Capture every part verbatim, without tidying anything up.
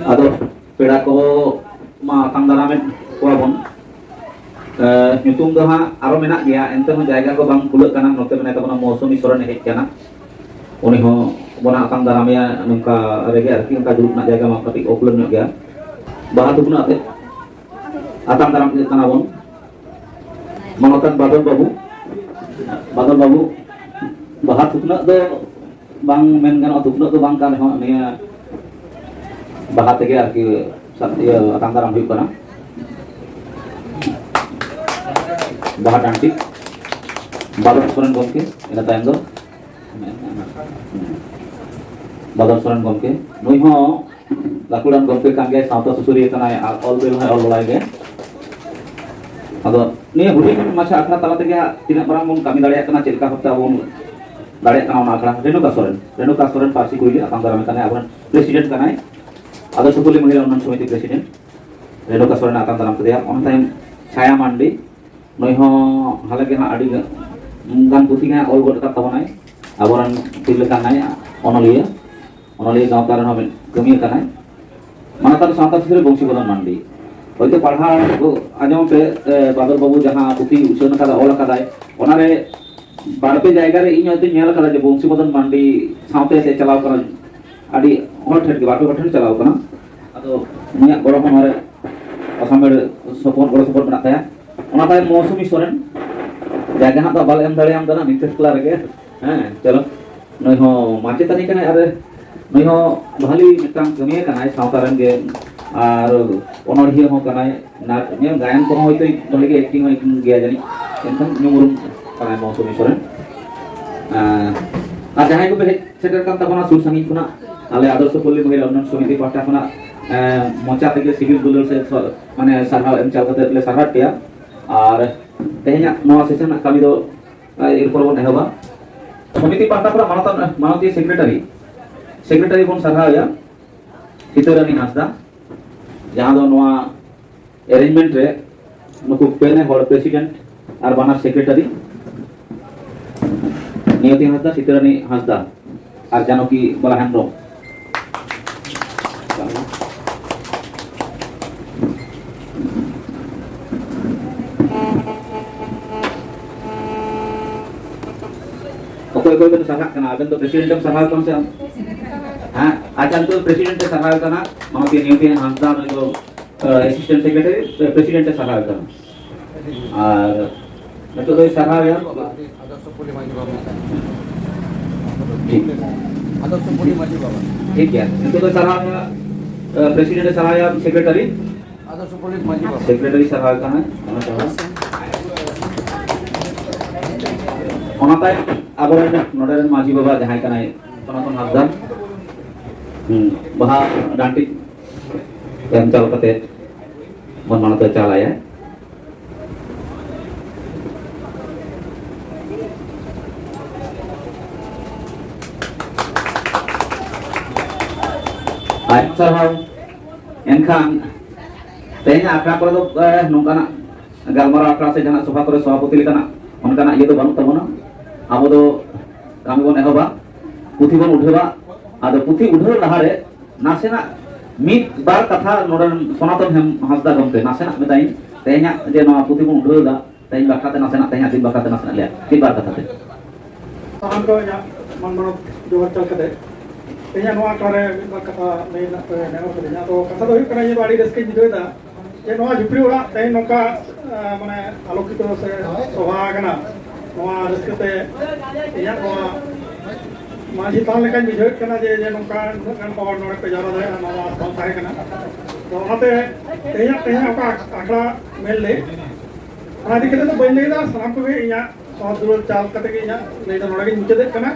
ᱟᱫᱚ ᱯᱮᱲᱟ ᱠᱚ ᱢᱟ ᱟᱛᱟᱝ ᱫᱟᱨᱟᱢᱮᱫ ᱠᱚᱣᱟ ᱵᱚᱱ᱾ ᱮ, ᱧᱩᱛᱩᱢ ᱫᱚ ᱦᱟᱸᱜ ᱟᱨᱚ ᱢᱮᱱᱟᱜ ᱜᱮᱭᱟ, ᱮᱱᱛᱮ ᱦᱚᱸ ᱡᱟᱭᱜᱟ ᱠᱚ ᱵᱟᱝ ᱠᱩᱞᱟᱹᱜ ᱠᱟᱱᱟ᱾ ᱱᱚᱛᱮ ᱢᱮᱱᱟᱭ ᱛᱟᱵᱚᱱᱟ ᱢᱳᱣᱥᱩᱢᱤ ᱥᱚᱨᱮᱱᱮ ᱦᱮᱡ ᱠᱟᱱᱟ, ᱩᱱᱤ ᱦᱚᱸ ᱵᱚᱱ ᱟᱛᱟᱝ ᱫᱟᱨᱟᱢᱮᱭᱟ᱾ ᱱᱚᱝᱠᱟ ᱨᱮᱜᱮ ᱟᱨᱠᱤ, ᱚᱱᱠᱟ ᱫᱩᱲᱩᱵ ᱨᱮᱱᱟᱜ ᱡᱟᱭᱜᱟ ᱢᱟ ᱠᱟᱹᱴᱤᱡ ᱚᱯᱞᱟᱹᱱ ᱧᱚᱜ ᱜᱮᱭᱟ᱾ ᱵᱟᱦᱟ ᱛᱷᱩᱯᱱᱟᱹ ᱟᱛᱮ ᱟᱛᱟᱝ ᱫᱟᱨᱟᱢ ᱤᱫᱤᱜ ᱠᱟᱱᱟ ᱵᱚᱱ᱾ ᱢᱟᱱᱚᱛᱟᱱ ᱵᱟᱫᱚᱞ ᱵᱟᱹᱵᱩ, ᱵᱟᱫᱚᱞ ᱵᱟᱹᱵᱩ, ᱵᱟᱦᱟ ᱛᱷᱩᱯᱱᱟᱹᱜ ᱫᱚ ᱵᱟᱝ ᱢᱮᱱ ᱜᱟᱱᱚᱜᱼᱟ, ᱛᱷᱩᱯᱱᱟᱹᱜ ᱫᱚ ᱵᱟᱝ ᱠᱟᱱ ᱨᱮᱦᱚᱸ, ᱱᱤᱭᱟᱹ ᱵᱟᱦᱟ ᱛᱮᱜᱮ ᱟᱨᱠᱤ ᱥᱟ-, ᱤᱭᱟᱹ, ᱟᱛᱟᱝ ᱫᱟᱨᱟᱢ ᱦᱩᱭᱩᱜ ᱠᱟᱱᱟ᱾ ᱵᱟᱦᱟ ᱰᱟᱱᱴᱤ, ᱵᱟᱫᱚᱞ ᱥᱚᱨᱮᱱ ᱜᱚᱢᱠᱮ, ᱤᱱᱟᱹ ᱛᱟᱭᱚᱢ ᱫᱚ ᱵᱟᱫᱚᱞ ᱥᱚᱨᱮᱱ ᱜᱚᱢᱠᱮ, ᱱᱩᱭ ᱦᱚᱸ ᱜᱟᱹᱠᱷᱩᱲᱟᱱ ᱜᱚᱢᱠᱮ ᱠᱟᱱ ᱜᱮᱭᱟᱭ, ᱥᱟᱶᱛᱟ ᱥᱩᱥᱟᱹᱨᱤᱭᱟᱹ ᱠᱟᱱᱟᱭ ᱟᱨ ᱚᱞ ᱵᱤᱞ ᱦᱚᱸᱭ ᱚᱞ ᱵᱟᱲᱟᱭ ᱜᱮᱭᱟ᱾ ᱟᱫᱚ ᱱᱤᱭᱟᱹ ᱦᱩᱰᱤᱧ ᱢᱟᱪᱷᱟ ᱟᱠᱷᱲᱟ ᱛᱟᱞᱟ ᱛᱮᱜᱮ ᱦᱟᱸᱜ ᱛᱤᱱᱟᱹᱜ ᱢᱟᱨᱟᱝ ᱵᱚᱱ ᱠᱟᱹᱢᱤ ᱫᱟᱲᱮᱭᱟᱜ ᱠᱟᱱᱟ, ᱪᱮᱫ ᱞᱮᱠᱟ ᱵᱷᱟᱵᱛᱮ ᱟᱵᱚ ᱵᱚᱱ ᱫᱟᱲᱮᱭᱟᱜ ᱠᱟᱱᱟ, ᱚᱱᱟ ᱟᱠᱷᱲᱟ ᱨᱮᱱᱩᱠᱟ ᱥᱚᱨᱮᱱ, ᱨᱮᱱᱩᱠᱟ ᱥᱚᱨᱮᱱ ᱯᱟᱹᱨᱥᱤ ᱠᱩᱲᱤ ᱜᱮ ᱟᱛᱟᱝ ᱫᱟᱨᱟᱢᱮ ᱠᱟᱱᱟᱭ, ᱟᱵᱚᱨᱮᱱ ᱯᱨᱮᱥᱤᱰᱮᱱᱴ ᱠᱟᱱᱟᱭ᱾ ᱟᱫᱚ ᱥᱩᱯᱚᱞᱤ ᱢᱚᱦᱤᱞᱟ ᱩᱱᱱᱚᱭᱚᱱ ᱥᱚᱢᱤᱛᱤ ᱯᱨᱮᱥᱤᱰᱮᱱᱴ ᱨᱮᱱᱩᱠᱟ ᱥᱚᱨᱮᱱ ᱟᱛᱟᱝ ᱫᱟᱨᱟᱢ ᱠᱮᱫᱮᱭᱟ᱾ ᱚᱱᱟ ᱛᱟᱭᱚᱢ ᱪᱷᱟᱭᱟ ᱢᱟᱱᱰᱤ, ᱱᱩᱭ ᱦᱚᱸ ᱦᱟᱞᱮ ᱜᱮ ᱦᱟᱸᱜ ᱟᱹᱰᱤ ᱜᱟᱱ ᱯᱩᱛᱷᱤ ᱜᱮ ᱦᱟᱸᱜ ᱚᱞ ᱜᱚᱫ ᱟᱠᱟᱫ ᱛᱟᱵᱚᱱᱟᱭ, ᱟᱵᱚᱨᱮᱱ ᱛᱤᱨᱞᱟᱹ ᱠᱟᱱᱟᱭ, ᱚᱱᱚᱞᱤᱭᱟᱹ, ᱚᱱᱚᱞᱤᱭᱟᱹ ᱜᱟᱶᱛᱟ ᱨᱮᱦᱚᱸ ᱢᱤᱫ ᱠᱟᱹᱢᱤᱭᱟᱹ ᱠᱟᱱᱟᱭ᱾ ᱢᱟᱱᱚᱛᱟᱱ ᱥᱟᱶᱛᱟ ᱥᱩᱥᱟᱹᱨᱤᱭᱟᱹ ᱵᱚᱝᱥᱤ ᱵᱚᱫᱚᱱ ᱢᱟᱱᱰᱤ, ᱦᱚᱭᱛᱳ ᱯᱟᱲᱦᱟᱣ ᱟᱸᱡᱚᱢ ᱯᱮ, ᱮ, ᱵᱟᱫᱚᱞ ᱵᱟᱹᱵᱩ ᱡᱟᱦᱟᱸ ᱯᱩᱛᱷᱤ ᱩᱪᱷᱟᱹᱱ ᱟᱠᱟᱫᱟ, ᱚᱞ ᱟᱠᱟᱫᱟᱭ, ᱚᱱᱟᱨᱮ ᱵᱟᱨ ᱯᱮ ᱡᱟᱭᱜᱟ ᱨᱮ ᱤᱧ ᱦᱚᱭᱛᱳᱧ ᱧᱮᱞ ᱟᱠᱟᱫᱟ ᱡᱮ ᱵᱚᱝᱥᱤ ᱵᱚᱫᱚᱱ ᱢᱟᱱᱰᱤ ᱥᱟᱶᱛᱮ ᱮᱱᱛᱮ ᱪᱟᱞᱟᱣ ᱠᱟᱱᱟ, ᱟᱹᱰᱤ ᱦᱚᱲ ᱴᱷᱮᱱ ᱜᱮ, ᱵᱟᱨ ᱯᱮ ᱦᱚᱲ ᱴᱷᱮᱱ ᱪᱟᱞᱟᱣ ᱠᱟᱱᱟ᱾ ᱟᱫᱚ ᱩᱱᱤᱭᱟᱜ ᱜᱚᱲᱚ ᱦᱚᱸ ᱱᱚᱰᱮ ᱚᱥᱟᱢᱵᱷᱮᱲ ᱥᱚᱯᱚᱦᱚᱫ, ᱜᱚᱲᱚ ᱥᱚᱯᱚᱦᱚᱫ ᱢᱮᱱᱟᱜ ᱛᱟᱭᱟ᱾ ᱚᱱᱟ ᱛᱟᱭᱚᱢ ᱢᱳᱣᱥᱩᱢᱤ ᱥᱚᱨᱮᱱ, ᱡᱟᱭᱜᱟ ᱦᱟᱸᱜ ᱫᱚ ᱵᱟᱞᱮ ᱮᱢ ᱫᱟᱲᱮᱭᱟᱢ ᱠᱟᱱᱟ ᱱᱤᱛᱟᱹᱥ ᱠᱞᱟ ᱨᱮᱜᱮ᱾ ᱦᱮᱸ, ᱪᱚᱞᱚ, ᱱᱩᱭ ᱦᱚᱸ ᱢᱟᱪᱮᱛᱟᱹᱱᱤ ᱠᱟᱱᱟᱭ ᱟᱨ ᱱᱩᱭ ᱦᱚᱸ ᱵᱷᱟᱞᱤ ᱢᱤᱫᱴᱟᱝ ᱠᱟᱹᱢᱤᱭᱟᱹ ᱠᱟᱱᱟᱭ, ᱥᱟᱶᱛᱟ ᱨᱮᱱ ᱜᱮ, ᱟᱨ ᱚᱱᱚᱲᱦᱤᱭᱟᱹ ᱦᱚᱸ ᱠᱟᱱᱟᱭ᱾ ᱱᱟ-, ᱱᱤᱭᱟᱹ ᱜᱟᱭᱟᱱ ᱠᱚᱦᱚᱸ ᱦᱚᱭᱛᱳ ᱵᱷᱟᱞᱤ ᱜᱮ ᱮᱠᱴᱤᱝ ᱦᱚᱸ ᱮᱠᱴᱤᱝ ᱜᱮᱭᱟ ᱡᱟᱹᱱᱤᱡ, ᱮᱱᱠᱷᱟᱱ ᱧᱩᱢ ᱩᱨᱩᱢ ᱠᱟᱱᱟᱭ ᱢᱳᱣᱥᱩᱢᱤ ᱥᱚᱨᱮᱱ᱾ ᱟᱨ, ᱟᱨ ᱡᱟᱦᱟᱸᱭ ᱠᱚᱯᱮ ᱦᱮᱡ ᱥᱮᱴᱮᱨ ᱠᱟᱱ ᱛᱟᱵᱚᱱᱟ ᱥᱩᱨ ᱥᱟᱺᱜᱤᱧ ᱠᱷᱚᱱᱟᱜ, ᱟᱞᱮ ᱟᱫᱚᱨᱥᱚ ᱯᱚᱞᱞᱤ ᱢᱚᱦᱤᱞᱟ ᱩᱱᱱᱚᱭᱚᱱ ᱥᱚᱢᱤᱛᱤ ᱯᱟᱦᱴᱟ ᱠᱷᱚᱱᱟᱜ, ᱮᱸ, ᱢᱚᱪᱟ ᱛᱮᱜᱮ ᱥᱤᱵᱤᱞ ᱫᱩᱞᱟᱹᱲ ᱥᱮ ᱥᱚ-, ᱢᱟᱱᱮ ᱥᱟᱨᱦᱟᱣ ᱮᱢ ᱪᱟᱞ ᱠᱟᱛᱮ ᱞᱮ ᱥᱟᱨᱦᱟᱣᱮᱫ ᱯᱮᱭᱟ᱾ ᱟᱨ ᱛᱮᱦᱮᱧᱟᱜ ᱱᱚᱣᱟ ᱥᱮᱥᱚᱱ ᱨᱮᱱᱟᱜ ᱠᱟᱹᱢᱤ ᱫᱚ, ᱮᱸ, ᱮᱨᱯᱚᱨ ᱵᱚᱱ ᱮᱦᱚᱵᱟ᱾ ᱥᱚᱢᱤᱛᱤ ᱯᱟᱦᱴᱟ ᱠᱷᱚᱱᱟᱜ ᱢᱟᱱᱚᱛᱟᱱ, ᱢᱟᱱᱚᱛᱤᱭᱟᱹ ᱥᱮᱠᱨᱮᱴᱟᱨᱤ, ᱥᱮᱠᱨᱮᱴᱟᱨᱤ ᱵᱚᱱ ᱥᱟᱨᱦᱟᱣᱮᱭᱟ ᱥᱤᱛᱟᱹᱨᱟᱹᱱᱤ ᱦᱟᱸᱥᱫᱟ, ᱡᱟᱦᱟᱸ ᱫᱚ ᱱᱚᱣᱟ ᱮᱨᱮᱧᱡᱽᱢᱮᱱᱴ ᱨᱮ ᱱᱩᱠᱩ ᱯᱮ ᱦᱚᱲ ᱯᱨᱮᱥᱤᱰᱮᱱᱴ ᱟᱨ ᱵᱟᱱᱟᱨ ᱥᱮᱠᱨᱮᱴᱟᱨᱤ, ᱱᱤᱭᱚᱛᱤ ᱦᱟᱸᱥᱫᱟ, ᱥᱤᱛᱟᱹᱨᱟᱹᱱᱤ ᱦᱟᱸᱥᱫᱟ ᱟᱨ ᱡᱟᱱᱚᱠᱤ ᱵᱟᱞᱟ ᱦᱮᱢᱵᱨᱚᱢ᱾ ᱚᱠᱚᱭ ᱵᱮᱱ ᱥᱟᱨᱦᱟᱜ ᱠᱟᱱᱟ? ᱟᱵᱮᱱ ᱫᱚ ᱯᱨᱮᱥᱤᱰᱮᱱᱴ ᱮᱢ ᱥᱟᱨᱦᱟᱣ ᱠᱟᱱᱟ ᱥᱮ ᱟᱢ? ᱦᱮᱸ, ᱟᱪᱪᱷᱟ, ᱱᱤᱛᱚᱜ ᱯᱨᱮᱥᱤᱰᱮᱱᱴ ᱮ ᱥᱟᱨᱦᱟᱣ ᱠᱟᱱᱟ, ᱢᱟᱱᱚᱛᱤᱭᱟᱹ ᱱᱤᱭᱚᱛᱤᱭᱟᱹ ᱦᱟᱸᱥᱫᱟ, ᱱᱩᱭ ᱫᱚ, ᱮ, ᱮᱥᱤᱥᱴᱮᱱᱴ ᱥᱮᱠᱨᱮᱴᱟᱨᱤ, ᱮ, ᱯᱨᱮᱥᱤᱰᱮᱱᱴ ᱮ ᱥᱟᱨᱦᱟᱣ ᱠᱟᱱᱟ᱾ ᱟᱨ ᱱᱤᱛᱚᱜ ᱫᱚᱭ ᱥᱟᱨᱦᱟᱣᱮᱭᱟ᱾ ᱟᱫᱚᱨᱥᱚ ᱯᱚᱞᱞᱤ ᱢᱟᱹᱡᱷᱤ ᱵᱟᱵᱟ᱾ ᱴᱷᱤᱠ᱾ ᱟᱫᱚᱨᱥᱚ ᱯᱚᱞᱞᱤ ᱢᱟᱹᱡᱷᱤ ᱵᱟᱵᱟ᱾ ᱴᱷᱤᱠ ᱜᱮᱭᱟ, ᱱᱤᱛᱚᱜ ᱫᱚᱭ ᱥᱟᱨᱦᱟᱣᱮᱭᱟ, ᱮ, ᱯᱨᱮᱥᱤᱰᱮᱱᱴ ᱮ ᱥᱟᱨᱦᱟᱣᱮᱭᱟ ᱥᱮᱠᱨᱮᱴᱟᱨᱤ᱾ ᱟᱫᱚᱨᱥᱚ ᱯᱚᱞᱞᱤ ᱢᱟᱹᱡᱷᱤ ᱵᱟᱵᱟ᱾ ᱥᱮᱠᱨᱮᱴᱟᱨᱤ ᱥᱟᱨᱦᱟᱣ ᱠᱟᱱᱟᱭ, ᱚᱱᱟ ᱥᱟᱨᱦᱟᱣ᱾ ᱚᱱᱟ ᱛᱟᱭᱚᱢ ᱟᱵᱚᱨᱮᱱ ᱱᱚᱰᱮ ᱨᱮᱱ ᱢᱟᱹᱡᱷᱤ ᱵᱟᱵᱟ ᱡᱟᱦᱟᱸᱭ ᱠᱟᱱᱟᱭ ᱥᱚᱱᱟᱛᱚᱱ ᱦᱟᱸᱥᱫᱟ, ᱦᱩᱸ, ᱵᱟᱦᱟ ᱰᱟᱱᱴᱤᱡ ᱮᱢ ᱪᱟᱞ ᱠᱟᱛᱮ ᱵᱚᱱ ᱢᱟᱱᱚᱛ ᱮ ᱪᱟᱞᱟᱭᱟ᱾ ᱟᱭᱢᱟ ᱥᱟᱨᱦᱟᱣ᱾ ᱮᱱᱠᱷᱟᱱ ᱛᱮᱦᱮᱧᱟᱜ ᱟᱠᱷᱲᱟ ᱠᱚᱨᱮ ᱫᱚ, ᱮ, ᱱᱚᱝᱠᱟᱱᱟᱜ ᱜᱟᱞᱢᱟᱨᱟᱣ ᱟᱠᱷᱲᱟ ᱥᱮ ᱡᱟᱦᱟᱱᱟᱜ ᱥᱚᱵᱷᱟ ᱠᱚᱨᱮ ᱥᱚᱵᱷᱟᱯᱚᱛᱤ ᱞᱮᱠᱟᱱᱟᱜ ᱚᱱᱠᱟᱱᱟᱜ ᱤᱭᱟᱹ ᱫᱚ ᱵᱟᱹᱱᱩᱜ ᱛᱟᱵᱚᱱᱟ᱾ ᱟᱵᱚ ᱫᱚ ᱠᱟᱹᱢᱤ ᱵᱚᱱ ᱮᱦᱚᱵᱟ, ᱯᱩᱛᱷᱤ ᱵᱚᱱ ᱩᱰᱷᱟᱹᱣᱟ᱾ ᱟᱫᱚ ᱯᱩᱛᱷᱤ ᱩᱰᱷᱟᱹᱣ ᱞᱟᱦᱟᱨᱮ ᱱᱟᱥᱮᱱᱟᱜ ᱢᱤᱫ ᱵᱟᱨ ᱠᱟᱛᱷᱟ ᱱᱚᱰᱮ ᱥᱚᱱᱟᱛᱚᱱ ᱦᱮᱢ ᱦᱟᱸᱥᱫᱟ ᱜᱚᱢᱠᱮ ᱱᱟᱥᱮᱱᱟᱜ ᱢᱮᱛᱟᱭᱤᱧ, ᱛᱮᱦᱮᱧᱟᱜ ᱡᱮ ᱱᱚᱣᱟ ᱯᱩᱛᱷᱤ ᱵᱚᱱ ᱩᱰᱷᱟᱹᱣ ᱮᱫᱟ, ᱛᱮᱦᱮᱧ ᱵᱟᱠᱷᱨᱟ ᱛᱮ ᱱᱟᱥᱮᱱᱟᱜ, ᱛᱮᱦᱮᱧᱟᱜ ᱫᱤᱱ ᱵᱟᱠᱷᱨᱟ ᱛᱮ ᱱᱟᱥᱮᱱᱟᱜ ᱞᱟᱹᱭᱟ, ᱢᱤᱫ ᱵᱟᱨ ᱠᱟᱛᱷᱟ ᱛᱮ᱾ ᱥᱟᱱᱟᱢ ᱠᱚ ᱤᱧᱟᱹᱜ ᱢᱟᱱ ᱢᱟᱱᱚᱛ ᱡᱚᱦᱟᱨ ᱪᱟᱞ ᱠᱟᱛᱮ, ᱛᱮᱦᱮᱧᱟᱜ ᱱᱚᱣᱟ ᱟᱠᱷᱲᱟ ᱨᱮ ᱢᱤᱫ ᱵᱟᱨ ᱠᱟᱛᱷᱟ ᱞᱟᱹᱭ ᱨᱮᱱᱟᱜ ᱯᱮ ᱱᱮᱦᱚᱨ ᱠᱟᱹᱫᱤᱧᱟ᱾ ᱟᱫᱚ ᱠᱟᱛᱷᱟ ᱫᱚ ᱦᱩᱭᱩᱜ ᱠᱟᱱᱟ, ᱤᱧ ᱫᱚ ᱟᱹᱰᱤ ᱨᱟᱹᱥᱠᱟᱹᱧ ᱵᱩᱡᱷᱟᱹᱣ ᱮᱫᱟ ᱡᱮ ᱱᱚᱣᱟ ᱡᱷᱩᱯᱲᱤ ᱚᱲᱟᱜ ᱛᱮᱦᱮᱧ ᱱᱚᱝᱠᱟ, ᱟᱸ, ᱢᱟᱱᱮ ᱟᱞᱳᱠᱤᱛᱚ ᱥᱮ ᱥᱚᱵᱷᱟ ᱟᱠᱟᱱᱟ᱾ ᱱᱚᱣᱟ ᱨᱟᱹᱥᱠᱟᱹ ᱛᱮ ᱤᱧᱟᱹᱜ ᱱᱚᱣᱟ ᱢᱟᱹᱡᱷᱤ ᱛᱷᱟᱱ ᱞᱮᱠᱟᱧ ᱵᱩᱡᱷᱟᱹᱣᱮᱫ ᱠᱟᱱᱟ ᱡᱮ, ᱡᱮ ᱱᱚᱝᱠᱟ ᱩᱱᱟᱹᱜ ᱜᱟᱱ ᱦᱚᱲ ᱱᱚᱰᱮ ᱠᱚ ᱡᱟᱣᱨᱟ ᱫᱟᱲᱮᱭᱟᱜᱼᱟ, ᱱᱚᱣᱟ ᱟᱥ ᱵᱟᱝ ᱛᱟᱦᱮᱸ ᱠᱟᱱᱟ᱾ ᱛᱚ ᱚᱱᱟᱛᱮ ᱛᱮᱦᱮᱧᱟᱜ, ᱛᱮᱦᱮᱧᱟᱜ ᱚᱠᱟ ᱟᱠᱷᱲᱟ ᱢᱮᱱ ᱞᱮᱫ, ᱚᱱᱟ ᱤᱫᱤ ᱠᱟᱛᱮ ᱫᱚ ᱵᱟᱹᱧ ᱞᱟᱹᱭᱫᱟ, ᱥᱟᱱᱟᱢ ᱠᱚᱜᱮ ᱤᱧᱟᱹᱜ ᱥᱚᱦᱚᱫ ᱫᱩᱞᱟᱹᱲ ᱪᱟᱞ ᱠᱟᱛᱮ ᱜᱮ ᱤᱧᱟᱹᱜ ᱞᱟᱹᱭ ᱫᱚ ᱱᱚᱰᱮ ᱜᱤᱧ ᱢᱩᱪᱟᱹᱫᱮᱫ ᱠᱟᱱᱟ᱾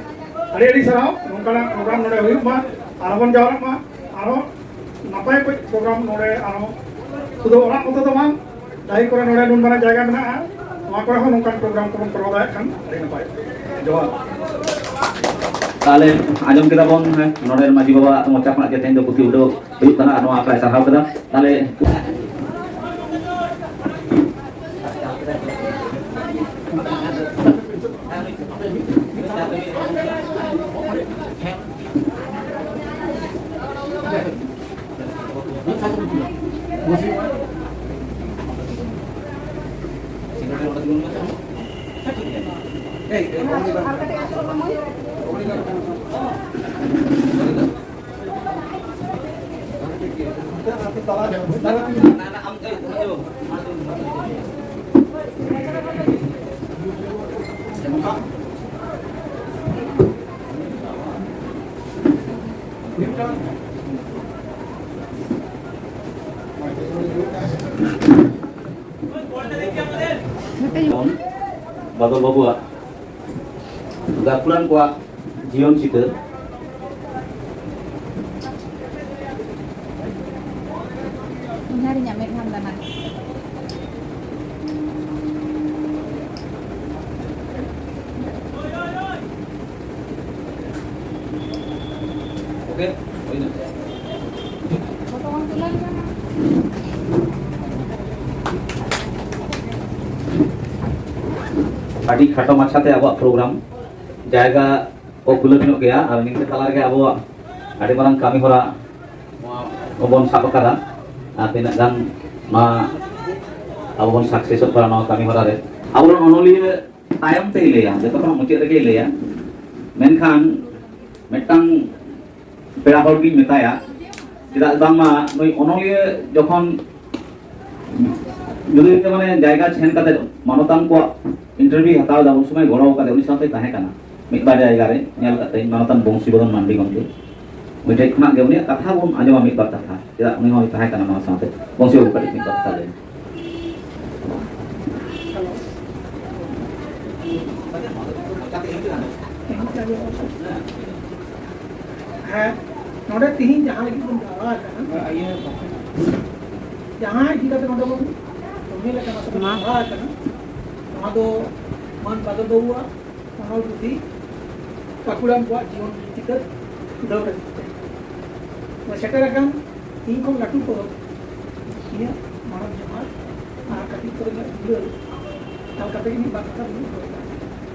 ᱟᱹᱰᱤ ᱟᱹᱰᱤ ᱥᱟᱨᱦᱟᱣ᱾ ᱱᱚᱝᱠᱟᱱᱟᱜ ᱯᱨᱳᱜᱨᱟᱢ ᱱᱚᱰᱮ ᱦᱩᱭᱩᱜ ᱢᱟ, ᱟᱨᱦᱚᱸ ᱵᱚᱱ ᱡᱟᱣᱨᱟᱜ ᱢᱟ, ᱟᱨᱦᱚᱸ ᱱᱟᱯᱟᱭ ᱠᱚᱡ ᱯᱨᱳᱜᱨᱟᱢ ᱱᱚᱰᱮ ᱟᱨᱦᱚᱸ ᱥᱩᱫᱷᱩ ᱚᱲᱟᱜ ᱢᱚᱛᱚ ᱫᱚ ᱵᱟᱝ, ᱰᱟᱹᱦᱤ ᱠᱚᱨᱮ ᱱᱚᱰᱮ ᱱᱩᱱ ᱢᱟᱨᱟᱝ ᱡᱟᱭᱜᱟ ᱢᱮᱱᱟᱜᱼᱟ, ᱱᱚᱣᱟ ᱠᱚᱨᱮ ᱦᱚᱸ ᱱᱚᱝᱠᱟᱱ ᱯᱨᱳᱜᱨᱟᱢ ᱠᱚᱵᱚᱱ ᱠᱚᱨᱟᱣ ᱫᱟᱲᱮᱭᱟᱜ ᱠᱷᱟᱱ ᱟᱹᱰᱤ ᱱᱟᱯᱟᱭ᱾ ᱡᱚᱦᱟᱨ᱾ ᱛᱟᱦᱞᱮ ᱟᱸᱡᱚᱢ ᱠᱮᱫᱟ ᱵᱚᱱ, ᱦᱮᱸ, ᱱᱚᱰᱮ ᱢᱟᱹᱡᱷᱤ ᱵᱟᱵᱟ ᱢᱚᱪᱟ ᱠᱷᱚᱱᱟᱜ ᱡᱮ ᱛᱮᱦᱮᱧ ᱫᱚ ᱯᱩᱛᱷᱤ ᱩᱰᱷᱟᱹᱣ ᱦᱩᱭᱩᱜ ᱠᱟᱱᱟ, ᱟᱨ ᱱᱚᱣᱟ ᱟᱠᱷᱲᱟᱭ ᱥᱟᱨᱦᱟᱣ ᱠᱮᱫᱟ᱾ ᱛᱟᱦᱞᱮ ᱵᱟᱫᱚᱞ ᱵᱟᱹᱵᱩᱣᱟᱜ ᱜᱟᱹᱠᱷᱩᱲᱟᱱ ᱠᱚᱣᱟᱜ ᱡᱤᱭᱚᱱ ᱪᱤᱛᱟᱹᱨ᱾ ᱤᱧ ᱟᱨ ᱤᱧᱟᱹᱜ ᱢᱮᱫᱦᱟᱢ ᱫᱟᱱᱟ᱾ ᱟᱹᱰᱤ ᱠᱷᱟᱴᱚ ᱢᱟᱪᱷᱟᱛᱮ ᱟᱵᱚᱣᱟᱜ ᱯᱨᱳᱜᱨᱟᱢ ᱡᱟᱭᱜᱟ ᱠᱚ ᱠᱷᱩᱞᱟᱹᱣ ᱧᱚᱜ ᱜᱮᱭᱟ, ᱟᱨ ᱱᱤᱝᱠᱟᱹ ᱛᱟᱞᱟ ᱨᱮᱜᱮ ᱟᱵᱚᱣᱟᱜ ᱟᱹᱰᱤ ᱢᱟᱨᱟᱝ ᱠᱟᱹᱢᱤ ᱦᱚᱨᱟ ᱱᱚᱣᱟ ᱠᱚᱵᱚᱱ ᱥᱟᱵ ᱟᱠᱟᱫᱟ, ᱟᱨ ᱛᱤᱱᱟᱹᱜ ᱜᱟᱱ ᱱᱚᱣᱟ ᱟᱵᱚ ᱵᱚᱱ ᱥᱟᱠᱥᱮᱥᱚᱜ ᱠᱟᱱᱟ ᱱᱚᱣᱟ ᱠᱟᱹᱢᱤ ᱦᱚᱨᱟ ᱨᱮ᱾ ᱟᱵᱚᱨᱮᱱ ᱚᱱᱚᱞᱤᱭᱟᱹ ᱛᱟᱭᱚᱢ ᱛᱮᱭ ᱞᱟᱹᱭᱟ, ᱡᱚᱛᱚ ᱠᱷᱚᱱ ᱢᱩᱪᱟᱹᱫ ᱨᱮᱜᱮᱭ ᱞᱟᱹᱭᱟ, ᱢᱮᱱᱠᱷᱟᱱ ᱢᱤᱫᱴᱟᱝ ᱯᱮᱲᱟ ᱦᱚᱲ ᱜᱤᱧ ᱢᱮᱛᱟᱭᱟ, ᱪᱮᱫᱟᱜ ᱵᱟᱝᱢᱟ ᱱᱩᱭ ᱚᱱᱚᱞᱤᱭᱟᱹ ᱡᱚᱠᱷᱚᱱ ᱡᱩᱫᱤ ᱢᱟᱱᱮ ᱡᱟᱭᱜᱟ ᱪᱷᱮᱱ ᱠᱟᱛᱮ ᱢᱟᱱᱚᱛᱟᱱ ᱠᱚᱣᱟᱜ ᱤᱱᱴᱟᱨᱵᱷᱤᱭᱩ ᱦᱟᱛᱟᱣ ᱮᱫᱟ, ᱩᱱ ᱥᱚᱢᱚᱭ ᱜᱚᱲᱚ ᱠᱟᱛᱮ ᱩᱱᱤ ᱥᱟᱶᱛᱮ ᱛᱟᱦᱮᱸ ᱠᱟᱱᱟ ᱢᱤᱫ ᱵᱟᱨ ᱡᱟᱭᱜᱟ ᱨᱮ, ᱧᱮᱞ ᱠᱟᱛᱮ ᱢᱟᱱᱚᱛᱟᱱ ᱵᱚᱝᱥᱤᱵᱚᱨᱚᱱ ᱢᱟᱱᱰᱤ ᱜᱚᱢᱠᱮ, ᱩᱱᱤ ᱴᱷᱮᱱ ᱠᱷᱚᱱᱟᱜ ᱜᱮ ᱩᱱᱤᱭᱟᱜ ᱠᱟᱛᱷᱟ ᱵᱚᱱ ᱟᱸᱡᱚᱢᱟ ᱢᱤᱫ ᱵᱟᱨ ᱠᱟᱛᱷᱟ, ᱪᱮᱫᱟᱜ ᱩᱱᱤ ᱦᱚᱸᱭ ᱛᱟᱦᱮᱸ ᱠᱟᱱᱟ ᱱᱚᱣᱟ ᱥᱟᱶᱛᱮ᱾ ᱵᱚᱝᱥᱤ ᱵᱟᱵᱩ ᱠᱟᱹᱴᱤᱡ ᱢᱤᱫ ᱵᱟᱨ ᱠᱟᱛᱷᱟ ᱞᱟᱹᱭ ᱢᱮ᱾ ᱦᱮᱸ, ᱱᱚᱰᱮ ᱛᱤᱦᱤᱧ ᱡᱟᱦᱟᱸ ᱞᱟᱹᱜᱤᱫ ᱵᱚᱱ ᱡᱟᱣᱨᱟ ᱟᱠᱟᱱᱟ, ᱡᱟᱦᱟᱸ ᱤᱫᱤ ᱠᱟᱛᱮ ᱱᱚᱰᱮ ᱵᱚᱱ ᱠᱟᱹᱢᱤ ᱞᱮᱠᱟ ᱱᱚᱰᱮ ᱵᱚᱱ ᱡᱟᱣᱨᱟ ᱟᱠᱟᱱᱟ, ᱱᱚᱣᱟ ᱫᱚ ᱢᱟᱱ ᱵᱟᱫᱚᱞ ᱵᱟᱹᱵᱩᱣᱟᱜ ᱚᱱᱚᱞ ᱯᱩᱛᱷᱤ ᱜᱟᱹᱠᱷᱩᱲᱟᱱ ᱠᱚᱣᱟᱜ ᱡᱤᱭᱚᱱ ᱪᱤᱛᱟᱹᱨ ᱩᱰᱷᱟᱹᱣ ᱞᱟᱹᱜᱤᱫ ᱛᱮ᱾ ᱱᱚᱣᱟ ᱥᱮᱴᱮᱨ ᱟᱠᱟᱱ ᱤᱧ ᱠᱷᱚᱱ ᱞᱟᱹᱴᱩ ᱠᱚ ᱤᱧᱟᱹᱜ ᱢᱟᱱᱚᱛ ᱡᱚᱦᱟᱨ ᱟᱨ ᱠᱟᱹᱴᱤᱡ ᱠᱚᱨᱮᱱᱟᱜ ᱫᱩᱞᱟᱹᱲ ᱮᱢ ᱠᱟᱛᱮ ᱜᱮ ᱢᱤᱫ ᱵᱟᱨ ᱠᱟᱛᱷᱟ ᱫᱚᱧ ᱨᱚᱲ ᱮᱫᱟ᱾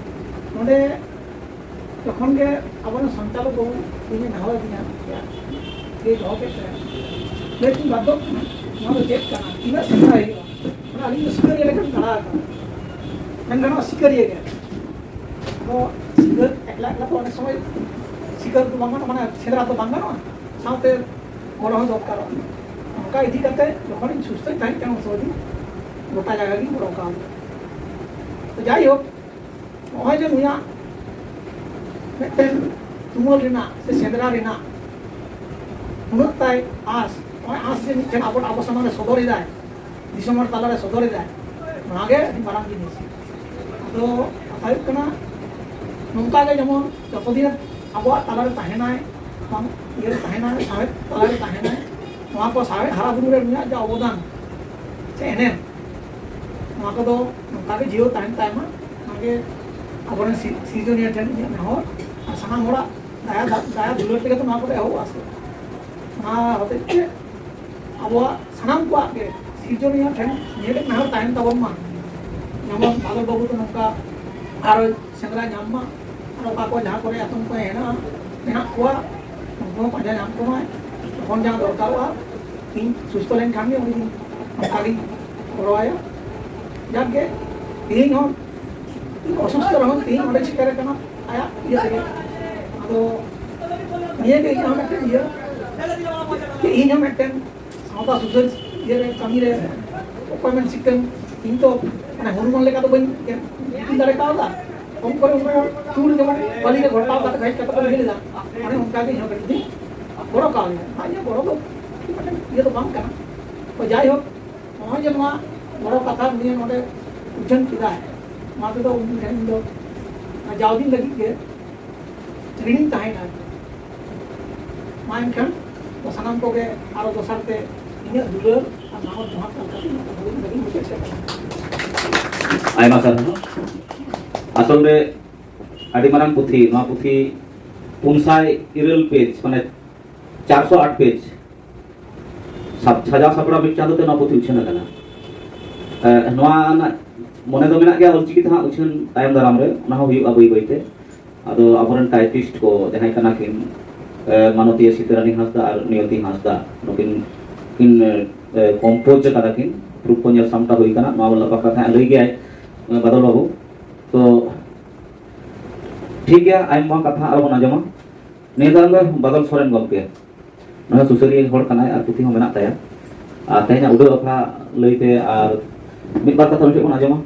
ᱱᱚᱰᱮ ᱡᱚᱠᱷᱚᱱ ᱜᱮ ᱟᱵᱚᱨᱮᱱ ᱥᱚᱧᱪᱟᱞᱚᱠ ᱵᱟᱹᱵᱩ ᱤᱧᱮ ᱱᱮᱦᱚᱨ ᱟᱹᱫᱤᱧᱟ, ᱞᱟᱹᱭ ᱫᱚᱦᱚ ᱠᱮᱫ ᱛᱟᱭᱟ, ᱞᱟᱹᱭ ᱛᱤᱧ ᱵᱟᱫᱽᱫᱷᱚᱜ ᱠᱟᱱᱟ, ᱱᱚᱣᱟ ᱫᱚ ᱪᱮᱫ ᱠᱟᱱᱟ, ᱛᱤᱱᱟᱹᱜ ᱥᱮᱬᱟ ᱦᱩᱭᱩᱜᱼᱟ? ᱢᱟᱱᱮ ᱟᱹᱞᱤᱧ ᱫᱚ ᱥᱤᱠᱟᱹᱨᱤᱭᱟᱹ ᱞᱮᱠᱟᱞᱤᱧ ᱫᱟᱬᱟ ᱟᱠᱟᱱᱟ, ᱢᱮᱱ ᱜᱟᱱᱚᱜᱼᱟ ᱥᱤᱠᱟᱹᱨᱤᱭᱟᱹ ᱜᱮ᱾ ᱫᱚ ᱥᱤᱠᱟᱹᱨ ᱮᱠᱞᱟ ᱮᱠᱞᱟ ᱫᱚ ᱚᱱᱮᱠ ᱥᱚᱢᱚᱭ ᱥᱤᱠᱟᱹᱨ ᱫᱚ ᱵᱟᱝ ᱜᱟᱱᱚᱜᱼᱟ, ᱢᱟᱱᱮ ᱥᱮᱸᱫᱽᱨᱟ ᱫᱚ ᱵᱟᱝ ᱜᱟᱱᱚᱜᱼᱟ, ᱥᱟᱶᱛᱮ ᱜᱚᱲᱚ ᱦᱚᱸ ᱫᱚᱨᱠᱟᱨᱚᱜᱼᱟ᱾ ᱚᱱᱠᱟ ᱤᱫᱤ ᱠᱟᱛᱮ ᱡᱚᱠᱷᱚᱱᱤᱧ ᱥᱩᱥᱛᱷᱚᱧ ᱛᱟᱦᱮᱸ ᱠᱟᱱᱟ, ᱩᱱ ᱥᱚᱢᱚᱭ ᱫᱚ ᱜᱚᱴᱟ ᱡᱟᱭᱜᱟ ᱜᱤᱧ ᱜᱚᱲᱚ ᱠᱟᱣᱫᱮᱭᱟ᱾ ᱛᱚ ᱡᱟᱭᱦᱳᱠ, ᱱᱚᱜᱼᱚᱭ ᱡᱮ ᱱᱩᱭᱟᱜ ᱢᱤᱫᱴᱮᱱ ᱛᱩᱢᱟᱹᱞ ᱨᱮᱱᱟᱜ ᱥᱮ ᱥᱮᱸᱫᱽᱨᱟ ᱨᱮᱱᱟᱜ ᱩᱱᱟᱹᱜ ᱛᱟᱭ ᱟᱸᱥ, ᱱᱚᱜᱼᱚᱭ ᱟᱸᱥ ᱡᱮ ᱢᱤᱫᱴᱮᱱ ᱟᱵᱚ, ᱟᱵᱚ ᱥᱟᱢᱟᱝ ᱨᱮ ᱥᱚᱫᱚᱨ ᱮᱫᱟᱭ, ᱫᱤᱥᱚᱢ ᱦᱚᱲ ᱛᱟᱞᱟᱨᱮ ᱥᱚᱫᱚᱨ ᱮᱫᱟᱭ, ᱱᱚᱣᱟ ᱜᱮ ᱟᱹᱰᱤ ᱢᱟᱨᱟᱝ ᱡᱤᱱᱤᱥ᱾ ᱟᱫᱚ ᱠᱟᱛᱷᱟ ᱦᱩᱭᱩᱜ ᱠᱟᱱᱟ, ᱱᱚᱝᱠᱟ ᱜᱮ ᱡᱮᱢᱚᱱ ᱡᱚᱛᱚ ᱫᱤᱱ ᱟᱵᱚᱣᱟᱜ ᱛᱟᱞᱟᱨᱮ ᱛᱟᱦᱮᱱᱟᱭ, ᱵᱟᱝ ᱤᱭᱟᱹ ᱨᱮ ᱛᱟᱦᱮᱱᱟᱭ, ᱥᱟᱶᱦᱮᱫ ᱛᱟᱞᱟᱨᱮ ᱛᱟᱦᱮᱱᱟᱭ, ᱱᱚᱣᱟ ᱠᱚ ᱥᱟᱶᱦᱮᱫ ᱦᱟᱨᱟ ᱵᱩᱨᱩ ᱨᱮ ᱱᱩᱭᱟᱜ ᱡᱟ ᱚᱵᱚᱫᱟᱱ ᱥᱮ ᱮᱱᱮᱢ, ᱱᱚᱣᱟ ᱠᱚᱫᱚ ᱱᱚᱝᱠᱟ ᱜᱮ ᱡᱤᱭᱟᱹᱲ ᱛᱟᱦᱮᱱ ᱛᱟᱭ ᱢᱟ᱾ ᱚᱱᱟᱜᱮ ᱟᱵᱚᱨᱮᱱ ᱥᱤ-, ᱥᱤᱨᱡᱚᱱᱤᱭᱟᱹ ᱴᱷᱮᱱ ᱤᱧᱟᱹᱜ ᱱᱮᱦᱚᱨ᱾ ᱟᱨ ᱥᱟᱱᱟᱢ ᱦᱚᱲᱟᱜ ᱫᱟᱭᱟ, ᱫᱟᱭᱟ ᱫᱩᱞᱟᱹᱲ ᱛᱮᱜᱮ ᱛᱚ ᱱᱚᱣᱟ ᱠᱚᱫᱚ ᱮᱦᱚᱵᱚᱜᱼᱟ ᱥᱮ᱾ ᱚᱱᱟ ᱦᱚᱛᱮᱡ ᱛᱮ ᱟᱵᱚᱣᱟᱜ ᱥᱟᱱᱟᱢ ᱠᱚᱣᱟᱜ ᱜᱮ ᱥᱤᱨᱡᱚᱱᱤᱭᱟᱹ ᱴᱷᱮᱱ ᱱᱤᱭᱟᱹ ᱜᱮ ᱱᱮᱦᱚᱨ ᱛᱟᱦᱮᱱ ᱛᱟᱵᱚᱱ ᱢᱟ, ᱡᱮᱢᱚᱱ ᱵᱟᱫᱚᱞ ᱵᱟᱹᱵᱩ ᱫᱚ ᱱᱚᱝᱠᱟ ᱟᱨᱚ ᱥᱮᱸᱫᱽᱨᱟ ᱧᱟᱢ ᱢᱟ, ᱟᱨ ᱚᱠᱟ ᱠᱚ ᱡᱟᱦᱟᱸ ᱠᱚᱨᱮ ᱟᱛᱚᱝᱠᱚ ᱦᱮᱱᱟᱜᱼᱟ, ᱢᱮᱱᱟᱜ ᱠᱚᱣᱟ, ᱩᱱᱠᱩ ᱦᱚᱸ ᱯᱟᱸᱡᱟ ᱧᱟᱢ ᱠᱚᱢᱟᱭ᱾ ᱡᱚᱠᱷᱚᱱ ᱡᱟᱦᱟᱸ ᱫᱚᱨᱠᱟᱨᱚᱜᱼᱟ, ᱤᱧ ᱥᱩᱥᱛᱷᱚ ᱞᱮᱱᱠᱷᱟᱱ ᱜᱮ ᱩᱱᱤ ᱚᱱᱠᱟᱜᱤᱧ ᱜᱚᱲᱚᱣᱟᱭᱟ᱾ ᱡᱟᱠ ᱜᱮ, ᱛᱮᱦᱮᱧ ᱦᱚᱸ ᱤᱧ ᱚᱥᱩᱥᱛᱷᱚ ᱨᱮᱦᱚᱸ ᱛᱮᱦᱮᱧ ᱚᱸᱰᱮ ᱥᱮᱴᱮᱨ ᱟᱠᱟᱱᱟ ᱟᱭᱟᱜ ᱤᱭᱟᱹ ᱛᱮᱜᱮ᱾ ᱟᱫᱚ ᱱᱤᱭᱟᱹ ᱜᱮ ᱤᱧᱟᱹᱜ ᱦᱚᱸ ᱢᱤᱫᱴᱮᱱ ᱤᱭᱟᱹ, ᱡᱮ ᱤᱧ ᱦᱚᱸ ᱢᱤᱫᱴᱮᱱ ᱥᱟᱶᱛᱟ ᱥᱩᱥᱟᱹᱨ ᱤᱭᱟᱹ ᱨᱮ ᱠᱟᱹᱢᱤ ᱨᱮ ᱚᱠᱚᱭ ᱢᱮᱱ ᱥᱤᱠᱟᱹᱢ, ᱤᱧ ᱛᱚ ᱢᱟᱱᱮ ᱦᱚᱱᱩᱢᱟᱱ ᱞᱮᱠᱟ ᱫᱚ ᱵᱟᱹᱧ ᱤᱫᱤ ᱫᱟᱲᱮ ᱠᱟᱣᱫᱟ᱾ ᱠᱚᱢ ᱠᱚᱨᱮ ᱩᱱᱠᱩ ᱛᱩᱲ ᱡᱮᱢᱚᱱ ᱵᱟᱹᱞᱤ ᱨᱮ ᱜᱷᱚᱴᱟᱣ ᱠᱟᱛᱮ ᱦᱮᱡ ᱠᱟᱛᱮ ᱠᱚ ᱤᱭᱟᱹ ᱞᱮᱫᱟ, ᱢᱟᱱᱮ ᱚᱱᱠᱟ ᱜᱮ ᱤᱧ ᱦᱚᱸ ᱠᱟᱹᱴᱤᱡ ᱤᱧ ᱜᱚᱲᱚ ᱠᱟᱣᱫᱮᱭᱟ᱾ ᱟᱨ ᱤᱧᱟᱹᱜ ᱜᱚᱲᱚ ᱫᱚ ᱢᱤᱫᱴᱮᱱ ᱤᱭᱟᱹ ᱫᱚ ᱵᱟᱝ ᱠᱟᱱᱟ᱾ ᱛᱚ ᱡᱟᱭᱦᱳᱠ, ᱱᱚᱜᱼᱚᱭ ᱡᱮ ᱱᱚᱣᱟ ᱜᱚᱲᱚ ᱠᱟᱛᱷᱟ ᱱᱤᱭᱟᱹ ᱱᱚᱰᱮ ᱩᱪᱷᱟᱹᱱ ᱠᱮᱫᱟᱭ, ᱱᱚᱣᱟ ᱛᱮᱫᱚ ᱩᱱᱤ ᱴᱷᱮᱱ ᱤᱧ ᱫᱚ ᱡᱟᱣ ᱫᱤᱱ ᱞᱟᱹᱜᱤᱫ ᱜᱮ ᱨᱤᱱᱤᱧ ᱛᱟᱦᱮᱱᱟ᱾ ᱢᱟ ᱮᱱᱠᱷᱟᱱ ᱥᱟᱱᱟᱢ ᱠᱚᱜᱮ ᱟᱨᱚ ᱫᱚᱥᱟᱨ ᱛᱮ ᱤᱧᱟᱹᱜ ᱫᱩᱞᱟᱹᱲ ᱟᱨ ᱱᱟᱢᱚᱛ ᱡᱚᱦᱟᱨ ᱠᱟᱛᱮ ᱤᱧ ᱢᱩᱪᱟᱹᱫ ᱥᱮᱫ ᱠᱟᱱᱟ᱾ ᱟᱭᱢᱟ ᱥᱟᱨᱦᱟᱣ᱾ ᱟᱥᱚᱞ ᱨᱮ ᱟᱹᱰᱤ ᱢᱟᱨᱟᱝ ᱯᱩᱛᱷᱤ, ᱱᱚᱣᱟ ᱯᱩᱛᱷᱤ ᱯᱩᱱ ᱥᱟᱭ ᱤᱨᱟᱹᱞ ᱯᱮᱡᱽ, ᱢᱟᱱᱮ ᱪᱟᱨᱥᱚ ᱟᱴ ᱯᱮᱡᱽ ᱥᱟᱡᱟᱣ ᱥᱟᱯᱲᱟᱣ ᱢᱤᱫ ᱪᱟᱸᱫᱳ ᱛᱮ ᱱᱚᱣᱟ ᱯᱩᱛᱷᱤ ᱩᱪᱷᱟᱹᱱ ᱟᱠᱟᱱᱟ᱾ ᱱᱚᱣᱟ ᱨᱮᱱᱟᱜ ᱢᱚᱱᱮ ᱫᱚ ᱢᱮᱱᱟᱜ ᱜᱮᱭᱟ ᱚᱞᱪᱤᱠᱤ ᱛᱮᱦᱟᱸᱜ ᱩᱪᱷᱟᱹᱱ ᱛᱟᱭᱚᱢ ᱫᱟᱨᱟᱢ ᱨᱮ, ᱚᱱᱟ ᱦᱚᱸ ᱦᱩᱭᱩᱜᱼᱟ ᱵᱟᱹᱭ ᱵᱟᱹᱭᱛᱮ᱾ ᱟᱫᱚ ᱟᱵᱚᱨᱮᱱ ᱴᱟᱭᱯᱤᱥᱴ ᱠᱚ ᱡᱟᱦᱟᱸᱭ ᱠᱟᱱᱟ ᱠᱤᱱ, ᱢᱟᱱᱚᱛᱤᱭᱟᱹ ᱥᱤᱛᱟᱨᱟᱱᱤ ᱦᱟᱸᱥᱫᱟ ᱟᱨ ᱱᱤᱭᱚᱛᱤ ᱦᱟᱸᱥᱫᱟ, ᱱᱩᱠᱤᱱ ᱠᱤᱱ ᱠᱚᱢᱯᱳᱡᱽ ᱠᱟᱫᱟ ᱠᱤᱱ, ᱯᱨᱩᱯ ᱠᱚ ᱧᱮᱞ ᱥᱟᱢᱴᱟᱣ ᱦᱩᱭ ᱠᱟᱱᱟ᱾ ᱱᱚᱣᱟ ᱵᱟᱠᱷᱨᱟ ᱛᱮ ᱦᱟᱸᱜ ᱞᱟᱹᱭ ᱜᱮᱭᱟᱭ ᱵᱟᱫᱚᱞ ᱵᱟᱹᱵᱩ᱾ ᱛᱚ ᱴᱷᱤᱠ ᱜᱮᱭᱟ, ᱟᱭᱢᱟ ᱠᱟᱛᱷᱟ ᱟᱨᱚ ᱵᱚᱱ ᱟᱸᱡᱚᱢᱟ᱾ ᱱᱤᱭᱟᱹ ᱫᱷᱟᱣ ᱫᱚ ᱵᱟᱫᱚᱞ ᱥᱚᱨᱮᱱ ᱜᱚᱢᱠᱮ, ᱱᱩᱭ ᱦᱚᱸ ᱥᱩᱥᱟᱹᱨᱤᱭᱟᱹ ᱦᱚᱲ ᱠᱟᱱᱟᱭ ᱟᱨ ᱯᱩᱛᱷᱤ ᱦᱚᱸ ᱢᱮᱱᱟᱜ ᱛᱟᱭᱟ᱾ ᱟᱨ ᱛᱮᱦᱮᱧᱟᱜ ᱩᱰᱟᱹᱣ ᱟᱠᱷᱲᱟ ᱞᱟᱹᱭᱛᱮ ᱟᱨ ᱢᱤᱫ ᱵᱟᱨ ᱠᱟᱛᱷᱟ ᱩᱱᱤ ᱴᱷᱮᱱ ᱵᱚᱱ ᱟᱸᱡᱚᱢᱟ᱾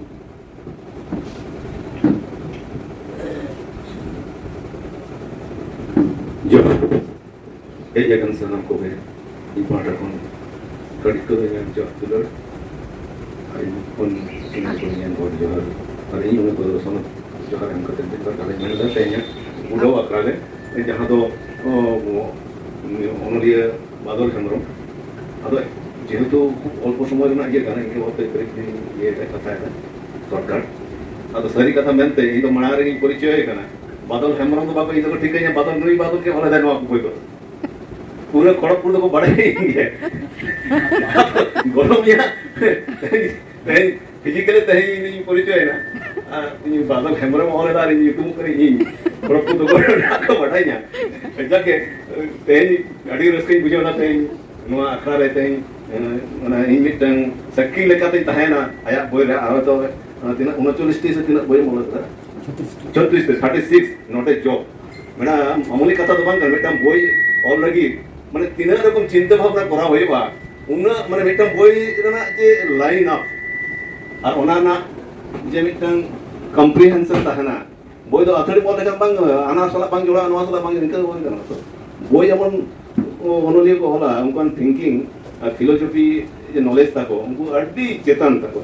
ᱡᱚᱦᱟᱨ᱾ ᱦᱮᱡ ᱟᱠᱟᱱ ᱥᱟᱱᱟᱢ ᱠᱚᱜᱮ ᱤᱧ ᱯᱟᱦᱴᱟ ᱠᱷᱚᱱ ᱠᱟᱹᱴᱤᱡ ᱠᱚᱫᱚ ᱤᱧᱟᱹᱜ ᱡᱚᱦᱟᱨ ᱫᱩᱞᱟᱹᱲ, ᱟᱨ ᱤᱧ ᱠᱷᱚᱱ ᱥᱮᱬᱟ ᱠᱚ ᱤᱧᱟᱹᱜ ᱜᱚᱰ ᱡᱚᱦᱟᱨ, ᱟᱨ ᱤᱧ ᱩᱱᱤ ᱠᱚᱫᱚ ᱥᱚᱱᱚᱛ ᱡᱚᱦᱟᱨ ᱮᱢ ᱠᱟᱛᱮ ᱢᱤᱫ ᱵᱟᱨ ᱠᱟᱛᱷᱟᱧ ᱢᱮᱱ ᱮᱫᱟ ᱛᱮᱦᱮᱧᱟᱜ ᱩᱰᱟᱹᱣ ᱟᱠᱷᱲᱟ ᱨᱮ, ᱡᱟᱦᱟᱸ ᱫᱚ, ᱚ, ᱚᱱᱚᱞᱤᱭᱟᱹ ᱵᱟᱫᱚᱞ ᱦᱮᱢᱵᱨᱚᱢ᱾ ᱟᱫᱚ ᱡᱮᱦᱮᱛᱩ ᱠᱷᱩᱵ ᱚᱞᱯᱚ ᱥᱚᱢᱚᱭ ᱨᱮᱱᱟᱜ ᱤᱭᱟᱹ ᱠᱟᱱᱟ, ᱤᱱᱠᱟᱹ ᱵᱷᱟᱵᱛᱮ ᱠᱟᱹᱴᱤᱡ ᱤᱧ ᱤᱭᱟᱹᱭᱮᱫᱟ, ᱠᱟᱛᱷᱟᱭᱮᱫᱟ ᱥᱚᱨᱠᱟᱨ᱾ ᱟᱫᱚ ᱥᱟᱹᱨᱤ ᱠᱟᱛᱷᱟ ᱢᱮᱱᱛᱮ ᱤᱧ ᱫᱚ ᱢᱟᱲᱟᱝ ᱨᱮᱜᱤᱧ ᱯᱚᱨᱤᱪᱚᱭ ᱠᱟᱱᱟ, ᱵᱟᱫᱚᱞ ᱦᱮᱢᱵᱨᱚᱢ ᱫᱚ ᱵᱟᱠᱚ, ᱤᱧ ᱫᱚᱠᱚ ᱴᱷᱤᱠᱟᱹᱧᱟ, ᱵᱟᱫᱚᱞ ᱱᱩᱭ ᱵᱟᱫᱚᱞ ᱜᱮ ᱚᱞ ᱮᱫᱟᱭ ᱱᱚᱣᱟ ᱠᱚ ᱵᱳᱭ ᱠᱚ᱾ ᱯᱩᱨᱟᱹ ᱠᱷᱚᱲᱚᱜᱽᱯᱩᱨ ᱫᱚᱠᱚ ᱵᱟᱲᱟᱭᱟ ᱤᱧ ᱜᱮ᱾ ᱜᱚᱱᱚᱝ ᱜᱮᱭᱟ᱾ ᱛᱮᱦᱮᱧ, ᱛᱮᱦᱮᱧ physically ᱛᱮᱦᱮᱧ ᱤᱧ ᱯᱚᱨᱤᱪᱚᱭᱮᱱᱟ᱾ ᱟᱨ ᱤᱧ ᱵᱟᱫᱚᱞ ᱦᱮᱢᱵᱨᱚᱢ ᱚᱞ ᱮᱫᱟ ᱟᱨ ᱤᱧ ᱧᱩᱛᱩᱢ ᱠᱟᱹᱱᱟᱹᱧ ᱤᱧ᱾ ᱠᱷᱚᱲᱚᱜᱽᱯᱩᱨ ᱫᱚᱠᱚ ᱵᱟᱲᱟᱭᱟ ᱠᱚ ᱵᱟᱰᱟᱭᱟ᱾ ᱡᱟᱠᱮ, ᱛᱮᱦᱮᱧ ᱟᱹᱰᱤ ᱨᱟᱹᱥᱠᱟᱹᱧ ᱵᱩᱡᱷᱟᱹᱣ ᱮᱫᱟ ᱛᱮᱦᱮᱧ ᱱᱚᱣᱟ ᱟᱠᱷᱲᱟ ᱨᱮ ᱛᱮᱦᱮᱧ, ᱮ, ᱚᱱᱟ ᱤᱧ ᱢᱤᱫᱴᱟᱝ ᱥᱟᱹᱠᱷᱤ ᱞᱮᱠᱟᱛᱮᱧ ᱛᱟᱦᱮᱸᱱᱟ ᱟᱭᱟᱜ ᱵᱳᱭ ᱨᱮ᱾ ᱟᱨ ᱦᱚᱭᱛᱳ, ᱮ, ᱛᱤᱱᱟᱹᱜ ᱩᱱᱚᱪᱚᱞᱞᱤᱥ ᱴᱤ ᱥᱮ ᱛᱤᱱᱟᱹᱜ ᱵᱳᱭᱮᱢ ᱚᱞ ᱠᱟᱫᱟ? ᱪᱷᱚᱛᱨᱤᱥ ᱴᱤ, thirty six, not a joke᱾ Madam, ᱢᱟᱢᱩᱞᱤ ᱠᱟᱛᱷᱟ ᱫᱚ ᱵᱟᱝ ᱠᱟᱱᱟ, ᱢᱤᱫᱴᱟᱝ ᱵᱳᱭ ᱚᱞ ᱞᱟᱹᱜᱤᱫ ᱢᱟᱱᱮ ᱛᱤᱱᱟᱹᱜ ᱨᱚᱠᱚᱢ ᱪᱤᱱᱛᱟᱹ ᱵᱷᱟᱵᱱᱟ ᱠᱚᱨᱟᱣ ᱦᱩᱭᱩᱜᱼᱟ, ᱩᱱᱟᱹᱜ ᱢᱟᱱᱮ ᱢᱤᱫᱴᱟᱝ ᱵᱳᱭ ᱨᱮᱱᱟᱜ ᱡᱮ line up ᱟᱨ ᱚᱱᱟ ᱨᱮᱱᱟᱜ ᱡᱮ ᱢᱤᱫᱴᱟᱝ comprehension ᱛᱟᱦᱮᱱᱟ, ᱵᱳᱭ ᱫᱚ ᱟᱹᱛᱷᱟᱹᱲᱤ ᱚᱞ ᱞᱮᱠᱷᱟᱱ ᱵᱟᱝ, ᱦᱟᱱᱟ ᱥᱟᱞᱟᱜ ᱵᱟᱝ ᱡᱚᱲᱟᱜᱼᱟ, ᱱᱚᱣᱟ ᱥᱟᱞᱟᱜ ᱵᱟᱝ, ᱱᱤᱝᱠᱟᱹ ᱫᱚ ᱵᱟᱝ ᱜᱟᱱᱚᱜᱼᱟ ᱛᱚ᱾ ᱵᱳᱭ ᱮᱢᱚᱱ ᱚᱱᱚᱞᱤᱭᱟᱹ ᱠᱚ ᱚᱞᱟ, ᱩᱱᱠᱩᱣᱟᱜ thinking ᱟᱨ philosophy ᱡᱮ knowledge ᱛᱟᱠᱚ, ᱩᱱᱠᱩ ᱟᱹᱰᱤ ᱪᱮᱛᱟᱱ ᱛᱟᱠᱚ᱾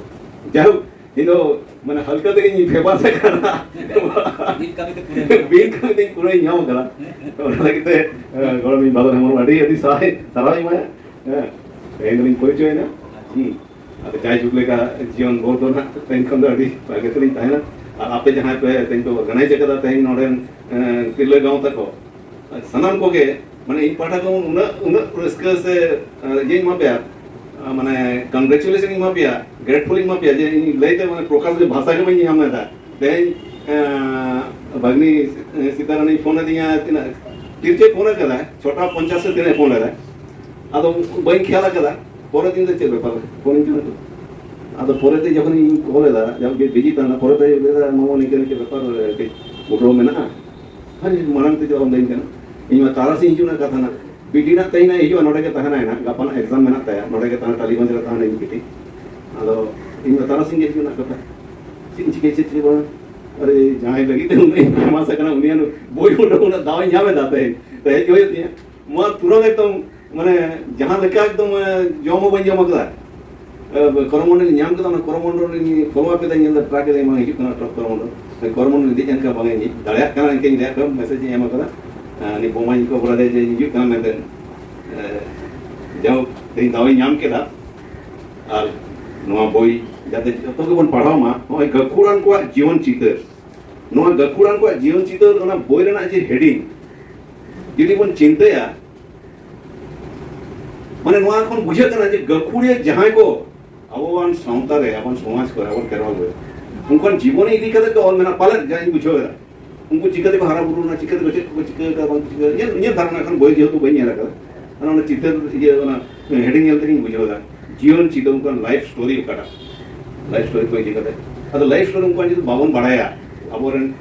ᱡᱟᱭᱦᱳᱠ, ᱤᱧ ᱫᱚ ᱢᱟᱱᱮ ᱦᱟᱞᱠᱟ ᱛᱮᱜᱮᱧ famous ᱟᱠᱟᱱᱟ᱾ ᱵᱤᱱ ᱠᱟᱹᱢᱤ ᱛᱮ ᱠᱩᱲᱟᱹᱭ ᱧᱟᱢ ᱵᱤᱱ ᱠᱟᱹᱢᱤ ᱛᱮᱧ ᱠᱩᱲᱟᱹᱭ ᱧᱟᱢ ᱟᱠᱟᱫᱟ᱾ ᱚᱱᱟ ᱞᱟᱹᱜᱤᱫ ᱛᱮ, ᱮ, ᱜᱚᱲᱚᱢᱤᱧ ᱵᱟᱫᱚᱞ ᱦᱮᱢᱵᱨᱚᱢ ᱟᱹᱰᱤ, ᱟᱹᱰᱤ ᱥᱟᱨᱦᱟᱣ, ᱥᱟᱨᱦᱟᱣ ᱤᱧ ᱮᱢᱟᱭᱟ᱾ ᱦᱮᱸ, ᱛᱮᱦᱮᱧ ᱫᱚᱞᱤᱧ ᱯᱚᱨᱤᱪᱚᱭᱮᱱᱟ᱾ ᱦᱩᱸ᱾ ᱟᱫᱚ ᱡᱟᱭᱡᱩᱜᱽ ᱞᱮᱠᱟ ᱡᱤᱭᱚᱱ ᱵᱷᱳᱨ ᱫᱚ ᱱᱟᱦᱟᱜ ᱛᱮᱦᱮᱧ ᱠᱷᱚᱱ ᱫᱚ ᱟᱹᱰᱤ ᱵᱷᱟᱜᱮ ᱛᱮᱞᱤᱧ ᱛᱟᱦᱮᱱᱟ᱾ ᱟᱨ ᱟᱯᱮ ᱡᱟᱦᱟᱸᱭ ᱯᱮ ᱛᱮᱦᱮᱧ ᱯᱮ organize ᱟᱠᱟᱫᱟ, ᱛᱮᱦᱮᱧ ᱱᱚᱰᱮᱱ, ᱮ, ᱛᱤᱨᱞᱟᱹ ᱜᱟᱶᱛᱟ ᱠᱚ, ᱥᱟᱱᱟᱢ ᱠᱚᱜᱮ, ᱢᱟᱱᱮ, ᱤᱧ ᱯᱟᱦᱴᱟ ᱠᱷᱚᱱ ᱩᱱᱟᱹᱜ, ᱩᱱᱟᱹᱜ ᱨᱟᱹᱥᱠᱟᱹ ᱥᱮ, ᱮ, ᱤᱭᱟᱹᱧ ᱮᱢᱟ ᱯᱮᱭᱟ, ᱮ, ᱢᱟᱱᱮ, congratulation ᱤᱧ ᱮᱢᱟ ᱯᱮᱭᱟ, grateful ᱤᱧ ᱮᱢᱟ ᱯᱮᱭᱟ, ᱡᱮ ᱤᱧ ᱞᱟᱹᱭᱛᱮ, ᱢᱟᱱᱮ, ᱯᱨᱚᱠᱟᱥ ᱜᱮ ᱵᱷᱟᱥᱟ ᱜᱮ ᱵᱟᱹᱧ ᱧᱟᱢ ᱮᱫᱟ᱾ ᱛᱮᱦᱮᱧ, ᱮ, ᱵᱷᱟᱜᱽᱱᱤ ᱥᱤᱛᱟᱨᱟᱱᱤᱧ ᱯᱷᱳᱱ ᱟᱹᱫᱤᱧᱟ, ᱛᱤᱱᱟᱹᱜ ᱛᱤᱨᱪᱮ ᱯᱷᱳᱱ ᱟᱠᱟᱫᱟ, ᱪᱷᱚᱴᱟ ᱯᱚᱧᱪᱟᱥ ᱥᱮ ᱛᱤᱱᱟᱹᱜ ᱯᱷᱳᱱ ᱞᱮᱫᱟ᱾ ᱟᱫᱚ ᱵᱟᱹᱧ ᱠᱷᱮᱭᱟᱞ ᱟᱠᱟᱫᱟ, ᱯᱚᱨᱮᱨ ᱫᱤᱱ ᱫᱚ ᱪᱮᱫ ᱵᱮᱯᱟᱨ? ᱯᱷᱳᱱ ᱤᱧ ᱠᱟᱱᱟ ᱛᱚ᱾ ᱟᱫᱚ ᱯᱚᱨᱮᱛᱮ ᱡᱚᱠᱷᱚᱱ ᱤᱧ ᱠᱚᱞ ᱮᱫᱟ, ᱡᱟᱦᱟᱸ ᱜᱮ busy ᱛᱟᱦᱮᱱᱟ, ᱯᱚᱨᱮᱛᱮ ᱞᱟᱹᱭ ᱮᱫᱟ, "ᱱᱚᱣᱟ ᱱᱤᱝᱠᱟᱹ ᱱᱤᱝᱠᱟᱹ ᱵᱮᱯᱟᱨ, ᱠᱟᱹᱡ ᱯᱷᱳᱴᱳ ᱢᱮᱱᱟᱜᱼᱟ᱾ ᱟᱨ ᱢᱟᱲᱟᱝ ᱛᱮ ᱪᱮᱫᱟᱜ ᱵᱟᱢ ᱞᱟᱹᱭᱟᱹᱧ ᱠᱟᱱᱟ? ᱤᱧ ᱢᱟ ᱛᱟᱨᱟᱥᱤᱧ ᱦᱤᱡᱩᱜ ᱨᱮᱱᱟᱜ ᱠᱟᱛᱷᱟ ᱱᱟᱜ, ᱵᱤᱴᱤ ᱱᱟᱜ ᱛᱮᱦᱮᱧ ᱱᱟᱜ ᱦᱤᱡᱩᱜᱼᱟ, ᱱᱚᱰᱮ ᱜᱮ ᱛᱟᱦᱮᱱᱟᱭ ᱱᱟᱜ, ᱜᱟᱯᱟ ᱱᱟᱜ ᱮᱠᱡᱟᱢ ᱢᱮᱱᱟᱜ ᱛᱟᱭᱟ, ᱱᱚᱰᱮ ᱜᱮ ᱛᱟᱦᱮᱱᱟ, ᱴᱟᱹᱞᱤᱜᱚᱸᱡᱽ ᱨᱮ ᱛᱟᱦᱮᱱᱟ ᱤᱧ ᱵᱤᱴᱤ᱾ ᱟᱫᱚ ᱤᱧ ᱢᱟ ᱛᱟᱨᱟᱥᱤᱧ ᱜᱮ ᱦᱤᱡᱩᱜ ᱨᱮᱱᱟᱜ ᱠᱟᱛᱷᱟ, ᱪᱮᱫ ᱤᱧ ᱪᱤᱠᱟᱹᱭᱟ, ᱪᱮᱫ ᱪᱤᱠᱟᱹ ᱵᱟᱝ? ᱟᱨᱮ, ᱡᱟᱦᱟᱸᱭ ᱞᱟᱹᱜᱤᱫ ᱛᱮ ᱩᱱᱟᱹᱜ ᱤᱧ ᱯᱷᱮᱢᱟᱥ ᱟᱠᱟᱱᱟ, ᱩᱱᱤᱭᱟᱜ ᱵᱳᱭ ᱩᱰᱩᱠ ᱨᱮᱱᱟᱜ ᱫᱟᱣ ᱤᱧ ᱧᱟᱢ ᱮᱫᱟ, ᱛᱮᱦᱮᱧ ᱛᱮᱦᱮᱧ ᱦᱩᱭᱩᱜ ᱛᱤᱧᱟ᱾ ᱱᱚᱣᱟ ᱛᱩᱨᱟᱹᱛ ᱮᱠᱫᱚᱢ, ᱢᱟᱱᱮ, ᱡᱟᱦᱟᱸ ᱞᱮᱠᱟ ᱮᱠᱫᱚᱢ, ᱮ, ᱡᱚᱢ ᱦᱚᱸ ᱵᱟᱹᱧ ᱡᱚᱢ ᱟᱠᱟᱫᱟ᱾ ᱮ, ᱠᱚᱨᱚᱢᱚᱱᱰᱚᱞ ᱤᱧ ᱧᱟᱢ ᱠᱮᱫᱟ, ᱚᱱᱟ ᱠᱚᱨᱚᱢᱚᱱᱰᱚᱞ ᱤᱧ ᱯᱷᱳᱞᱳ ᱟᱯ ᱠᱮᱫᱟ, ᱧᱮᱞ ᱫᱟ ᱴᱨᱟᱠ ᱨᱮ ᱵᱟᱝ ᱦᱤᱡᱩᱜ ᱠᱟᱱᱟ, ᱴᱨᱟᱠ ᱠᱚᱨᱚᱢᱚᱱᱰᱚᱞ᱾ ᱠᱚᱨᱚᱢᱚᱱᱰᱚᱞ ᱤᱧ ᱫᱮᱡ ᱮᱱ ᱠᱷᱟᱱ ᱵᱟᱝ ᱤᱧ ᱫᱟᱲᱮᱭᱟᱜ ᱠᱟᱱᱟ, ᱤᱱᱠᱟᱹᱧ ᱞᱟᱹᱭᱟᱫ ᱠᱚᱣᱟ, ᱢᱮᱥᱮᱡᱽ ᱤᱧ ᱮᱢ ᱟᱠᱟᱫᱟ᱾ ᱮ, ᱩᱱᱤ ᱵᱚᱢᱟᱧ ᱠᱚ ᱵᱟᱲᱟᱭ ᱫᱟ ᱡᱮ ᱤᱧ ᱦᱤᱡᱩᱜ ᱠᱟᱱᱟ ᱢᱮᱱᱛᱮ᱾ ᱮ, ᱡᱟᱭᱦᱳᱠ, ᱛᱮᱦᱮᱧ ᱫᱟᱣ ᱤᱧ ᱧᱟᱢ ᱠᱮᱫᱟ᱾ ᱟᱨ ᱱᱚᱣᱟ ᱵᱳᱭ ᱡᱟᱛᱮ ᱡᱚᱛᱚ ᱜᱮᱵᱚᱱ ᱯᱟᱲᱦᱟᱣ ᱢᱟ, ᱱᱚᱜᱼᱚᱭ ᱜᱟᱹᱠᱷᱩᱲᱟᱱ ᱠᱚᱣᱟᱜ ᱡᱤᱭᱚᱱ ᱪᱤᱛᱟᱹᱨ᱾ ᱱᱚᱣᱟ ᱜᱟᱹᱠᱷᱩᱲᱟᱱ ᱠᱚᱣᱟᱜ ᱡᱤᱭᱚᱱ ᱪᱤᱛᱟᱹᱨ, ᱚᱱᱟ ᱵᱳᱭ ᱨᱮᱱᱟᱜ ᱡᱮ ᱦᱮᱰᱤᱝ, ᱡᱩᱫᱤ ᱵᱚᱱ ᱪᱤᱱᱛᱟᱹᱭᱟ, ᱢᱟᱱᱮ, ᱱᱚᱣᱟ ᱠᱷᱚᱱ ᱵᱩᱡᱷᱟᱹᱜ ᱠᱟᱱᱟ ᱡᱮ ᱜᱟᱹᱠᱷᱩᱲᱤᱭᱟᱹ ᱡᱟᱦᱟᱸᱭ ᱠᱚ ᱟᱵᱚᱣᱟᱱ ᱥᱟᱶᱛᱟ ᱨᱮ, ᱟᱵᱚᱣᱟᱱ ᱥᱚᱢᱟᱡᱽ ᱠᱚᱨᱮ, ᱟᱵᱚ ᱠᱷᱮᱨᱣᱟᱞ ᱨᱮ, ᱩᱱᱠᱩᱣᱟᱜ ᱡᱤᱵᱚᱱᱤ ᱤᱫᱤ ᱠᱟᱛᱮ ᱫᱚ ᱚᱞ ᱢᱮᱱᱟᱜ ᱯᱟᱞᱮᱫ, ᱡᱟᱧ ᱵᱩᱡᱷᱟᱹᱣ ᱮᱫᱟ᱾ ᱩᱱᱠᱩ ᱪᱤᱠᱟᱹ ᱛᱮᱠᱚ ᱦᱟᱨᱟ ᱵᱩᱨᱩ ᱞᱮᱱᱟ, ᱪᱤᱠᱟᱹ ᱛᱮᱠᱚ ᱪᱮᱫ ᱠᱚᱠᱚ ᱪᱤᱠᱟᱹ ᱟᱠᱟᱫᱟ, ᱵᱟᱝ ᱪᱤᱠᱟᱹ, ᱤᱧᱟᱹᱜ, ᱤᱧᱟᱹᱜ ᱫᱷᱟᱨᱚᱱᱟ, ᱮᱠᱷᱚᱱ ᱵᱳᱭ ᱡᱮᱦᱮᱛᱩ ᱵᱟᱹᱧ ᱧᱮᱞ ᱟᱠᱟᱫᱟ, ᱚᱱᱟ, ᱚᱱᱟ ᱪᱤᱛᱟᱹᱨ, ᱤᱭᱟᱹ, ᱚᱱᱟ ᱦᱮᱰᱤᱝ ᱧᱮᱞ ᱛᱮᱜᱮᱧ ᱵᱩᱡᱷᱟᱹᱣ ᱮᱫᱟ, ᱡᱤᱭᱚᱱ ᱪᱤᱛᱟᱹᱨ, ᱩᱱᱠᱩᱣᱟᱜ ᱞᱟᱭᱤᱯᱷ ᱥᱴᱳᱨᱤ ᱚᱠᱟᱴᱟᱜ, ᱞᱟᱭᱤᱯᱷ ᱥᱴᱳᱨᱤ ᱠᱚ ᱤᱫᱤ ᱠᱟᱛᱮ᱾ ᱟᱫᱚ ᱞᱟᱭᱤᱯᱷ ᱥᱴᱳᱨᱤ ᱩᱱᱠᱩᱣᱟᱜ ᱡᱩᱫᱤ ᱵᱟᱵᱚᱱ ᱵᱟᱲᱟᱭᱟ, ᱟᱵᱚᱨᱮᱱ,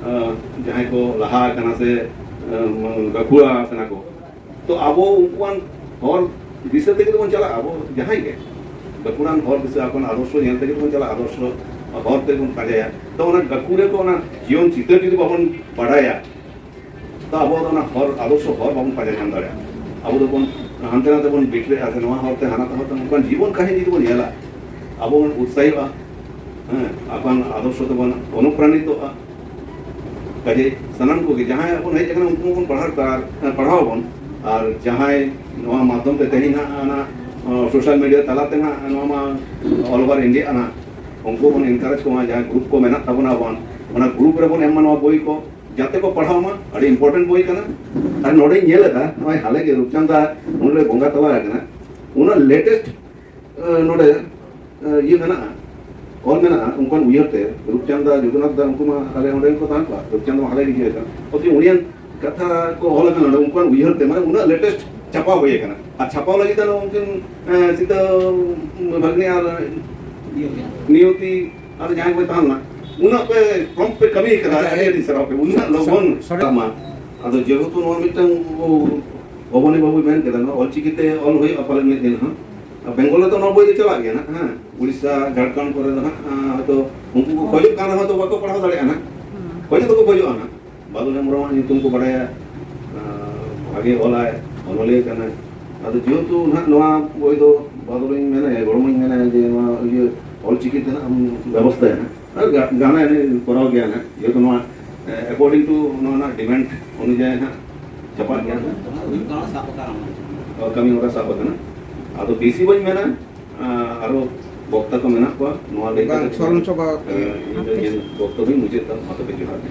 ᱟᱸ, ᱡᱟᱦᱟᱸᱭ ᱠᱚ ᱞᱟᱦᱟ ᱟᱠᱟᱱᱟ ᱥᱮ, ᱟᱸ, ᱜᱟᱹᱠᱷᱩᱲᱟ ᱟᱠᱟᱱᱟ ᱠᱚ, ᱛᱚ ᱟᱵᱚ ᱩᱱᱠᱩᱣᱟᱱ ᱦᱚᱨ ᱫᱤᱥᱟᱹ ᱛᱮᱜᱮ ᱵᱚᱱ ᱪᱟᱞᱟᱜᱼᱟ᱾ ᱟᱵᱚ ᱡᱟᱦᱟᱸᱭ ᱜᱮ ᱜᱟᱹᱠᱷᱩᱲᱟᱱ ᱦᱚᱨ ᱫᱤᱥᱟᱹ, ᱟᱠᱚᱣᱟᱜ ᱟᱫᱚᱨᱥᱚ ᱧᱮᱞ ᱛᱮᱜᱮ ᱵᱚᱱ ᱪᱟᱞᱟᱜᱼᱟ, ᱟᱫᱚᱨᱥᱚ ᱦᱚᱨ ᱛᱮᱜᱮ ᱵᱚᱱ ᱯᱟᱸᱡᱟᱭᱟ᱾ ᱛᱚ ᱚᱱᱟ ᱜᱟᱹᱠᱷᱩᱲᱤᱭᱟᱹ ᱠᱚ ᱚᱱᱟ ᱡᱤᱭᱚᱱ ᱪᱤᱛᱟᱹᱨ ᱡᱩᱫᱤ ᱵᱟᱵᱚᱱ ᱵᱟᱰᱟᱭᱟ, ᱛᱚ ᱟᱵᱚ ᱫᱚ ᱚᱱᱟ ᱦᱚᱨ, ᱟᱫᱚᱨᱥᱚ ᱦᱚᱨ ᱵᱟᱵᱚᱱ ᱯᱟᱸᱡᱟ ᱧᱟᱢ ᱫᱟᱲᱮᱭᱟᱜᱼᱟ᱾ ᱟᱵᱚ ᱫᱚᱵᱚᱱ ᱦᱟᱱᱛᱮ ᱱᱟᱛᱮ ᱵᱚᱱ ᱵᱤᱴᱨᱮᱜᱼᱟ, ᱥᱮ ᱱᱚᱣᱟ ᱦᱚᱨ ᱛᱮ ᱦᱟᱱᱟ ᱦᱚᱨ ᱛᱮ, ᱚᱱᱠᱟᱱ ᱡᱤᱵᱚᱱ ᱠᱟᱹᱦᱱᱤ ᱡᱩᱫᱤ ᱵᱚᱱ ᱧᱮᱞᱟ, ᱟᱵᱚ ᱵᱚᱱ ᱩᱛᱥᱟᱦᱤᱜᱼᱟ, ᱦᱮᱸ, ᱟᱠᱚᱣᱟᱜ ᱟᱫᱚᱨᱥᱚ ᱛᱮᱵᱚᱱ ᱚᱱᱩᱯᱨᱟᱱᱤᱛᱚᱜᱼᱟ᱾ ᱠᱟᱡᱮ ᱥᱟᱱᱟᱢ ᱠᱚᱜᱮ ᱡᱟᱦᱟᱸᱭ ᱵᱚᱱ ᱦᱮᱡ ᱟᱠᱟᱱᱟ, ᱩᱱᱠᱩ ᱵᱚᱱ ᱯᱟᱲᱦᱟᱣ ᱠᱚᱣᱟ, ᱦᱮᱸ, ᱯᱟᱲᱦᱟᱣ ᱟᱵᱚᱱ᱾ ᱟᱨ ᱡᱟᱦᱟᱸᱭ ᱱᱚᱣᱟ ᱢᱟᱫᱽᱫᱷᱚᱢ ᱛᱮ ᱛᱮᱦᱮᱧ ᱦᱟᱸᱜ ᱚᱱᱟ, ᱚ, ᱥᱳᱥᱟᱞ ᱢᱤᱰᱤᱭᱟ ᱛᱟᱞᱟᱛᱮ ᱦᱟᱸᱜ ᱱᱚᱣᱟ ᱢᱟ all over India ᱟᱱᱟ, ᱩᱱᱠᱩ ᱵᱚᱱ ᱮᱱᱠᱟᱨᱮᱡᱽ ᱠᱚᱢᱟ, ᱡᱟᱦᱟᱸ ᱜᱨᱩᱯ ᱠᱚ ᱢᱮᱱᱟᱜ ᱛᱟᱵᱚᱱᱟ, ᱟᱵᱚᱣᱟᱜ ᱚᱱᱟ ᱜᱨᱩᱯ ᱨᱮᱵᱚᱱ ᱮᱢ ᱢᱟ ᱱᱚᱣᱟ ᱵᱳᱭ ᱠᱚ, ᱡᱟᱛᱮ ᱠᱚ ᱯᱟᱲᱦᱟᱣ ᱢᱟ᱾ ᱟᱹᱰᱤ ᱤᱢᱯᱚᱨᱴᱮᱱᱴ ᱵᱳᱭ ᱠᱟᱱᱟ᱾ ᱟᱨ ᱱᱚᱰᱮᱧ ᱧᱮᱞ ᱮᱫᱟ, ᱱᱚᱜᱼᱚᱭ ᱦᱟᱞᱮ ᱜᱮ ᱨᱩᱯᱪᱟᱸᱫᱟ ᱱᱚᱰᱮ ᱵᱚᱸᱜᱟ ᱛᱟᱞᱟ ᱟᱠᱟᱱᱟ, ᱚᱱᱟ ᱞᱮᱴᱮᱥᱴ ᱮ, ᱱᱚᱰᱮ, ᱮ, ᱤᱭᱟᱹ ᱢᱮᱱᱟᱜᱼᱟ, ᱚᱞ ᱢᱮᱱᱟᱜᱼᱟ, ᱩᱱᱠᱩᱣᱟᱜ ᱩᱭᱦᱟᱹᱨ ᱛᱮ, ᱨᱩᱯᱪᱟᱸᱫᱽ ᱫᱟ, ᱡᱚᱫᱩᱱᱟᱛᱷ ᱫᱟ, ᱩᱱᱠᱩ ᱢᱟ ᱟᱞᱮ ᱚᱸᱰᱮ ᱜᱮᱠᱚ ᱛᱟᱦᱮᱸ ᱠᱚᱜᱼᱟ, ᱨᱩᱯᱪᱟᱸᱫᱽ ᱢᱟ ᱟᱞᱮ ᱜᱮ ᱤᱭᱟᱹ ᱠᱟᱱᱟ, ᱚᱛᱷᱚᱪᱚ ᱩᱱᱤᱭᱟᱜ ᱠᱟᱛᱷᱟ ᱠᱚ ᱚᱞ ᱟᱠᱟᱱᱟ ᱱᱚᱰᱮ, ᱩᱱᱠᱩᱣᱟᱜ ᱩᱭᱦᱟᱹᱨ ᱛᱮ, ᱢᱟᱱᱮ ᱩᱱᱟᱹᱜ ᱞᱮᱴᱮᱥᱴ ᱪᱷᱟᱯᱟ ᱦᱩᱭ ᱟᱠᱟᱱᱟ᱾ ᱟᱨ ᱪᱷᱟᱯᱟᱣ ᱞᱟᱹᱜᱤᱫ ᱫᱚ ᱩᱱᱠᱤᱱ, ᱮ, ᱥᱤᱛᱟᱹ, ᱩᱢ, ᱵᱷᱟᱜᱽᱱᱤ ᱟᱨ ᱱᱤᱭᱚᱛᱤ ᱟᱨ ᱡᱟᱦᱟᱸᱭ ᱠᱚ ᱛᱟᱦᱮᱸ ᱞᱮᱱᱟ, ᱩᱱᱟᱹᱜ ᱯᱮ ᱯᱨᱚᱢᱯᱴ ᱯᱮ ᱠᱟᱹᱢᱤ ᱠᱟᱫᱟ, ᱟᱹᱰᱤ ᱟᱹᱰᱤ ᱥᱟᱨᱦᱟᱣ ᱯᱮ᱾ ᱩᱱᱟᱹᱜ ᱞᱚᱜᱚᱱ ᱥᱚᱨᱮ- ᱢᱟ᱾ ᱟᱫᱚ ᱡᱮᱦᱮᱛᱩ ᱱᱚᱣᱟ ᱢᱤᱫᱴᱟᱝ ᱚᱵᱚᱱᱤ ᱵᱟᱵᱩᱭ ᱢᱮᱱ ᱠᱮᱫᱟ, ᱱᱚᱣᱟ ᱚᱞᱪᱤᱠᱤ ᱛᱮ ᱚᱞ ᱦᱩᱭᱩᱜᱼᱟ ᱯᱟᱞᱮ ᱢᱤᱫ ᱫᱤᱱ ᱦᱟᱸᱜ᱾ ᱟᱨ ᱵᱮᱝᱜᱚᱞ ᱨᱮᱫᱚ ᱱᱚᱣᱟ ᱵᱳᱭ ᱫᱚ ᱪᱟᱞᱟᱜ ᱜᱮᱭᱟ ᱦᱟᱸᱜ, ᱦᱮᱸ᱾ ᱩᱲᱤᱥᱥᱟ, ᱡᱷᱟᱲᱠᱷᱚᱸᱰ ᱠᱚᱨᱮ ᱫᱚ ᱦᱟᱸᱜ, ᱦᱚᱭᱛᱳ ᱩᱱᱠᱩ ᱠᱚ ᱠᱷᱚᱡᱚᱜ ᱠᱟᱱ ᱨᱮᱦᱚᱸ ᱛᱚ ᱵᱟᱠᱚ ᱯᱟᱲᱦᱟᱣ ᱫᱟᱲᱮᱭᱟᱜᱼᱟ ᱦᱟᱸᱜ᱾ ᱠᱷᱚᱡᱚᱜ ᱫᱚᱠᱚ ᱠᱷᱚᱡᱚᱜᱼᱟ ᱦᱟᱸᱜ᱾ ᱵᱟᱫᱩᱞ ᱦᱮᱢᱵᱨᱚᱢᱟᱜ ᱧᱩᱛᱩᱢ ᱠᱚ ᱵᱟᱲᱟᱭᱟ, ᱟᱨ ᱵᱷᱟᱜᱮ ᱚᱞᱟᱭ, ᱚᱱᱚᱞᱤᱭᱟᱹ ᱠᱟᱱᱟᱭ᱾ ᱟᱫᱚ ᱡᱮᱦᱮᱛᱩ ᱱᱟᱦᱟᱜ ᱱᱚᱣᱟ ᱵᱳᱭ ᱫᱚ ᱵᱟᱫᱩᱞᱤᱧ ᱢᱮᱱᱟᱭᱟ, ᱜᱚᱲᱚᱢᱤᱧ ᱢᱮᱱᱟᱭᱟ ᱡᱮ ᱱᱚᱣᱟ ᱤᱭᱟᱹ ᱚᱞᱪᱤᱠᱤ ᱛᱮ ᱱᱟᱜ ᱮᱢ ᱵᱮᱵᱚᱥᱛᱷᱟᱭᱟ ᱱᱟᱜ᱾ ᱟᱨ ᱜᱟ-, ᱜᱟᱱᱟᱭ, ᱩᱱᱤ ᱠᱚᱨᱟᱣ ᱜᱮᱭᱟ ᱱᱟᱜ᱾ ᱡᱮᱦᱮᱛᱩ ᱱᱚᱣᱟ, ᱮ, according to ᱱᱚᱣᱟ ᱨᱮᱱᱟᱜ demand ᱚᱱᱩᱡᱟᱭᱤ ᱱᱟᱜ ᱪᱷᱟᱯᱟᱜ ᱜᱮᱭᱟ ᱱᱟᱜ᱾ ᱠᱟᱹᱢᱤ ᱦᱚᱨᱟ ᱥᱟᱵ ᱟᱠᱟᱱᱟ᱾ ᱚ, ᱠᱟᱹᱢᱤ ᱦᱚᱨᱟ ᱥᱟᱵ ᱟᱠᱟᱱᱟ᱾ ᱟᱫᱚ ᱵᱮᱥᱤ ᱵᱟᱹᱧ ᱢᱮᱱᱟ, ᱟᱨᱚ ᱵᱚᱠᱛᱟ ᱠᱚ ᱢᱮᱱᱟᱜ ᱠᱚᱣᱟ, ᱱᱚᱣᱟ ᱞᱟᱹᱭ ᱵᱟᱝ, ᱠᱟᱛᱮ ᱥᱚᱨᱚᱱ ᱪᱚᱵᱟ᱾ ᱤᱧ ᱫᱚ ᱤᱧᱟᱹᱜ ᱵᱚᱠᱛᱚᱵᱵᱚᱧ ᱢᱩᱪᱟᱹᱫ ᱮᱫᱟ᱾ ᱢᱟ ᱛᱚᱵᱮ ᱡᱚᱦᱟᱨ ᱜᱮ᱾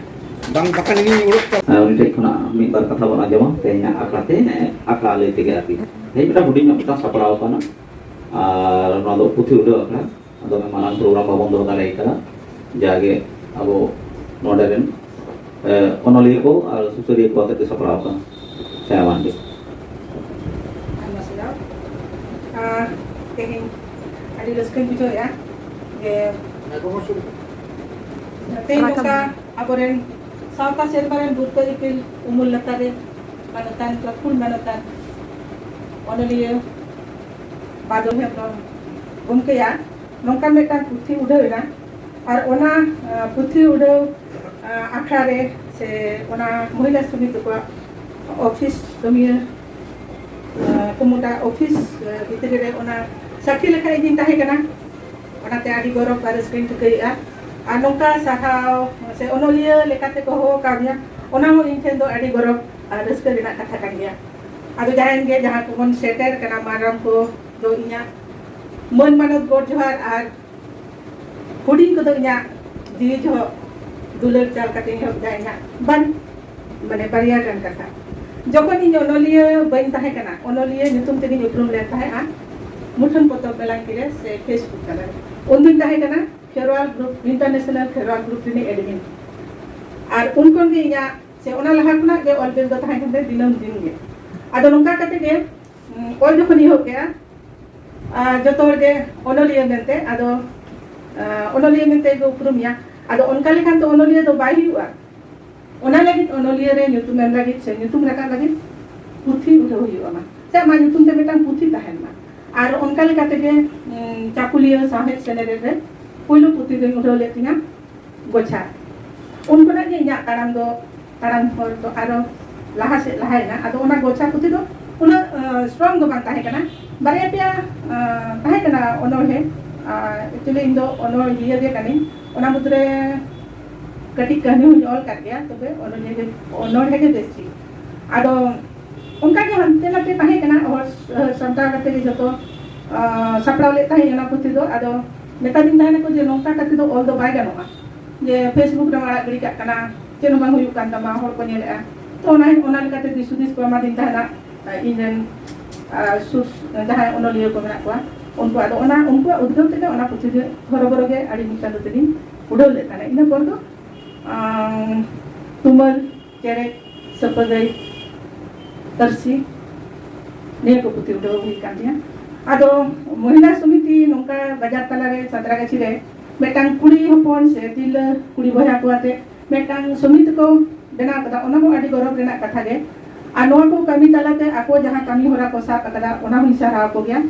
ᱵᱟᱝ, ᱵᱟᱠᱷᱟᱱ ᱤᱧᱤᱧ ᱩᱲᱩᱠ ᱠᱚᱣᱟ᱾ ᱟᱨ ᱩᱱᱤ ᱴᱷᱮᱱ ᱠᱷᱚᱱᱟᱜ ᱢᱤᱫ ᱵᱟᱨ ᱠᱟᱛᱷᱟ ᱵᱚᱱ ᱟᱸᱡᱚᱢᱟ ᱛᱮᱦᱮᱧᱟᱜ ᱟᱠᱷᱲᱟ ᱛᱮ, ᱟᱠᱷᱲᱟ ᱞᱟᱹᱭ ᱛᱮᱜᱮ ᱟᱨᱠᱤ᱾ ᱛᱮᱦᱮᱧ ᱢᱤᱫᱴᱟᱝ ᱦᱩᱰᱤᱧ ᱧᱚᱜ ᱢᱤᱫᱴᱟᱝ ᱥᱟᱯᱲᱟᱣ ᱟᱠᱟᱱᱟ, ᱟᱨ ᱱᱚᱣᱟ ᱫᱚ ᱯᱩᱛᱷᱤ ᱩᱰᱷᱟᱹᱣ ᱟᱠᱷᱲᱟ᱾ ᱫᱚᱢᱮ ᱢᱟᱨᱟᱝ ᱯᱨᱳᱜᱨᱟᱢ ᱵᱟᱵᱚᱱ ᱫᱚᱦᱚ ᱫᱟᱲᱮ ᱟᱠᱟᱫᱟ, ᱡᱟᱜᱮ ᱟᱵᱚ ᱱᱚᱰᱮ ᱨᱮᱱ ᱚᱱᱚᱞᱤᱭᱟᱹ ᱠᱚ ᱟᱨ ᱥᱩᱥᱟᱹᱨᱤᱭᱟᱹ ᱠᱚ ᱟᱛᱮ ᱛᱮ ᱥᱟᱯᱲᱟᱣ ᱟᱠᱟᱱᱟ᱾ ᱥᱮ ᱮᱢᱟᱱ ᱜᱮ᱾ ᱟᱭᱢᱟ ᱥᱟᱨᱦᱟᱣ᱾ ᱟᱨ ᱛᱮᱦᱮᱧ ᱟᱹᱰᱤ ᱨᱟᱹᱥᱠᱟᱹᱧ ᱵᱩᱡᱷᱟᱹᱣᱮᱫᱼᱟ ᱡᱮ ᱛᱮᱦᱮᱧ ᱱᱚᱝᱠᱟ ᱟᱵᱚᱨᱮᱱ ᱥᱟᱶᱛᱟ ᱥᱮᱨᱢᱟ ᱨᱮᱱ ᱵᱩᱨᱠᱟᱹ ᱤᱯᱤᱞ ᱩᱢᱩᱞ ᱞᱟᱛᱟᱨ ᱨᱮ ᱢᱟᱱᱚᱛᱟᱱ, ᱜᱟᱹᱠᱷᱩᱲ ᱢᱟᱱᱚᱛᱟᱱ ᱚᱱᱚᱞᱤᱭᱟᱹ ᱵᱟᱫᱚᱞ ᱦᱮᱢᱵᱨᱚᱢ ᱜᱚᱢᱠᱮᱭᱟᱜ ᱱᱚᱝᱠᱟᱱ ᱢᱤᱫᱴᱟᱝ ᱯᱩᱛᱷᱤ ᱩᱰᱷᱟᱹᱣ ᱮᱱᱟ᱾ ᱟᱨ ᱚᱱᱟ, ᱟᱸ, ᱯᱩᱛᱷᱤ ᱩᱰᱷᱟᱹᱣ, ᱟᱸ, ᱟᱠᱷᱲᱟ ᱨᱮ ᱥᱮ ᱚᱱᱟ ᱢᱚᱦᱤᱞᱟ ᱥᱚᱢᱤᱛᱤ ᱠᱚᱣᱟᱜ ᱚᱯᱷᱤᱥ ᱠᱟᱹᱢᱤᱭᱟᱹ, ᱟᱸ, ᱠᱩᱢᱩᱴᱟ ᱚᱯᱷᱤᱥ, ᱟᱸ, ᱵᱷᱤᱛᱨᱤ ᱨᱮ ᱚᱱᱟ ᱥᱟᱹᱠᱷᱤ ᱞᱮᱠᱟ ᱤᱧᱤᱧ ᱛᱟᱦᱮᱸ ᱠᱟᱱᱟ᱾ ᱚᱱᱟᱛᱮ ᱟᱹᱰᱤ ᱜᱚᱨᱚᱵᱽ ᱟᱨ ᱨᱟᱹᱥᱠᱟᱹᱧ ᱴᱷᱤᱠᱟᱹᱭᱮᱫᱼᱟ᱾ ᱟᱨ ᱱᱚᱝᱠᱟ ᱥᱟᱨᱦᱟᱣ ᱥᱮ ᱚᱱᱚᱞᱤᱭᱟᱹ ᱞᱮᱠᱟᱛᱮ ᱠᱚ ᱦᱚᱦᱚ ᱟᱠᱟᱫᱤᱧᱟ, ᱚᱱᱟ ᱦᱚᱸ ᱤᱧ ᱴᱷᱮᱱ ᱫᱚ ᱟᱹᱰᱤ ᱜᱚᱨᱚᱵᱽ ᱟᱨ ᱨᱟᱹᱥᱠᱟᱹ ᱨᱮᱱᱟᱜ ᱠᱟᱛᱷᱟ ᱠᱟᱱ ᱜᱮᱭᱟ᱾ ᱟᱫᱚ ᱡᱟᱦᱟᱸᱭ ᱜᱮ, ᱡᱟᱦᱟᱸ ᱠᱚᱵᱚᱱ ᱥᱮᱴᱮᱨ ᱠᱟᱱᱟ, ᱢᱟᱨᱟᱝ ᱠᱚ ᱫᱚ ᱤᱧᱟᱹᱜ ᱢᱟᱹᱱ ᱢᱟᱱᱚᱛ ᱜᱚᱰ ᱡᱚᱦᱟᱨ ᱟᱨ ᱦᱩᱰᱤᱧ ᱠᱚᱫᱚ ᱤᱧᱟᱹᱜ ᱡᱤᱣᱤ ᱡᱚᱦᱚᱜ ᱫᱩᱞᱟᱹᱲ ᱪᱟᱞ ᱠᱟᱛᱮ ᱤᱧ ᱮᱦᱚᱵ ᱮᱫᱟ ᱤᱧᱟᱹᱜ ᱵᱟᱝ, ᱢᱟᱱᱮ, ᱵᱟᱨᱭᱟ ᱜᱟᱱ ᱠᱟᱛᱷᱟ᱾ ᱡᱚᱠᱷᱚᱱ ᱤᱧ ᱚᱱᱚᱞᱤᱭᱟᱹ ᱵᱟᱹᱧ ᱛᱟᱦᱮᱸ ᱠᱟᱱᱟ, ᱚᱱᱚᱞᱤᱭᱟᱹ ᱧᱩᱛᱩᱢ ᱛᱮᱜᱤᱧ ᱩᱯᱨᱩᱢ ᱞᱮᱱ ᱛᱟᱦᱮᱸᱫᱼᱟ ᱢᱩᱴᱷᱟᱹᱱ ᱯᱚᱛᱚᱵ ᱢᱮᱞᱟ ᱠᱤᱨᱮ ᱥᱮ Facebook ᱛᱟᱞᱟᱨᱮ᱾ ᱩᱱᱫᱩᱧ ᱛᱟᱦᱮᱸ ᱠᱟᱱᱟ Kherwal group, international Kherwal group ᱨᱤᱱᱤᱡ ᱮᱰᱢᱤᱱ᱾ ᱟᱨ ᱩᱱ ᱠᱷᱚᱱ ᱜᱮ ᱤᱧᱟᱹᱜ, ᱥᱮ ᱚᱱᱟ ᱞᱟᱦᱟ ᱠᱷᱚᱱᱟᱜ ᱜᱮ ᱚᱞ ᱵᱮᱞ ᱫᱚ ᱛᱟᱦᱮᱸ ᱠᱟᱱ ᱛᱤᱧᱟ ᱫᱤᱱᱟᱹᱢ ᱫᱤᱱ ᱜᱮ᱾ ᱟᱫᱚ ᱱᱚᱝᱠᱟ ᱠᱟᱛᱮ ᱜᱮ, ᱩᱸ, ᱚᱞ ᱡᱚᱠᱷᱚᱱ ᱮᱦᱚᱵ ᱠᱮᱜᱼᱟ, ᱟᱨ ᱡᱚᱛᱚ ᱦᱚᱲ ᱜᱮ ᱚᱱᱚᱞᱤᱭᱟᱹ ᱢᱮᱱᱛᱮ, ᱟᱫᱚ, ᱟᱸ, ᱚᱱᱚᱞᱤᱭᱟᱹ ᱢᱮᱱᱛᱮ ᱠᱚ ᱩᱯᱨᱩᱢᱤᱧᱟ᱾ ᱟᱫᱚ ᱚᱱᱠᱟ ᱞᱮᱠᱷᱟᱱ ᱛᱚ ᱚᱱᱚᱞᱤᱭᱟᱹ ᱫᱚ ᱵᱟᱭ ᱦᱩᱭᱩᱜᱼᱟ᱾ ᱚᱱᱟ ᱞᱟᱹᱜᱤᱫ ᱚᱱᱚᱞᱤᱭᱟᱹ ᱨᱮ ᱧᱩᱛᱩᱢ ᱮᱢ ᱞᱟᱹᱜᱤᱫ ᱥᱮ ᱧᱩᱛᱩᱢ ᱨᱟᱠᱟᱵ ᱞᱟᱹᱜᱤᱫ ᱯᱩᱛᱷᱤ ᱩᱰᱷᱟᱹᱣ ᱦᱩᱭᱩᱜᱼᱟ, ᱢᱟ ᱥᱮ ᱟᱢᱟᱜ ᱧᱩᱛᱩᱢ ᱛᱮ ᱢᱤᱫᱴᱟᱝ ᱯᱩᱛᱷᱤ ᱛᱟᱦᱮᱱ ᱢᱟ᱾ ᱟᱨ ᱚᱱᱠᱟ ᱞᱮᱠᱟ ᱛᱮᱜᱮ ᱩᱸ, ᱪᱟᱠᱩᱞᱤᱭᱟᱹ ᱥᱟᱶᱦᱮᱫ ᱥᱮᱱᱮᱨᱮᱫ ᱨᱮ ᱯᱩᱭᱞᱩ ᱯᱩᱛᱷᱤ ᱫᱚᱧ ᱩᱰᱷᱟᱹᱣ ᱞᱮᱫ ᱛᱤᱧᱟ ᱜᱚᱪᱷᱟ᱾ ᱩᱱ ᱠᱷᱚᱱᱟᱜ ᱜᱮ ᱤᱧᱟᱹᱜ ᱛᱟᱲᱟᱢ ᱫᱚ, ᱛᱟᱲᱟᱢ ᱦᱚᱨ ᱫᱚ ᱟᱨᱚ ᱞᱟᱦᱟ ᱥᱮᱫ ᱞᱟᱦᱟᱭᱮᱱᱟ᱾ ᱟᱫᱚ ᱚᱱᱟ ᱜᱚᱪᱷᱟ ᱯᱩᱛᱷᱤ ᱫᱚ ᱩᱱᱟᱹᱜ ᱥᱴᱨᱚᱝ ᱫᱚ ᱵᱟᱝ ᱛᱟᱦᱮᱸ ᱠᱟᱱᱟ, ᱵᱟᱨᱭᱟ ᱯᱮᱭᱟ ᱟᱸ, ᱛᱟᱦᱮᱸ ᱠᱟᱱᱟ ᱚᱱᱚᱬᱦᱮ᱾ ᱮᱠᱪᱩᱭᱮᱞᱤ ᱤᱧ ᱫᱚ ᱚᱱᱚᱬᱦᱤᱭᱟᱹ ᱜᱮ ᱠᱟᱹᱱᱟᱹᱧ᱾ ᱚᱱᱟ ᱢᱩᱫᱽᱨᱮ ᱠᱟᱹᱴᱤᱡ ᱠᱟᱹᱦᱱᱤ ᱦᱚᱸᱧ ᱚᱞ ᱠᱟᱜ ᱜᱮᱭᱟ, ᱛᱚᱵᱮ ᱚᱱᱚᱬᱦᱮ ᱜᱮ, ᱚᱱᱚᱬᱦᱮ ᱜᱮ ᱵᱮᱥᱤ᱾ ᱟᱫᱚ ᱚᱱᱠᱟ ᱜᱮ ᱦᱟᱱᱛᱮ ᱱᱟᱛᱮ ᱛᱟᱦᱮᱸ ᱠᱟᱱᱟ, ᱦᱚᱲ ᱥᱟᱱᱛᱟᱲ ᱠᱟᱛᱮ ᱜᱮ ᱡᱚᱛᱚ ᱟᱸ, ᱥᱟᱯᱲᱟᱣ ᱞᱮᱫ ᱛᱟᱦᱮᱸᱫ ᱚᱱᱟ ᱯᱩᱛᱷᱤ ᱫᱚ᱾ ᱟᱫᱚ ᱢᱮᱛᱟ ᱫᱤᱧ ᱛᱟᱦᱮᱱᱟᱠᱚ ᱡᱮ ᱱᱚᱝᱠᱟ ᱠᱟᱛᱮ ᱫᱚ ᱚᱞ ᱫᱚ ᱵᱟᱭ ᱜᱟᱱᱚᱜᱼᱟ, ᱡᱮ ᱯᱷᱮᱥᱵᱩᱠ ᱨᱮᱢ ᱟᱲᱟᱜ ᱜᱤᱰᱤ ᱠᱟᱜ ᱠᱟᱱᱟ, ᱪᱮᱫ ᱦᱚᱸ ᱵᱟᱝ ᱦᱩᱭᱩᱜ ᱠᱟᱱ ᱛᱟᱢᱟ, ᱦᱚᱲ ᱠᱚ ᱧᱮᱞᱮᱫᱼᱟ᱾ ᱛᱚ ᱚᱱᱟ, ᱚᱱᱟ ᱞᱮᱠᱟᱛᱮ ᱫᱤᱥ ᱦᱩᱫᱤᱥ ᱠᱚ ᱮᱢᱟ ᱫᱤᱧ ᱛᱟᱦᱮᱱᱟ ᱤᱧ ᱨᱮᱱ ᱟᱸ, ᱥᱩᱨ ᱡᱟᱦᱟᱸᱭ ᱚᱱᱚᱞᱤᱭᱟᱹ ᱠᱚ ᱢᱮᱱᱟᱜ ᱠᱚᱣᱟ, ᱩᱱᱠᱩ᱾ ᱟᱫᱚ ᱚᱱᱟ ᱩᱱᱠᱩᱣᱟᱜ ᱩᱫᱽᱜᱟᱹᱣ ᱛᱮᱜᱮ ᱚᱱᱟ ᱯᱩᱛᱷᱤ ᱫᱚ ᱦᱚᱨᱚᱵᱚᱨᱚ ᱜᱮ ᱟᱹᱰᱤ ᱢᱤᱫᱴᱟᱝ ᱫᱚ ᱛᱮᱜᱤᱧ ᱩᱰᱟᱹᱣ ᱞᱮᱫ ᱛᱟᱦᱮᱱᱟ᱾ ᱤᱱᱟᱹ ᱯᱚᱨ ᱫᱚ ᱟᱸ, ᱛᱩᱢᱟᱹᱞ ᱪᱮᱬᱮ ᱥᱟᱹᱯᱟᱹᱜᱟᱹᱭ ᱟᱹᱨᱥᱤ, ᱱᱤᱭᱟᱹ ᱠᱚ ᱯᱩᱛᱷᱤ ᱩᱰᱷᱟᱹᱣ ᱦᱩᱭ ᱠᱟᱱ ᱛᱤᱧᱟ᱾ ᱟᱫᱚ ᱢᱚᱦᱤᱞᱟ ᱥᱚᱢᱤᱛᱤ ᱱᱚᱝᱠᱟ ᱵᱟᱡᱟᱨ ᱛᱟᱞᱟᱨᱮ ᱥᱟᱸᱛᱨᱟᱜᱟᱹᱪᱷᱤ ᱨᱮ ᱢᱤᱫᱴᱟᱝ ᱠᱩᱲᱤ ᱦᱚᱯᱚᱱ ᱥᱮ ᱛᱤᱨᱞᱟᱹ ᱠᱩᱲᱤ ᱵᱚᱭᱦᱟ ᱠᱚ ᱟᱛᱮ ᱢᱤᱫᱴᱟᱝ ᱥᱚᱢᱤᱛᱤ ᱠᱚ ᱵᱮᱱᱟᱣ ᱠᱟᱫᱟ, ᱚᱱᱟ ᱦᱚᱸ ᱟᱹᱰᱤ ᱜᱚᱨᱚᱵᱽ ᱨᱮᱱᱟᱜ ᱠᱟᱛᱷᱟ ᱜᱮ᱾ ᱟᱨ ᱱᱚᱣᱟ ᱠᱚ ᱠᱟᱹᱢᱤ ᱛᱟᱞᱟᱛᱮ ᱟᱠᱚ ᱡᱟᱦᱟᱸ ᱠᱟᱹᱢᱤ ᱦᱚᱨᱟ ᱠᱚ ᱥᱟᱵ ᱟᱠᱟᱫᱟ, ᱚᱱᱟ ᱦᱚᱸᱧ ᱥᱟᱨᱦᱟᱣ ᱠᱚ ᱜᱮᱭᱟ᱾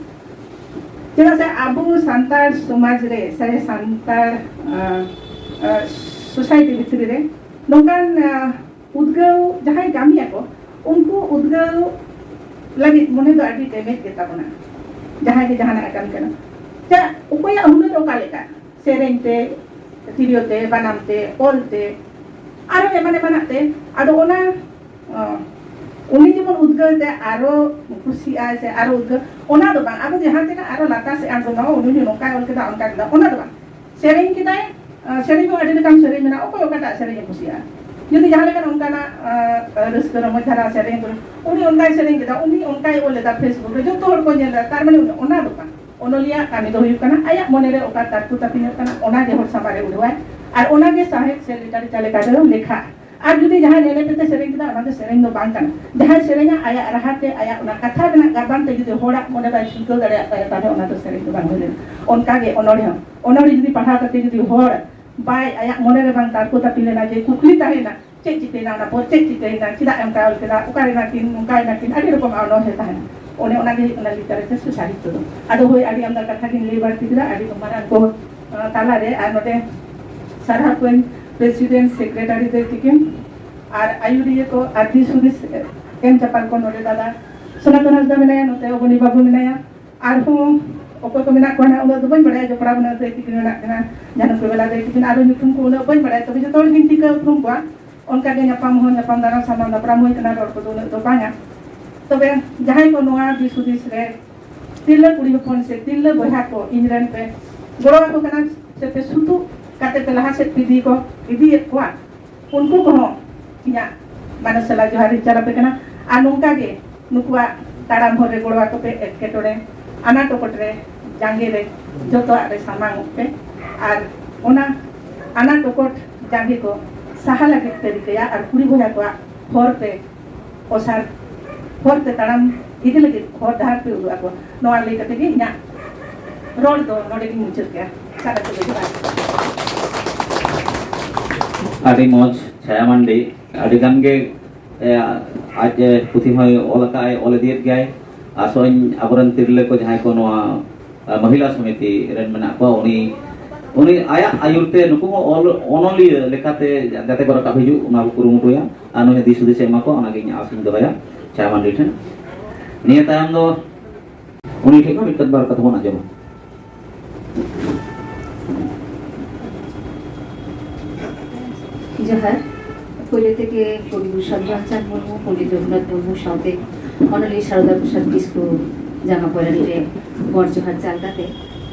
ᱪᱮᱫᱟᱜ ᱥᱮ ᱟᱵᱚ ᱥᱟᱱᱛᱟᱲ ᱥᱚᱢᱟᱡᱽ ᱨᱮ ᱥᱮ ᱥᱟᱱᱛᱟᱲ ᱟᱸ, ᱟᱸ, ᱥᱳᱥᱟᱭᱴᱤ ᱵᱷᱤᱛᱨᱤ ᱨᱮ ᱱᱚᱝᱠᱟᱱ ᱟᱸ, ᱩᱫᱽᱜᱟᱹᱣ ᱡᱟᱦᱟᱸᱭ ᱠᱟᱹᱢᱤᱭᱟᱠᱚ, ᱩᱱᱠᱩ ᱩᱫᱽᱜᱟᱹᱣ ᱞᱟᱹᱜᱤᱫ ᱢᱚᱱᱮ ᱫᱚ ᱟᱹᱰᱤ ᱰᱮᱢᱮᱡᱽ ᱜᱮᱛᱟ ᱵᱚᱱᱟ᱾ ᱡᱟᱦᱟᱸᱭ ᱜᱮ ᱡᱟᱦᱟᱱᱟᱜ ᱮ ᱠᱟᱹᱢᱤ ᱠᱟᱱᱟ, ᱪᱮᱫ ᱚᱠᱚᱭᱟᱜ ᱦᱩᱱᱟᱹᱨ ᱚᱠᱟ ᱞᱮᱠᱟ, ᱥᱮᱨᱮᱧ ᱛᱮ, ᱛᱤᱨᱭᱳ ᱛᱮ, ᱵᱟᱱᱟᱢ ᱛᱮ, ᱚᱞ ᱛᱮ, ᱟᱨᱚ ᱮᱢᱟᱱ ᱮᱢᱟᱱᱟᱜ ᱛᱮ᱾ ᱟᱫᱚ ᱚᱱᱟ ᱚ, ᱩᱱᱤ ᱡᱮᱢᱚᱱ ᱩᱫᱽᱜᱟᱹᱣ ᱛᱮ ᱟᱨᱚ ᱠᱩᱥᱤᱜᱼᱟᱭ ᱥᱮ ᱟᱨᱚ ᱩᱫᱽᱜᱟᱹᱣ, ᱚᱱᱟ ᱫᱚ ᱵᱟᱝ᱾ ᱟᱵᱚ ᱡᱟᱦᱟᱸ ᱛᱤᱱᱟᱹᱜ ᱟᱨᱚ ᱞᱟᱛᱟᱨ ᱥᱮᱫ ᱟᱬᱜᱚᱱᱟ, ᱩᱱᱤ ᱦᱚᱸ ᱱᱚᱝᱠᱟᱭ ᱚᱞ ᱠᱮᱫᱟ, ᱚᱱᱠᱟ ᱠᱮᱫᱟ, ᱚᱱᱟ ᱫᱚ ᱵᱟᱝ᱾ ᱥᱮᱨᱮᱧ ᱠᱮᱫᱟᱭ, ᱟᱸ, ᱥᱮᱨᱮᱧ ᱦᱚᱸ ᱟᱹᱰᱤ ᱞᱮᱠᱟᱱ ᱥᱮᱨᱮᱧ ᱢᱮᱱᱟᱜᱼᱟ, ᱚᱠᱚᱭ ᱚᱠᱟᱴᱟᱜ ᱥᱮᱨᱮᱧ ᱮ ᱠᱩᱥᱤᱭᱟᱜᱼᱟ᱾ ᱡᱩᱫᱤ ᱡᱟᱦᱟᱸ ᱞᱮᱠᱟᱱ ᱚᱱᱠᱟᱱᱟᱜ ᱟᱸ, ᱨᱟᱹᱥᱠᱟᱹ ᱨᱚᱢᱚᱡᱽ ᱫᱷᱟᱨᱟ ᱥᱮᱨᱮᱧ ᱠᱚ, ᱩᱱᱤ ᱚᱱᱠᱟᱭ ᱥᱮᱨᱮᱧ ᱠᱮᱫᱟ, ᱩᱱᱤ ᱚᱱᱠᱟᱭ ᱚᱞ ᱞᱮᱫᱟ, ᱯᱷᱮᱥᱵᱩᱠ ᱨᱮ ᱡᱚᱛᱚ ᱦᱚᱲ ᱠᱚ ᱧᱮᱞ ᱮᱫᱟ, ᱛᱟᱨ ᱢᱟᱱᱮ ᱩᱱᱤ ᱚᱱᱟ ᱫᱚ ᱵᱟᱝ᱾ ᱚᱱᱚᱞᱤᱭᱟᱹ ᱠᱟᱹᱢᱤ ᱫᱚ ᱦᱩᱭᱩᱜ ᱠᱟᱱᱟ ᱟᱭᱟᱜ ᱢᱚᱱᱮ ᱨᱮ ᱚᱠᱟ ᱛᱟᱨᱠᱩ ᱛᱟᱹᱯᱤᱧᱚᱜ ᱠᱟᱱᱟ, ᱚᱱᱟ ᱜᱮ ᱦᱚᱲ ᱥᱟᱢᱟᱝ ᱨᱮ ᱩᱰᱩᱠᱟᱭ, ᱟᱨ ᱚᱱᱟ ᱜᱮ ᱥᱟᱶᱦᱮᱫ ᱥᱮ ᱞᱤᱴᱟᱨᱮᱪᱟᱨ ᱞᱮᱠᱟ ᱛᱮᱫᱚ ᱞᱮᱠᱷᱟᱜᱼᱟ᱾ ᱟᱨ ᱡᱩᱫᱤ ᱡᱟᱦᱟᱸᱭ ᱮᱱᱮᱡ ᱯᱮᱛᱮ ᱥᱮᱨᱮᱧ ᱠᱮᱫᱟ, ᱚᱱᱟ ᱫᱚ ᱥᱮᱨᱮᱧ ᱫᱚ ᱵᱟᱝ ᱠᱟᱱᱟ᱾ ᱡᱟᱦᱟᱸᱭ ᱥᱮᱨᱮᱧᱟ, ᱟᱭᱟᱜ ᱨᱟᱦᱟ ᱛᱮ, ᱟᱭᱟᱜ ᱚᱱᱟ ᱠᱟᱛᱷᱟ ᱨᱮᱱᱟᱜ ᱜᱟᱵᱟᱱ ᱛᱮ ᱡᱩᱫᱤ ᱦᱚᱲᱟᱜ ᱢᱚᱱᱮ ᱵᱟᱭ ᱪᱷᱩᱞᱠᱟᱹᱣ ᱫᱟᱲᱮᱭᱟᱜ ᱛᱟᱭᱟ, ᱛᱟᱦᱚᱞᱮ ᱚᱱᱟ ᱫᱚ ᱥᱮᱨᱮᱧ ᱫᱚ ᱵᱟᱝ ᱦᱩᱭ ᱞᱮᱱᱟ᱾ ᱚᱱᱠᱟ ᱜᱮ ᱚᱱᱚᱬᱦᱮ ᱦᱚᱸ, ᱚᱱᱚᱬᱦᱮ ᱡᱩᱫᱤ ᱯᱟᱲᱦᱟᱣ ᱠᱟᱛᱮ ᱡᱩᱫᱤ ᱦᱚᱲ ᱵᱟᱭ, ᱟᱭᱟᱜ ᱢᱚᱱᱮ ᱨᱮ ᱵᱟᱝ ᱛᱟᱨᱠᱚ ᱛᱟᱹᱯᱤ ᱞᱮᱱᱟ ᱡᱮ ᱠᱩᱠᱞᱤ ᱛᱟᱦᱮᱸᱭᱮᱱᱟ, ᱪᱮᱫ ᱪᱤᱠᱟᱹᱭᱮᱱᱟ ᱚᱱᱟ ᱯᱚᱨ, ᱪᱮᱫ ᱪᱤᱠᱟᱹᱭᱮᱱᱟ, ᱪᱮᱫᱟᱜ ᱚᱱᱠᱟ ᱚᱞ ᱠᱮᱫᱟ, ᱚᱠᱟᱭᱮᱱᱟ ᱠᱤᱱ, ᱱᱚᱝᱠᱟᱭᱮᱱᱟ ᱠᱤᱱ, ᱟᱹᱰᱤ ᱨᱚᱠᱚᱢ ᱚᱱᱚᱬᱦᱮ ᱛᱟᱦᱮᱱᱟ᱾ ᱚᱱᱮ ᱚᱱᱟᱜᱮ ᱦᱩᱭᱩᱜ ᱠᱟᱱᱟ ᱞᱤᱴᱟᱨᱮᱪᱟᱨ ᱥᱮ ᱥᱟᱦᱤᱛᱛᱚ ᱫᱚ᱾ ᱟᱫᱚ ᱦᱳᱭ, ᱟᱹᱰᱤ ᱟᱢᱫᱟ ᱠᱟᱛᱷᱟ ᱜᱤᱧ ᱞᱟᱹᱭ ᱵᱟᱹᱲᱛᱤ ᱠᱮᱫᱟ ᱟᱹᱰᱤ ᱢᱟᱨᱟᱝ ᱠᱚ ᱟᱸ, ᱛᱟᱞᱟᱨᱮ᱾ ᱟᱨ ᱱᱚᱰᱮ ᱥᱟᱨᱦᱟᱣ ᱠᱚᱣᱟᱧ ᱯᱨᱮᱥᱤᱰᱮᱱᱴ, ᱥᱮᱠᱨᱮᱴᱟᱨᱤ ᱫᱟᱹᱭ ᱛᱤᱠᱤᱱ ᱟᱨ ᱟᱹᱭᱩᱨᱤᱭᱟᱹ ᱠᱚ ᱟᱨ ᱫᱤᱥ ᱦᱩᱫᱤᱥ ᱮᱢ ᱪᱟᱯᱟᱞ ᱠᱚ᱾ ᱱᱚᱰᱮ ᱫᱟᱫᱟ ᱥᱚᱱᱟᱛᱚᱱ ᱦᱟᱸᱥᱫᱟ ᱢᱮᱱᱟᱭᱟ, ᱱᱚᱛᱮ ᱚᱵᱚᱱᱤ ᱵᱟᱹᱵᱩ ᱢᱮᱱᱟᱭᱟ, ᱟᱨᱦᱚᱸ ᱚᱠᱚᱭ ᱠᱚ ᱢᱮᱱᱟᱜ ᱠᱚᱣᱟ ᱱᱟᱜ ᱩᱱᱟᱹᱜ ᱫᱚ ᱵᱟᱹᱧ ᱵᱟᱲᱟᱭᱟ, ᱡᱚᱯᱲᱟᱣ ᱩᱱᱟᱹᱜ ᱫᱟᱹᱭ ᱛᱤᱠᱤᱱ ᱢᱮᱱᱟᱜ ᱠᱤᱱᱟ, ᱡᱟᱹᱱᱩ ᱠᱚᱵᱮᱞᱟ ᱫᱟᱹᱭ ᱛᱤᱠᱤᱱ, ᱟᱨᱦᱚᱸ ᱧᱩᱛᱩᱢ ᱠᱚ ᱩᱱᱟᱹᱜ ᱵᱟᱹᱧ ᱵᱟᱲᱟᱭᱟ, ᱛᱚᱵᱮ ᱡᱚᱛᱚ ᱦᱚᱲ ᱜᱤᱧ ᱴᱷᱤᱠᱟᱹ ᱩᱯᱨᱩᱢ ᱠᱚᱣᱟ᱾ ᱚᱱᱠᱟᱜᱮ ᱧᱟᱯᱟᱢ ᱦᱚᱸ ᱧᱟᱯᱟᱢ ᱫᱟᱨᱟᱢ ᱥᱟᱢᱟᱝ ᱫᱟᱯᱨᱟᱢ ᱦᱩᱭ ᱠᱟᱱᱟ, ᱨᱚᱲ ᱠᱚᱫᱚ ᱩᱱᱟᱹᱜ ᱫᱚ ᱵᱟᱝᱟ᱾ ᱛᱚᱵᱮ ᱡᱟᱦᱟᱸᱭ ᱠᱚ ᱱᱚᱣᱟ ᱫᱤᱥ ᱦᱩᱫᱤᱥ ᱨᱮ ᱛᱤᱨᱞᱟᱹ ᱠᱩᱲᱤ ᱦᱚᱯᱚᱱ ᱥᱮ ᱛᱤᱨᱞᱟᱹ ᱵᱚᱭᱦᱟ ᱠᱚ ᱤᱧ ᱨᱮᱱ ᱯᱮ ᱜᱚᱲᱚ ᱟᱠᱚ ᱠᱟᱱᱟ ᱥᱮ ᱯᱮ ᱥᱩᱛᱩᱜ ᱠᱟᱛᱮ ᱯᱮ ᱞᱟᱦᱟ ᱥᱮᱫ ᱯᱮ ᱤᱫᱤ ᱠᱚ, ᱤᱫᱤᱭᱮᱫ ᱠᱚᱣᱟ, ᱩᱱᱠᱩ ᱠᱚᱦᱚᱸ ᱤᱧᱟᱹᱜ ᱢᱟᱱᱚᱥ ᱥᱟᱞᱟᱜ ᱡᱚᱦᱟᱨ ᱤᱧ ᱪᱟᱞ ᱟᱯᱮ ᱠᱟᱱᱟ᱾ ᱟᱨ ᱱᱚᱝᱠᱟ ᱜᱮ ᱱᱩᱠᱩᱣᱟᱜ ᱛᱟᱲᱟᱢ ᱦᱚᱨ ᱨᱮ ᱜᱚᱲᱚ ᱟᱠᱚ ᱯᱮ, ᱮᱴᱠᱮᱴᱚᱬᱮ, ᱟᱱᱟᱴ ᱚᱠᱚᱴ ᱨᱮ, ᱡᱟᱸᱜᱮ ᱨᱮ, ᱡᱚᱛᱚᱣᱟᱜ ᱨᱮ ᱥᱟᱢᱟᱝ ᱚᱜ ᱯᱮ᱾ ᱟᱨ ᱚᱱᱟ ᱟᱱᱟᱴ ᱚᱠᱚᱴ ᱡᱟᱸᱜᱮ ᱠᱚ ᱥᱟᱦᱟ ᱞᱟᱹᱜᱤᱫ ᱯᱮ ᱨᱤᱠᱟᱹᱭᱟ ᱟᱨ ᱠᱩᱲᱤ ᱵᱚᱭᱦᱟ ᱠᱚᱣᱟᱜ ᱦᱚᱨ ᱯᱮ ᱚᱥᱟᱨ ᱦᱚᱨ ᱛᱮ ᱛᱟᱲᱟᱢ ᱤᱫᱤ ᱞᱟᱹᱜᱤᱫ ᱦᱚᱨ ᱰᱟᱦᱟᱨ ᱯᱮ ᱩᱫᱩᱜ ᱟᱠᱚᱣᱟ᱾ ᱱᱚᱣᱟ ᱞᱟᱹᱭ ᱠᱟᱛᱮ ᱜᱮ ᱤᱧᱟᱹᱜ ᱨᱚᱲ ᱫᱚ ᱱᱚᱰᱮ ᱜᱤᱧ ᱢᱩᱪᱟᱹᱫ ᱠᱮᱫᱟ᱾ ᱥᱟᱱᱟᱢ ᱠᱚᱜᱮ ᱡᱚᱦᱟᱨ᱾ ᱟᱹᱰᱤ ᱢᱚᱡᱽ, ᱪᱷᱟᱭᱟ ᱢᱟᱱᱰᱤ ᱟᱹᱰᱤ ᱜᱟᱱ ᱜᱮ, ᱮ, ᱟᱡ, ᱮ, ᱯᱩᱛᱷᱤ ᱦᱚᱸᱭ ᱚᱞ ᱟᱠᱟᱫ ᱟᱭ, ᱚᱞ ᱤᱫᱤᱭᱮᱫ ᱜᱮᱭᱟᱭ᱾ ᱟᱥᱚᱜ ᱟᱹᱧ ᱟᱵᱚᱨᱮᱱ ᱛᱤᱨᱞᱟᱹ ᱠᱚ ᱡᱟᱦᱟᱸᱭ ᱠᱚ ᱱᱚᱣᱟ, ᱮ, ᱢᱚᱦᱤᱞᱟ ᱥᱚᱢᱤᱛᱤ ᱨᱮᱱ ᱢᱮᱱᱟᱜ ᱠᱚᱣᱟ, ᱩᱱᱤ, ᱩᱱᱤ ᱟᱭᱟᱜ ᱟᱹᱭᱩᱨ ᱛᱮ ᱱᱩᱠᱩ ᱦᱚᱸ ᱚᱞ, ᱚᱱᱚᱞᱤᱭᱟᱹ ᱞᱮᱠᱟᱛᱮ ᱡᱟᱛᱮ ᱠᱚ ᱨᱟᱠᱟᱵ ᱦᱤᱡᱩᱜ, ᱚᱱᱟ ᱠᱚ ᱠᱩᱨᱩᱢᱩᱴᱩᱭᱟ᱾ ᱟᱨ ᱱᱩᱭ ᱦᱚᱸ ᱫᱤᱥ ᱦᱩᱫᱤᱥ ᱮ ᱮᱢᱟ ᱠᱚᱣᱟ, ᱚᱱᱟᱜᱮ ᱤᱧ ᱟᱥ ᱤᱧ ᱫᱚᱦᱚᱭᱟ ᱪᱷᱟᱭᱟ ᱢᱟᱱᱰᱤ ᱴᱷᱮᱱ᱾ ᱱᱤᱭᱟᱹ ᱛᱟᱭᱚᱢ ᱫᱚ ᱩᱱᱤ ᱴᱷᱮᱱ ᱠᱷᱚᱱ ᱢᱤᱫᱴᱟᱝ ᱵᱟᱨ ᱠᱟᱛᱷᱟ ᱵᱚᱱ ᱟᱸᱡᱚᱢᱟ᱾ ᱡᱚᱦᱟᱨ᱾ ᱯᱳᱭᱞᱳ ᱛᱮᱜᱮ ᱠᱚᱵᱤᱜᱩᱨᱩ ᱥᱟᱫᱷᱩ ᱨᱟᱢᱪᱟᱸᱫᱽ ᱢᱩᱨᱢᱩ, ᱯᱚᱱᱰᱤᱛ ᱨᱚᱜᱷᱩᱱᱟᱛᱷ ᱢᱩᱨᱢᱩ ᱥᱟᱶᱛᱮ ᱚᱱᱚᱞᱤᱭᱟᱹ ᱥᱟᱨᱚᱫᱟ ᱯᱨᱚᱥᱟᱫᱽ ᱠᱤᱥᱠᱩ ᱡᱟᱸᱜᱟ ᱯᱚᱭᱞᱟ ᱨᱮ ᱜᱚᱰ ᱡᱚᱦᱟᱨ ᱪᱟᱞ ᱠᱟᱛᱮ,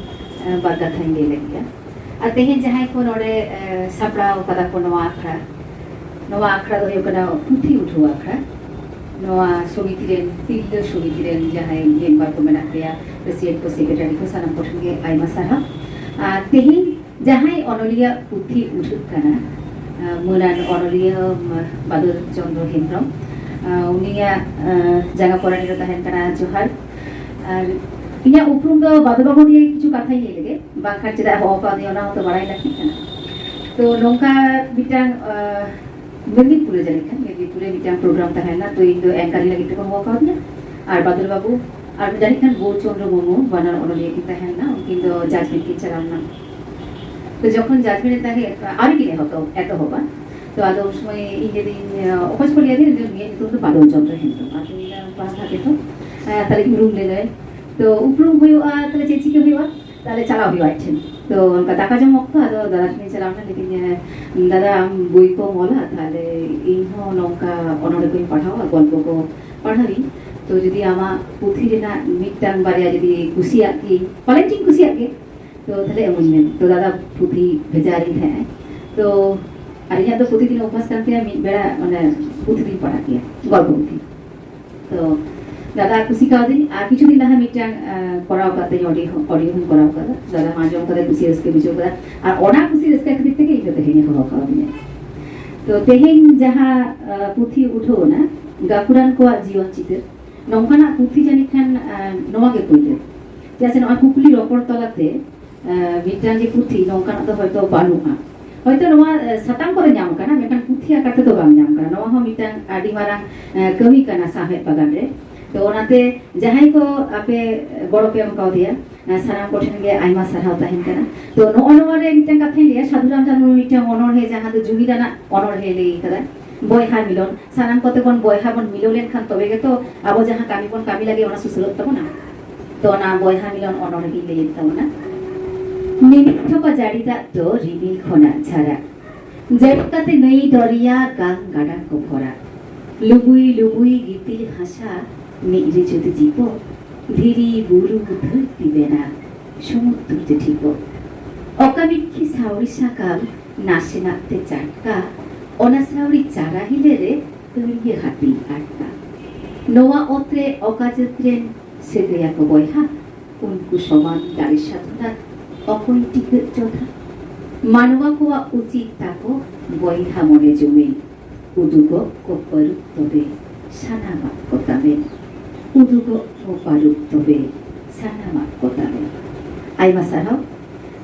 ᱮ, ᱵᱟᱨ ᱠᱟᱛᱷᱟᱧ ᱞᱟᱹᱭ ᱞᱟᱹᱜᱤᱫᱼᱟ᱾ ᱟᱨ ᱛᱮᱦᱮᱧ ᱡᱟᱦᱟᱸᱭ ᱠᱚ ᱱᱚᱰᱮ, ᱮ, ᱥᱟᱯᱲᱟᱣ ᱠᱟᱫᱟ ᱠᱚ ᱱᱚᱣᱟ ᱟᱠᱷᱲᱟ, ᱱᱚᱣᱟ ᱟᱠᱷᱲᱟ ᱫᱚ ᱦᱩᱭᱩᱜ ᱠᱟᱱᱟ ᱯᱩᱛᱷᱤ ᱩᱴᱷᱟᱹᱣ ᱟᱠᱷᱲᱟ᱾ ᱱᱚᱣᱟ ᱥᱚᱢᱤᱛᱤ ᱨᱮᱱ, ᱛᱤᱨᱞᱟᱹ ᱥᱚᱢᱤᱛᱤ ᱨᱮᱱ ᱡᱟᱦᱟᱸᱭ ᱢᱮᱢᱵᱟᱨ ᱠᱚ ᱢᱮᱱᱟᱜ ᱯᱮᱭᱟ, ᱯᱨᱮᱥᱤᱰᱮᱱᱴ ᱠᱚ, ᱥᱮᱠᱨᱮᱴᱟᱨᱤ ᱠᱚ, ᱥᱟᱱᱟᱢ ᱠᱚᱴᱷᱮᱱ ᱜᱮ ᱟᱭᱢᱟ ᱥᱟᱨᱦᱟᱣ᱾ ᱟᱨ ᱛᱮᱦᱮᱧ ᱡᱟᱦᱟᱸᱭ ᱚᱱᱚᱞᱤᱭᱟᱹ ᱯᱩᱛᱷᱤ ᱩᱰᱩᱠ ᱠᱟᱱᱟ, ᱟᱸ, ᱢᱟᱹᱱᱟᱱ ᱚᱱᱚᱞᱤᱭᱟᱹ, ᱢ-, ᱵᱟᱫᱚᱞ ᱪᱚᱸᱫᱽᱨᱚ ᱦᱮᱢᱵᱨᱚᱢ, ᱟᱸ, ᱩᱱᱤᱭᱟᱜ, ᱟᱸ, ᱡᱟᱸᱜᱟ ᱯᱚᱨᱟᱱᱤ ᱨᱮ ᱛᱟᱦᱮᱱ ᱠᱟᱱᱟ ᱡᱚᱦᱟᱨ᱾ ᱟᱨ ᱤᱧᱟᱹᱜ ᱩᱯᱨᱩᱢ ᱫᱚ ᱵᱟᱫᱚᱞ ᱵᱟᱹᱵᱩ ᱱᱤᱭᱮ ᱠᱤᱪᱷᱩ ᱠᱟᱛᱷᱟᱧ ᱞᱟᱹᱭ ᱞᱮᱜᱮ, ᱵᱟᱝᱠᱷᱟᱱ ᱪᱮᱫᱟᱜ ᱦᱚᱦᱚ ᱠᱟᱣᱫᱤᱧᱟ ᱚᱱᱟ ᱦᱚᱸᱛᱚ ᱵᱟᱲᱟᱭ ᱞᱟᱹᱠᱛᱤᱜ ᱠᱟᱱᱟ᱾ ᱛᱚ ᱱᱚᱝᱠᱟ ᱢᱤᱫᱴᱟᱝ ᱢᱮᱫᱽᱱᱤᱯᱩᱨ ᱨᱮ ᱡᱟᱹᱱᱤᱡ ᱠᱷᱟᱱ ᱢᱮᱫᱽᱱᱤᱯᱩᱨ ᱨᱮ ᱢᱤᱫᱴᱟᱝ ᱯᱨᱳᱜᱨᱟᱢ ᱛᱟᱦᱮᱸ ᱞᱮᱱᱟ᱾ ᱛᱚ ᱤᱧ ᱫᱚ ᱮᱝᱠᱟᱨᱤᱝ ᱞᱟᱹᱜᱤᱫ ᱛᱮᱠᱚ ᱦᱚᱦᱚ ᱠᱟᱣᱫᱤᱧᱟ᱾ ᱟᱨ ᱵᱟᱫᱚᱞ ᱵᱟᱹᱵᱩ ᱟᱨ ᱡᱟᱹᱱᱤᱡ ᱠᱷᱟᱱ ᱜᱳᱨ ᱪᱚᱱᱫᱨᱚ ᱢᱩᱨᱢᱩ ᱵᱟᱱᱟᱨ ᱚᱱᱚᱞᱤᱭᱟᱹ ᱠᱤᱱ ᱛᱟᱦᱮᱸ ᱞᱮᱱᱟ᱾ ᱩᱱᱠᱤᱱ ᱫᱚ ᱡᱟᱡᱽᱢᱮᱱᱴ ᱠᱤᱱ ᱪᱟᱞᱟᱣ ᱞᱮᱱᱟ᱾ ᱛᱚ ᱡᱚᱠᱷᱚᱱ ᱡᱟᱡᱽᱢᱮᱱᱴ ᱮ ᱛᱟᱦᱮᱸ ᱟᱹᱣᱨᱤ ᱠᱤᱱ ᱮᱦᱚᱵ ᱮᱛᱚᱦᱚᱵᱟ᱾ ᱛᱚ ᱟᱫᱚ ᱩᱱ ᱥᱚᱢᱚᱭ ᱤᱧ ᱫᱤᱫᱤᱧ ᱚᱠᱚᱭ ᱠᱚ ᱞᱟᱹᱭ ᱟᱫᱤᱧ ᱡᱮ ᱱᱩᱭᱟᱜ ᱧᱩᱛᱩᱢ ᱫᱚ ᱵᱟᱫᱚᱞ ᱪᱚᱱᱫᱨᱚ ᱦᱮᱢᱵᱨᱚᱢ᱾ ᱟᱫᱚ ᱤᱧ ᱫᱚ ᱵᱟᱝ ᱵᱷᱟᱜᱮ ᱛᱚ᱾ ᱛᱟᱦᱞᱮ ᱩᱯᱨᱩᱢ ᱦᱩᱭᱩᱜᱼᱟ, ᱛᱟᱦᱞᱮ ᱪᱮᱫ ᱪᱤᱠᱟᱹ ᱦᱩᱭᱩᱜᱼᱟ? ᱛᱟᱦᱞᱮ ᱪᱟᱞᱟᱣ ᱦᱩᱭᱩᱜᱼᱟ ᱟᱡ ᱴᱷᱮᱱ᱾ ᱛᱚ ᱚᱱᱠᱟ ᱫᱟᱠᱟ ᱡᱚᱢ ᱚᱠᱛᱚ ᱟᱫᱚ ᱫᱟᱫᱟ ᱴᱷᱮᱱᱤᱧ ᱪᱟᱞᱟᱣ ᱮᱱᱟ, ᱞᱟᱹᱭᱫᱤᱧ, "ᱫᱟᱫᱟ, ᱟᱢ ᱵᱳᱭ ᱠᱚᱢ ᱚᱞᱟ, ᱛᱟᱦᱞᱮ ᱤᱧ ᱦᱚᱸ ᱱᱚᱝᱠᱟ ᱚᱱᱚᱬᱦᱮ ᱠᱚᱧ ᱯᱟᱲᱦᱟᱣᱟ, ᱜᱚᱞᱯᱚ ᱠᱚ ᱯᱟᱲᱦᱟᱣᱤᱧ᱾ ᱛᱚ ᱡᱩᱫᱤ ᱟᱢᱟᱜ ᱯᱩᱛᱷᱤ ᱨᱮᱱᱟᱜ ᱢᱤᱫᱴᱟᱝ ᱵᱟᱨᱭᱟ ᱡᱩᱫᱤ ᱠᱩᱥᱤᱭᱟᱜ ᱜᱤᱭᱟᱹᱧ, ᱯᱟᱞᱮᱱ ᱪᱚᱧ ᱠᱩᱥᱤᱭᱟᱜ ᱜᱮ, ᱛᱚ ᱛᱟᱦᱞᱮ ᱮᱢᱟᱹᱧ ᱢᱮ᱾" ᱛᱚ ᱫᱟᱫᱟ ᱯᱩᱛᱷᱤ ᱵᱷᱮᱡᱟ ᱟᱹᱫᱤᱧ ᱛᱟᱦᱮᱸᱜᱼᱟᱭ᱾ ᱛᱚ ᱟᱨ ᱤᱧᱟᱹᱜ ᱫᱚ ᱯᱨᱚᱛᱤᱫᱤᱱ ᱚᱵᱷᱟᱥ ᱠᱟᱱ ᱛᱤᱧᱟ, ᱢᱤᱫ ᱵᱮᱲᱟ ᱢᱟᱱᱮ ᱯᱩᱛᱷᱤ ᱫᱚᱧ ᱯᱟᱲᱦᱟᱜ ᱜᱮᱭᱟ, ᱜᱚᱞᱯᱚ ᱯᱩᱛᱷᱤ᱾ ᱛᱚ ᱫᱟᱫᱟ ᱠᱩᱥᱤ ᱠᱟᱣᱫᱤᱧ᱾ ᱟᱨ ᱠᱤᱪᱷᱩ ᱫᱤᱱ ᱞᱟᱦᱟ ᱢᱤᱫᱴᱟᱝ ᱠᱚᱨᱟᱣ ᱠᱟᱛᱮ ᱚᱰᱤᱭᱳ ᱚᱰᱤᱭᱳ ᱦᱚᱸᱧ ᱠᱚᱨᱟᱣ ᱠᱟᱫᱟ᱾ ᱫᱟᱫᱟ ᱟᱸᱡᱚᱢ ᱠᱟᱫᱟ, ᱠᱩᱥᱤ ᱨᱟᱹᱥᱠᱟᱹ ᱵᱩᱡᱷᱟᱹᱣ ᱠᱟᱫᱟ᱾ ᱟᱨ ᱚᱱᱟ ᱠᱩᱥᱤ ᱨᱟᱹᱥᱠᱟᱹ ᱠᱷᱟᱹᱛᱤᱨ ᱛᱮᱜᱮ ᱤᱧ ᱫᱚ ᱛᱮᱦᱮᱧ ᱦᱚᱦᱚ ᱠᱟᱣᱫᱤᱧᱟ᱾ ᱛᱚ ᱛᱮᱦᱮᱧ ᱡᱟᱦᱟᱸ ᱯᱩᱛᱷᱤ ᱩᱰᱷᱟᱹᱣ ᱮᱱᱟ, ᱜᱟᱹᱠᱷᱩᱲᱟᱱ ᱠᱚᱣᱟᱜ ᱡᱤᱭᱚᱱ ᱪᱤᱛᱟᱹᱨ, ᱱᱚᱝᱠᱟᱱᱟᱜ ᱯᱩᱛᱷᱤ ᱡᱟᱹᱱᱤᱡ ᱠᱷᱟᱱ ᱱᱚᱣᱟ ᱜᱮ ᱯᱩᱭᱞᱩ᱾ ᱪᱮᱫᱟᱜ ᱥᱮ ᱱᱚᱣᱟ ᱠᱩᱠᱞᱤ ᱨᱚᱯᱚᱲ ᱛᱟᱞᱟᱛᱮ ᱢᱤᱫᱴᱟᱝ ᱡᱮ ᱯᱩᱛᱷᱤ ᱱᱚᱝᱠᱟᱱᱟᱜ ᱫᱚ ᱦᱚᱭᱛᱚ ᱵᱟᱹᱱᱩᱜᱼᱟ᱾ ᱦᱚᱭᱛᱚ ᱱᱚᱣᱟ ᱥᱟᱛᱟᱢ ᱠᱚᱨᱮ ᱧᱟᱢ ᱠᱟᱱᱟ, ᱢᱮᱱᱠᱷᱟᱱ ᱯᱩᱛᱷᱤ ᱟᱠᱟᱨ ᱛᱮᱫᱚ ᱵᱟᱝ ᱧᱟᱢ ᱠᱟᱱᱟ᱾ ᱱᱚᱣᱟ ᱦᱚᱸ ᱢᱤᱫᱴᱟᱝ ᱟᱹᱰᱤ ᱢᱟᱨᱟᱝ ᱠᱟᱹᱢᱤ ᱠᱟᱱᱟ ᱥᱟᱶᱦᱮᱫ ᱵᱟᱜᱟᱱ ᱨᱮ᱾ ᱛᱚ ᱚᱱᱟᱛᱮ ᱡᱟᱦᱟᱸᱭ ᱠᱚ ᱟᱯᱮ ᱜᱚᱲᱚ ᱯᱮ ᱮᱢ ᱠᱟᱣᱫᱮᱭᱟ, ᱥᱟᱱᱟᱢ ᱠᱚᱴᱷᱮᱱ ᱜᱮ ᱟᱭᱢᱟ ᱥᱟᱨᱦᱟᱣ ᱛᱟᱦᱮᱱ ᱠᱟᱱᱟ᱾ ᱛᱚ ᱱᱚᱜᱼᱚ ᱱᱚᱣᱟ ᱨᱮ ᱢᱤᱫᱴᱟᱝ ᱠᱟᱛᱷᱟᱧ ᱞᱟᱹᱭᱟ, ᱥᱟᱹᱫᱷᱩ ᱨᱟᱢᱪᱟᱸᱫᱽ ᱢᱩᱨᱢᱩ ᱢᱤᱫᱴᱟᱝ ᱚᱱᱚᱬᱦᱮ, ᱡᱟᱦᱟᱸ ᱫᱚ ᱡᱩᱢᱤᱫ ᱟᱱᱟᱜ ᱚᱱᱚᱬᱦᱮ ᱞᱟᱹᱭ ᱠᱟᱫᱟ, ᱵᱚᱭᱦᱟ ᱢᱤᱞᱚᱱ᱾ ᱥᱟᱱᱟᱢ ᱠᱚᱛᱮ ᱵᱚᱱ ᱵᱚᱭᱦᱟ ᱵᱚᱱ ᱢᱤᱞᱟᱹᱣ ᱞᱮᱱᱠᱷᱟᱱ ᱛᱚᱵᱮ ᱜᱮᱛᱚ ᱟᱵᱚ ᱡᱟᱦᱟᱸ ᱠᱟᱹᱢᱤ ᱵᱚᱱ ᱠᱟᱹᱢᱤ ᱞᱟᱹᱜᱤᱫ ᱚᱱᱟ ᱥᱩᱥᱟᱹᱨᱚᱜ ᱛᱟᱵᱚᱱᱟ᱾ ᱛᱚ ᱚᱱᱟ ᱵᱚᱭᱦᱟ ᱢᱤᱞᱚᱱ ᱚᱱᱚᱬᱦᱮ ᱜᱤᱧ ᱞᱟᱹᱭᱮᱫ ᱛᱟᱵᱚᱱᱟ᱾ ᱱᱤᱢᱤᱡ ᱴᱷᱚᱯᱟ ᱡᱟᱹᱲᱤ ᱫᱟᱜ ᱫᱚ ᱨᱤᱢᱤᱞ ᱠᱷᱚᱱᱟᱜ ᱡᱷᱟᱨᱟ, ᱡᱟᱹᱨᱩ ᱠᱟᱛᱮ ᱱᱟᱹᱭ ᱫᱚᱨᱭᱟ ᱜᱟᱝ ᱜᱟᱰᱟ ᱠᱚ ᱵᱷᱚᱨᱟ᱾ ᱞᱩᱵᱩᱭ ᱞᱩᱵᱩᱭ ᱜᱤᱛᱤᱞ ᱦᱟᱥᱟ ᱢᱤᱫ ᱨᱮ ᱡᱩᱫᱤ ᱡᱤᱯᱚ, ᱫᱷᱤᱨᱤ ᱵᱩᱨᱩ ᱫᱷᱟᱹᱨᱛᱤ ᱵᱮᱱᱟ ᱥᱩᱢᱩᱫᱨᱩ ᱛᱮ ᱴᱷᱤᱯᱚ᱾ ᱚᱠᱟ ᱢᱤᱫ ᱠᱷᱤ ᱥᱟᱣᱲᱤ ᱥᱟᱠᱟᱢ ᱱᱟᱥᱮᱱᱟᱜ ᱛᱮ ᱪᱟᱴᱠᱟ, ᱚᱱᱟ ᱥᱟᱣᱲᱤ ᱪᱟᱨᱟ ᱦᱤᱞᱟᱹ ᱨᱮ ᱛᱟᱹᱲᱤᱭᱟᱹ ᱦᱟᱹᱛᱤ ᱟᱴᱠᱟ᱾ ᱱᱚᱣᱟ ᱚᱛ ᱨᱮ ᱚᱠᱟ ᱡᱟᱹᱛ ᱨᱮᱱ ᱥᱟᱹᱜᱟᱹᱭᱟᱠᱚ ᱵᱚᱭᱦᱟ, ᱩᱱᱠᱩ ᱥᱚᱢᱟᱱ ᱫᱟᱲᱮ ᱥᱟᱫᱷᱚᱱᱟ ᱚᱠᱚᱭ ᱴᱤᱠᱟᱹᱜ ᱪᱚᱫᱷᱟ? ᱢᱟᱱᱣᱟ ᱠᱚᱣᱟᱜ ᱩᱪᱤᱛ ᱛᱟᱠᱚ ᱵᱚᱭᱦᱟ ᱢᱚᱱᱮ ᱡᱩᱢᱤᱫ᱾ ᱩᱫᱩᱜᱚᱜ ᱠᱚ ᱯᱟᱹᱨᱩᱵ ᱛᱚᱵᱮ ᱥᱟᱱᱟᱢᱟᱜ ᱠᱚ ᱛᱟᱵᱮ᱾ ᱩᱫᱩᱜᱚᱜ ᱠᱚ ᱯᱟᱹᱨᱩᱵ ᱛᱚᱵᱮ ᱥᱟᱱᱟᱢᱟᱜ ᱠᱚ ᱛᱟᱵᱮ᱾ ᱟᱭᱢᱟ ᱥᱟᱨᱦᱟᱣ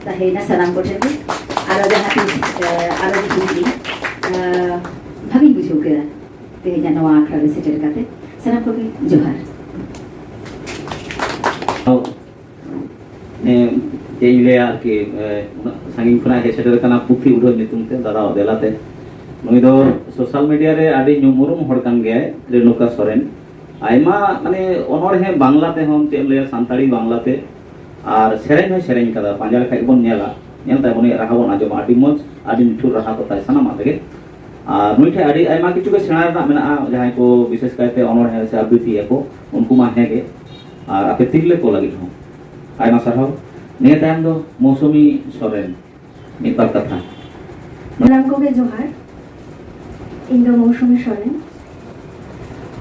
ᱛᱟᱦᱮᱸᱭᱮᱱᱟ ᱥᱟᱱᱟᱢ ᱠᱚᱴᱷᱮᱱ ᱜᱮ᱾ ᱟᱨᱚ ᱡᱟᱦᱟᱸ ᱛᱤᱥ ᱟᱨᱚ ᱡᱩᱫᱤ ᱵᱷᱟᱜᱤᱧ ᱵᱩᱡᱷᱟᱹᱣ ᱠᱮᱫᱟ ᱛᱮᱦᱮᱧᱟᱜ ᱱᱚᱣᱟ ᱟᱠᱷᱲᱟ ᱨᱮ ᱥᱮᱴᱮᱨ ᱠᱟᱛᱮ᱾ ᱥᱟᱱᱟᱢ ᱠᱚᱜᱮ ᱡᱚᱦᱟᱨ᱾ ᱪᱮᱫ ᱤᱧ ᱞᱟᱹᱭᱟ ᱟᱨᱠᱤ, ᱩᱱᱟᱹᱜ ᱥᱟᱺᱜᱤᱧ ᱠᱷᱚᱱᱟᱜ ᱦᱮᱡ ᱥᱮᱴᱮᱨ ᱟᱠᱟᱱᱟ ᱯᱩᱛᱷᱤ ᱩᱰᱷᱟᱹᱣ ᱧᱩᱛᱩᱢ ᱛᱮ ᱫᱟᱫᱟ ᱫᱮᱞᱟᱛᱮ᱾ ᱱᱩᱭ ᱫᱚ ᱥᱳᱥᱟᱞ ᱢᱤᱰᱤᱭᱟ ᱨᱮ ᱟᱹᱰᱤ ᱧᱩᱢ ᱩᱨᱩᱢ ᱦᱚᱲ ᱠᱟᱱ ᱜᱮᱭᱟᱭ, ᱨᱮᱱᱩᱠᱟ ᱥᱚᱨᱮᱱ᱾ ᱟᱭᱢᱟ ᱢᱟᱱᱮ ᱚᱱᱚᱬᱦᱮ ᱵᱟᱝᱞᱟ ᱛᱮᱦᱚᱸ, ᱪᱮᱫ ᱮᱢ ᱞᱟᱹᱭᱟ, ᱥᱟᱱᱛᱟᱲᱤ ᱵᱟᱝᱞᱟ ᱛᱮ, ᱟᱨ ᱥᱮᱨᱮᱧ ᱦᱚᱸᱭ ᱥᱮᱨᱮᱧ ᱠᱟᱫᱟ᱾ ᱯᱟᱸᱡᱟ ᱞᱮᱠᱷᱟᱡ ᱵᱚᱱ ᱧᱮᱞᱟ, ᱧᱮᱞ ᱛᱟᱭ ᱵᱚᱱ, ᱩᱱᱤᱭᱟᱜ ᱨᱟᱦᱟ ᱵᱚᱱ ᱟᱸᱡᱚᱢᱟ, ᱟᱹᱰᱤ ᱢᱚᱡᱽ, ᱟᱹᱰᱤ ᱱᱤᱴᱷᱩᱨ ᱨᱟᱦᱟ ᱠᱚ ᱛᱟᱭ ᱥᱟᱱᱟᱢᱟᱜ ᱨᱮᱜᱮ᱾ ᱟᱨ ᱱᱩᱭ ᱴᱷᱮᱱ ᱟᱹᱰᱤ ᱟᱭᱢᱟ ᱠᱤᱪᱷᱩ ᱜᱮ ᱥᱮᱬᱟ ᱨᱮᱱᱟᱜ ᱢᱮᱱᱟᱜᱼᱟ, ᱡᱟᱦᱟᱸᱭ ᱠᱚ ᱵᱤᱥᱮᱥ ᱠᱟᱭᱛᱮ ᱚᱱᱚᱬᱦᱮ ᱥᱮ ᱟᱵᱨᱤᱛᱤᱭᱟᱹ ᱠᱚ, ᱩᱱᱠᱩ ᱢᱟ ᱦᱮᱸ ᱜᱮ, ᱟᱨ ᱟᱯᱮ ᱛᱤᱨᱞᱟᱹ ᱠᱚ ᱞᱟᱹᱜᱤᱫ ᱦᱚᱸ ᱟᱭᱢᱟ ᱥᱟᱨᱦᱟᱣ᱾ ᱱᱤᱭᱟᱹ ᱛᱟᱭᱚᱢ ᱫᱚ ᱢᱳᱥᱩᱢᱤ ᱥᱚᱨᱮᱱ᱾ ᱢᱤᱫ ᱵᱟᱨ ᱠᱟᱛᱷᱟ᱾ ᱥᱟᱱᱟᱢ ᱠᱚᱜᱮ ᱡᱚᱦᱟᱨ᱾ ᱤᱧ ᱫᱚ ᱢᱳᱥᱩᱢᱤ ᱥᱚᱨᱮᱱ᱾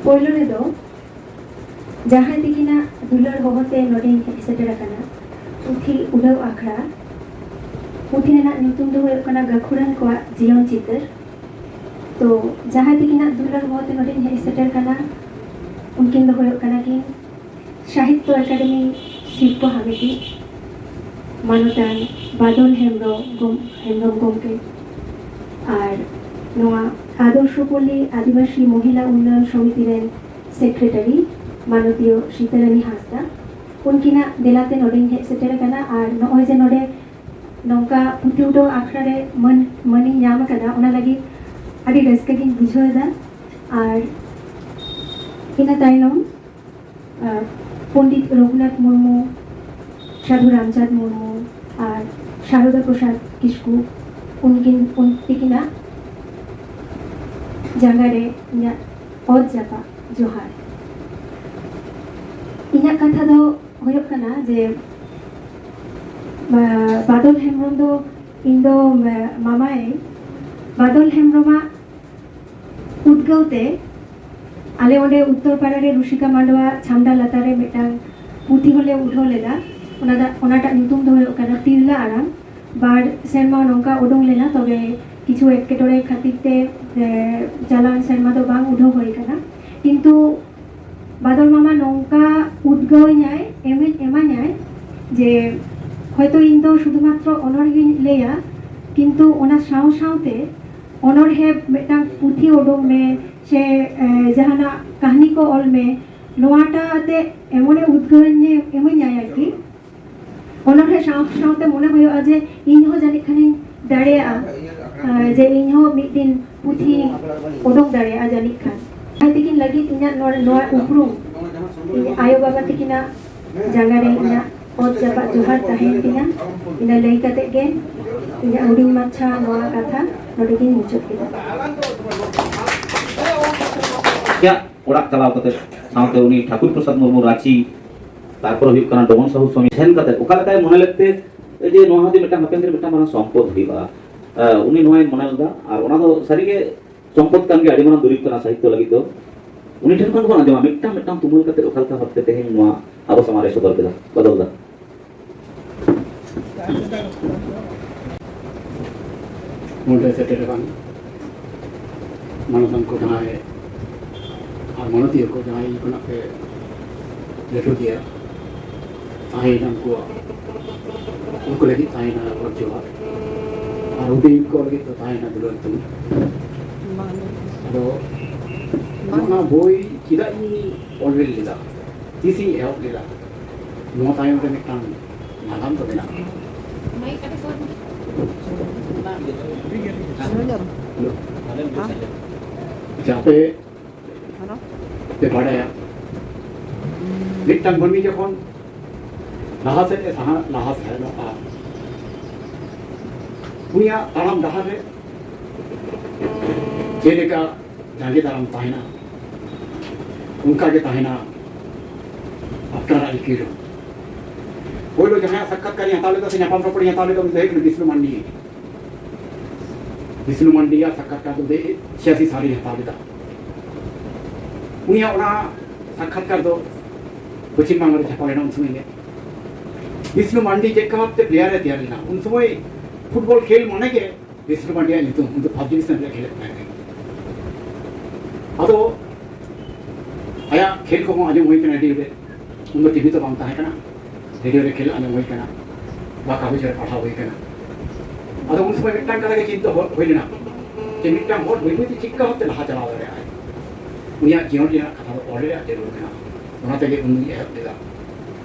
ᱯᱳᱭᱞᱳ ᱨᱮᱫᱚ ᱡᱟᱦᱟᱸᱭ ᱛᱤᱠᱤᱱᱟᱜ ᱫᱩᱞᱟᱹᱲ ᱦᱚᱦᱚᱛᱮ ᱱᱚᱰᱮᱧ ᱦᱮᱡ ᱥᱮᱴᱮᱨ ᱟᱠᱟᱱᱟ, ᱯᱩᱛᱷᱤ ᱩᱰᱷᱟᱹᱣ ᱟᱠᱷᱲᱟ᱾ ᱯᱩᱛᱷᱤ ᱨᱮᱱᱟᱜ ᱧᱩᱛᱩᱢ ᱫᱚ ᱦᱩᱭᱩᱜ ᱠᱟᱱᱟ ᱜᱟᱹᱠᱷᱩᱲᱟᱱ ᱠᱚᱣᱟᱜ ᱡᱤᱭᱚᱱ ᱪᱤᱛᱟᱹᱨ᱾ ᱛᱚ, ᱡᱟᱦᱟᱸᱭ ᱛᱤᱠᱤᱱᱟᱜ ᱫᱩᱞᱟᱹᱲ ᱦᱚᱦᱚᱛᱮ ᱱᱚᱰᱮᱧ ᱦᱮᱡ ᱥᱮᱴᱮᱨ ᱟᱠᱟᱱᱟ, ᱩᱱᱠᱤᱱ ᱫᱚ ᱦᱩᱭᱩᱜ ᱠᱟᱱᱟ ᱠᱤᱱ ᱥᱟᱦᱤᱛᱛᱚ ᱮᱠᱟᱰᱮᱢᱤ ᱥᱤᱨᱯᱟᱹ ᱦᱟᱢᱮᱴᱤᱡ ᱢᱟᱱᱚᱛᱟᱱ ᱵᱟᱫᱚᱞ ᱦᱮᱢᱵᱨᱚᱢ ᱜᱚᱢ-, ᱦᱮᱢᱵᱨᱚᱢ ᱜᱚᱢᱠᱮ, ᱟᱨ ᱱᱚᱣᱟ ᱟᱫᱚᱨᱥᱚᱯᱚᱞᱞᱤ ᱟᱹᱫᱤᱵᱟᱹᱥᱤ ᱢᱚᱦᱤᱞᱟ ᱩᱱᱱᱚᱭᱚᱱ ᱥᱚᱢᱤᱛᱤ ᱨᱮᱱ ᱥᱮᱠᱨᱮᱴᱟᱨᱤ ᱢᱟᱱᱚᱛᱤᱭᱚ ᱥᱤᱛᱟᱨᱟᱱᱤ ᱦᱟᱸᱥᱫᱟ, ᱩᱱᱠᱤᱱᱟᱜ ᱫᱮᱞᱟᱛᱮ ᱱᱚᱰᱮᱧ ᱦᱮᱡ ᱥᱮᱴᱮᱨ ᱟᱠᱟᱱᱟ᱾ ᱟᱨ ᱱᱚᱜᱼᱚᱭ ᱡᱮ ᱱᱚᱰᱮ ᱱᱚᱝᱠᱟ ᱯᱩᱛᱷᱤ ᱩᱰᱷᱟᱹᱣ ᱟᱠᱷᱲᱟ ᱨᱮ ᱢᱟᱹᱱ, ᱢᱟᱹᱱᱤᱧ ᱧᱟᱢ ᱟᱠᱟᱫᱟ, ᱚᱱᱟ ᱞᱟᱹᱜᱤᱫ ᱟᱹᱰᱤ ᱨᱟᱹᱥᱠᱟᱹ ᱜᱤᱧ ᱵᱩᱡᱷᱟᱹᱣ ᱮᱫᱟ᱾ ᱟᱨ ᱤᱱᱟᱹ ᱛᱟᱭᱱᱚᱢ ᱟᱨ ᱯᱚᱱᱰᱤᱛ ᱨᱚᱜᱷᱩᱱᱟᱛᱷ ᱢᱩᱨᱢᱩ, ᱥᱟᱹᱫᱷᱩ ᱨᱟᱢᱪᱟᱸᱫᱽ ᱢᱩᱨᱢᱩ ᱟᱨ ᱥᱟᱨᱚᱫᱟ ᱯᱨᱚᱥᱟᱫᱽ ᱠᱤᱥᱠᱩ, ᱩᱱᱠᱤᱱ, ᱩᱱᱠᱤᱱᱟᱜ ᱡᱟᱸᱜᱟ ᱨᱮ ᱤᱧᱟᱹᱜ ᱚᱛ ᱡᱟᱯᱟᱜ ᱡᱚᱦᱟᱨ᱾ ᱤᱧᱟᱹᱜ ᱠᱟᱛᱷᱟ ᱫᱚ ᱦᱩᱭᱩᱜ ᱠᱟᱱᱟ ᱡᱮ, ᱵᱟ-, ᱵᱟᱫᱚᱞ ᱦᱮᱢᱵᱨᱚᱢ ᱫᱚ ᱤᱧ ᱫᱚ, ᱢᱟᱢᱟᱭ, ᱵᱟᱫᱚᱞ ᱦᱮᱢᱵᱨᱚᱢᱟᱜ ᱩᱫᱽᱜᱟᱹᱣ ᱛᱮ ᱟᱞᱮ ᱚᱸᱰᱮ ᱩᱛᱛᱚᱨ ᱯᱟᱲᱟ ᱨᱮ ᱨᱩᱥᱤᱠᱟ ᱢᱟᱰᱣᱟ ᱪᱷᱟᱢᱰᱟ ᱞᱟᱛᱟᱨ ᱨᱮ ᱢᱤᱫᱴᱟᱝ ᱯᱩᱛᱷᱤ ᱦᱚᱸᱞᱮ ᱩᱰᱷᱟᱹᱣ ᱞᱮᱫᱟ᱾ ᱚᱱᱟ ᱫᱟ-, ᱚᱱᱟᱴᱟᱜ ᱧᱩᱛᱩᱢ ᱫᱚ ᱦᱩᱭᱩᱜ ᱠᱟᱱᱟ ᱛᱤᱨᱞᱟᱹ ᱟᱲᱟᱝ᱾ ᱵᱟᱨ ᱥᱮᱨᱢᱟ ᱱᱚᱝᱠᱟ ᱩᱰᱩᱝ ᱞᱮᱱᱟ, ᱛᱚᱵᱮ ᱠᱤᱪᱷᱩ ᱮᱴᱠᱮᱴᱚᱬᱮ ᱠᱷᱟᱹᱛᱤᱨ ᱛᱮ, ᱮ, ᱪᱟᱞᱟᱣᱮᱱ ᱥᱮᱨᱢᱟ ᱫᱚ ᱵᱟᱝ ᱩᱰᱷᱟᱹᱣ ᱦᱩᱭ ᱟᱠᱟᱱᱟ᱾ ᱠᱤᱱᱛᱩ ᱵᱟᱫᱚᱞ ᱢᱟᱢᱟ ᱱᱚᱝᱠᱟ ᱩᱫᱽᱜᱟᱹᱣᱤᱧᱟᱭ, ᱮᱢᱟᱹᱧ, ᱮᱢᱟᱧᱟᱭ ᱡᱮ ᱦᱚᱭᱛᱳ ᱤᱧ ᱫᱚ ᱥᱩᱫᱷᱩᱢᱟᱛᱨᱚ ᱚᱱᱚᱬᱦᱮᱧ ᱞᱟᱹᱭᱟ, ᱠᱤᱱᱛᱩ ᱚᱱᱟ ᱥᱟᱶ ᱥᱟᱶᱛᱮ ᱚᱱᱚᱬᱦᱮ ᱢᱤᱫᱴᱟᱝ ᱯᱩᱛᱷᱤ ᱩᱰᱩᱝ ᱢᱮ, ᱥᱮ ᱮ, ᱡᱟᱦᱟᱱᱟᱜ ᱠᱟᱹᱦᱱᱤ ᱠᱚ ᱚᱞ ᱢᱮ, ᱱᱚᱣᱟᱴᱟᱜ ᱟᱛᱮ ᱮᱢᱚᱱᱮ ᱩᱫᱽᱜᱟᱹᱣᱤᱧ ᱮᱢᱟᱹᱧᱟᱭ ᱟᱨᱠᱤ᱾ ᱚᱱᱚᱬᱦᱮ ᱥᱟᱶ ᱥᱟᱶᱛᱮ ᱢᱚᱱᱮ ᱦᱩᱭᱩᱜᱼᱟ ᱡᱮ ᱤᱧ ᱦᱚᱸ ᱡᱟᱹᱱᱤᱡ ᱠᱷᱟᱱᱤᱧ ᱫᱟᱲᱮᱭᱟᱜᱼᱟ, ᱮ, ᱡᱮ ᱤᱧ ᱦᱚᱸ ᱢᱤᱫ ᱫᱤᱱ ᱯᱩᱛᱷᱤ ᱩᱰᱩᱝ ᱫᱟᱲᱮᱭᱟᱜᱼᱟ ᱡᱟᱹᱱᱤᱡ ᱠᱷᱟᱱ᱾ ᱡᱟᱦᱟᱸᱭ ᱛᱤᱠᱤᱱ ᱞᱟᱹᱜᱤᱫ ᱤᱧᱟᱹᱜ ᱱᱚᱣᱟ, ᱱᱚᱣᱟ ᱩᱯᱨᱩᱢ ᱤᱧ ᱟᱭᱳ ᱵᱟᱵᱟ ᱛᱤᱠᱤᱱᱟᱜ ᱡᱟᱸᱜᱟ ᱨᱮ ᱤᱧᱟᱹᱜ ᱚᱛ ᱡᱟᱯᱟᱜ ᱡᱚᱦᱟᱨ ᱛᱟᱦᱮᱸᱭᱮᱱ ᱛᱤᱧᱟ᱾ ᱤᱱᱟᱹ ᱞᱟᱹᱭ ᱠᱟᱛᱮ ᱜᱮ ᱤᱧᱟᱹᱜ ᱦᱩᱰᱤᱧ ᱢᱟᱪᱷᱟ ᱱᱚᱣᱟ ᱠᱟᱛᱷᱟ ᱱᱚᱰᱮ ᱜᱤᱧ ᱢᱩᱪᱟᱹᱫ ᱠᱮᱫᱟ᱾ ᱟᱭᱟᱜ ᱚᱲᱟᱜ ᱪᱟᱞᱟᱣ ᱠᱟᱛᱮ ᱥᱟᱶᱛᱮ ᱩᱱᱤ ᱴᱷᱟᱠᱩᱨ ᱯᱨᱚᱥᱟᱫᱽ ᱢᱩᱨᱢᱩ ᱨᱟᱸᱪᱤ, ᱛᱟᱨᱯᱚᱨᱮ ᱦᱩᱭᱩᱜ ᱠᱟᱱᱟ ᱰᱚᱢᱚᱱ ᱥᱟᱦᱩ ᱥᱚᱢᱤ ᱥᱮᱱ ᱠᱟᱛᱮ ᱚᱠᱟ ᱞᱮᱠᱟᱭ ᱢᱚᱱᱮ ᱞᱮᱫ ᱛᱮ ᱡᱮ ᱱᱚᱣᱟ ᱦᱚᱸ ᱡᱮ ᱢᱤᱫᱴᱟᱝ ᱦᱟᱯᱮᱱ ᱫᱤᱱ ᱨᱮ ᱢᱤᱫᱴᱟᱝ ᱢᱟᱨᱟᱝ ᱥᱚᱢᱯᱚᱫ ᱦᱩᱭᱩᱜᱼᱟ, ᱮ, ᱩᱱᱤ ᱱᱚᱣᱟᱭ ᱢᱚᱱᱮ ᱞᱮᱫᱟ᱾ ᱟᱨ ᱚᱱᱟ ᱫᱚ ᱥᱟᱹᱨᱤᱜᱮ ᱥᱚᱢᱯᱚᱫ ᱠᱟᱱ ᱜᱮᱭᱟ, ᱟᱹᱰᱤ ᱢᱟᱨᱟᱝ ᱫᱩᱨᱤᱵᱽ ᱠᱟᱱᱟ ᱥᱟᱦᱤᱛᱛᱚ ᱞᱟᱹᱜᱤᱫ ᱫᱚ᱾ ᱩᱱᱤ ᱴᱷᱮᱱ ᱠᱷᱚᱱ ᱵᱚᱱ ᱟᱸᱡᱚᱢᱟ ᱢᱤᱫᱴᱟᱝ ᱢᱤᱫᱴᱟᱝ ᱛᱩᱢᱟᱹᱞ ᱠᱟᱛᱮ ᱚᱠᱟ ᱞᱮᱠᱟ ᱵᱷᱟᱵᱛᱮ ᱛᱮᱦᱮᱧ ᱱᱚᱣᱟ ᱟᱵᱚ ᱥᱟᱢᱟᱝ ᱨᱮ ᱥᱚᱫᱚᱨ ᱠᱮᱫᱟ, ᱵᱚᱫᱚᱞ ᱫᱟ᱾ ᱱᱚᱰᱮ ᱥᱮᱴᱮᱨ ᱟᱠᱟᱱ ᱢᱟᱱᱚᱛᱟᱱ ᱠᱚ ᱡᱟᱦᱟᱸᱭ ᱟᱨ ᱢᱟᱱᱚᱛᱤᱭᱟᱹ ᱠᱚ ᱡᱟᱦᱟᱸᱭ ᱤᱧ ᱠᱷᱚᱱᱟᱜ ᱯᱮ ᱞᱟᱹᱴᱩ ᱜᱮᱭᱟ, ᱛᱟᱦᱮᱸᱭᱮᱱᱟ ᱩᱱᱠᱩᱣᱟᱜ, ᱩᱱᱠᱩ ᱞᱟᱹᱜᱤᱫ ᱛᱟᱦᱮᱸᱭᱮᱱᱟ ᱜᱚᱰ ᱡᱚᱦᱟᱨ, ᱟᱨ ᱦᱩᱰᱤᱧ ᱠᱚ ᱞᱟᱹᱜᱤᱫ ᱫᱚ ᱛᱟᱦᱮᱸᱭᱮᱱᱟ ᱫᱩᱞᱟᱹᱲ ᱛᱩᱧ᱾ ᱟᱫᱚ ᱱᱚᱣᱟ ᱵᱳᱭ ᱪᱮᱫᱟᱜ ᱤᱧ ᱚᱞ ᱞᱮᱫᱟ, ᱛᱤᱥᱤᱧ ᱮᱦᱚᱵ ᱞᱮᱫᱟ, ᱱᱚᱣᱟ ᱛᱟᱭᱚᱢ ᱨᱮ ᱢᱤᱫᱴᱟᱝ ᱱᱟᱜᱟᱢ ᱫᱚ ᱢᱮᱱᱟᱜᱼᱟ᱾ ᱟᱪᱪᱷᱟ, ᱟᱯᱮ ᱯᱮ ᱵᱟᱰᱟᱭᱟ, ᱢᱤᱫᱴᱟᱝ ᱢᱟᱹᱱᱢᱤ ᱡᱚᱠᱷᱚᱱ ᱞᱟᱦᱟ ᱥᱮᱫ ᱮ ᱥᱟᱦᱟ ᱞᱟᱦᱟ ᱥᱮᱱᱚᱜᱼᱟ, ᱩᱱᱤᱭᱟᱜ ᱛᱟᱲᱟᱢ ᱰᱟᱦᱟᱨ ᱨᱮ ᱪᱮᱫ ᱞᱮᱠᱟ ᱡᱟᱸᱜᱮ ᱫᱟᱨᱟᱢ ᱛᱟᱦᱮᱱᱟ, ᱚᱱᱠᱟ ᱜᱮ ᱛᱟᱦᱮᱱᱟ ᱟᱯᱱᱟᱨᱟᱜ ᱨᱤᱠᱤᱲ ᱦᱚᱸ᱾ ᱯᱳᱭᱞᱳ ᱡᱟᱦᱟᱸᱭᱟᱜ ᱥᱟᱠᱠᱷᱟᱛᱠᱟᱨᱤᱧ ᱦᱟᱛᱟᱣ ᱞᱮᱫᱟ ᱥᱮ ᱧᱟᱯᱟᱢ ᱨᱚᱯᱚᱲᱤᱧ ᱦᱟᱛᱟᱣ ᱞᱮᱫᱟ, ᱩᱱᱤ ᱫᱚ ᱦᱩᱭᱩᱜ ᱠᱟᱱᱟ ᱵᱤᱥᱱᱩ ᱢᱟᱱᱰᱤ᱾ ᱵᱤᱥᱱᱩ ᱢᱟᱱᱰᱤᱭᱟᱜ ᱥᱟᱠᱠᱷᱟᱛᱠᱟᱨ ᱫᱚ ᱪᱷᱤᱭᱟᱥᱤ ᱥᱟᱞᱨᱤᱧ ᱦᱟᱛᱟᱣ ᱞᱮᱫᱟ᱾ ᱩᱱᱤᱭᱟᱜ ᱚᱱᱟ ᱥᱟᱠᱠᱷᱟᱛᱠᱟᱨ ᱫᱚ ᱯᱚᱪᱷᱤᱢ ᱵᱟᱝᱞᱟ ᱨᱮ ᱪᱷᱟᱯᱟ ᱞᱮᱱᱟ ᱩᱱ ᱥᱚᱢᱚᱭ ᱜᱮ᱾ ᱵᱤᱥᱱᱩ ᱢᱟᱱᱰᱤ ᱪᱮᱫ ᱞᱮᱠᱟ ᱵᱷᱟᱵᱛᱮ ᱯᱞᱮᱭᱟᱨ ᱮ ᱛᱮᱭᱟᱨ ᱞᱮᱱᱟ, ᱩᱱ ᱥᱚᱢᱚᱭ ᱯᱷᱩᱴᱵᱚᱞ ᱠᱷᱮᱞ ᱢᱟᱱᱮ ᱜᱮ ᱵᱤᱥᱱᱩ ᱢᱟᱱᱰᱤᱭᱟᱜ ᱧᱩᱛᱩᱢ, ᱩᱱ ᱫᱚ ᱯᱷᱟᱥᱴ ᱰᱤᱵᱤᱥᱚᱱ ᱨᱮ ᱠᱷᱮᱞᱮᱫ ᱛᱟᱦᱮᱸ ᱠᱟᱱᱟ᱾ ᱟᱫᱚ ᱟᱭᱟᱜ ᱠᱷᱮᱞ ᱠᱚᱦᱚᱸ ᱟᱸᱡᱚᱢ ᱦᱩᱭ ᱠᱟᱱᱟ ᱨᱮᱰᱤᱭᱳ ᱨᱮ, ᱩᱱ ᱫᱚ ᱴᱤᱵᱷᱤ ᱫᱚ ᱵᱟᱝ ᱛᱟᱦᱮᱸ ᱠᱟᱱᱟ, ᱨᱮᱰᱤᱭᱳ ᱨᱮ ᱠᱷᱮᱞ ᱟᱸᱡᱚᱢ ᱦᱩᱭ ᱠᱟᱱᱟ, ᱵᱟ ᱠᱟᱜᱚᱡᱽ ᱨᱮ ᱯᱟᱲᱦᱟᱣ ᱦᱩᱭ ᱠᱟᱱᱟ᱾ ᱟᱫᱚ ᱩᱱ ᱥᱚᱢᱚᱭ ᱢᱤᱫᱴᱟᱝ ᱠᱟᱛᱷᱟ ᱜᱮ ᱪᱤᱱᱛᱟᱹ ᱦᱩᱭ ᱞᱮᱱᱟ, ᱡᱮ ᱢᱤᱫᱴᱟᱝ ᱦᱚᱲ ᱵᱟᱹᱭ ᱵᱟᱹᱭᱛᱮ ᱪᱮᱫᱠᱟ ᱦᱚᱨᱛᱮ ᱞᱟᱦᱟ ᱪᱟᱞᱟᱣ ᱫᱟᱲᱮᱭᱟᱜᱼᱟᱭ, ᱩᱱᱤᱭᱟᱜ ᱡᱤᱭᱚᱱ ᱨᱮᱱᱟᱜ ᱠᱟᱛᱷᱟ ᱫᱚ ᱚᱞ ᱨᱮᱭᱟᱜ ᱡᱟᱹᱨᱩᱲ ᱠᱟᱱᱟ᱾ ᱚᱱᱟ ᱛᱮᱜᱮ ᱩᱱᱤ ᱮᱦᱚᱵ ᱞᱮᱫᱟ᱾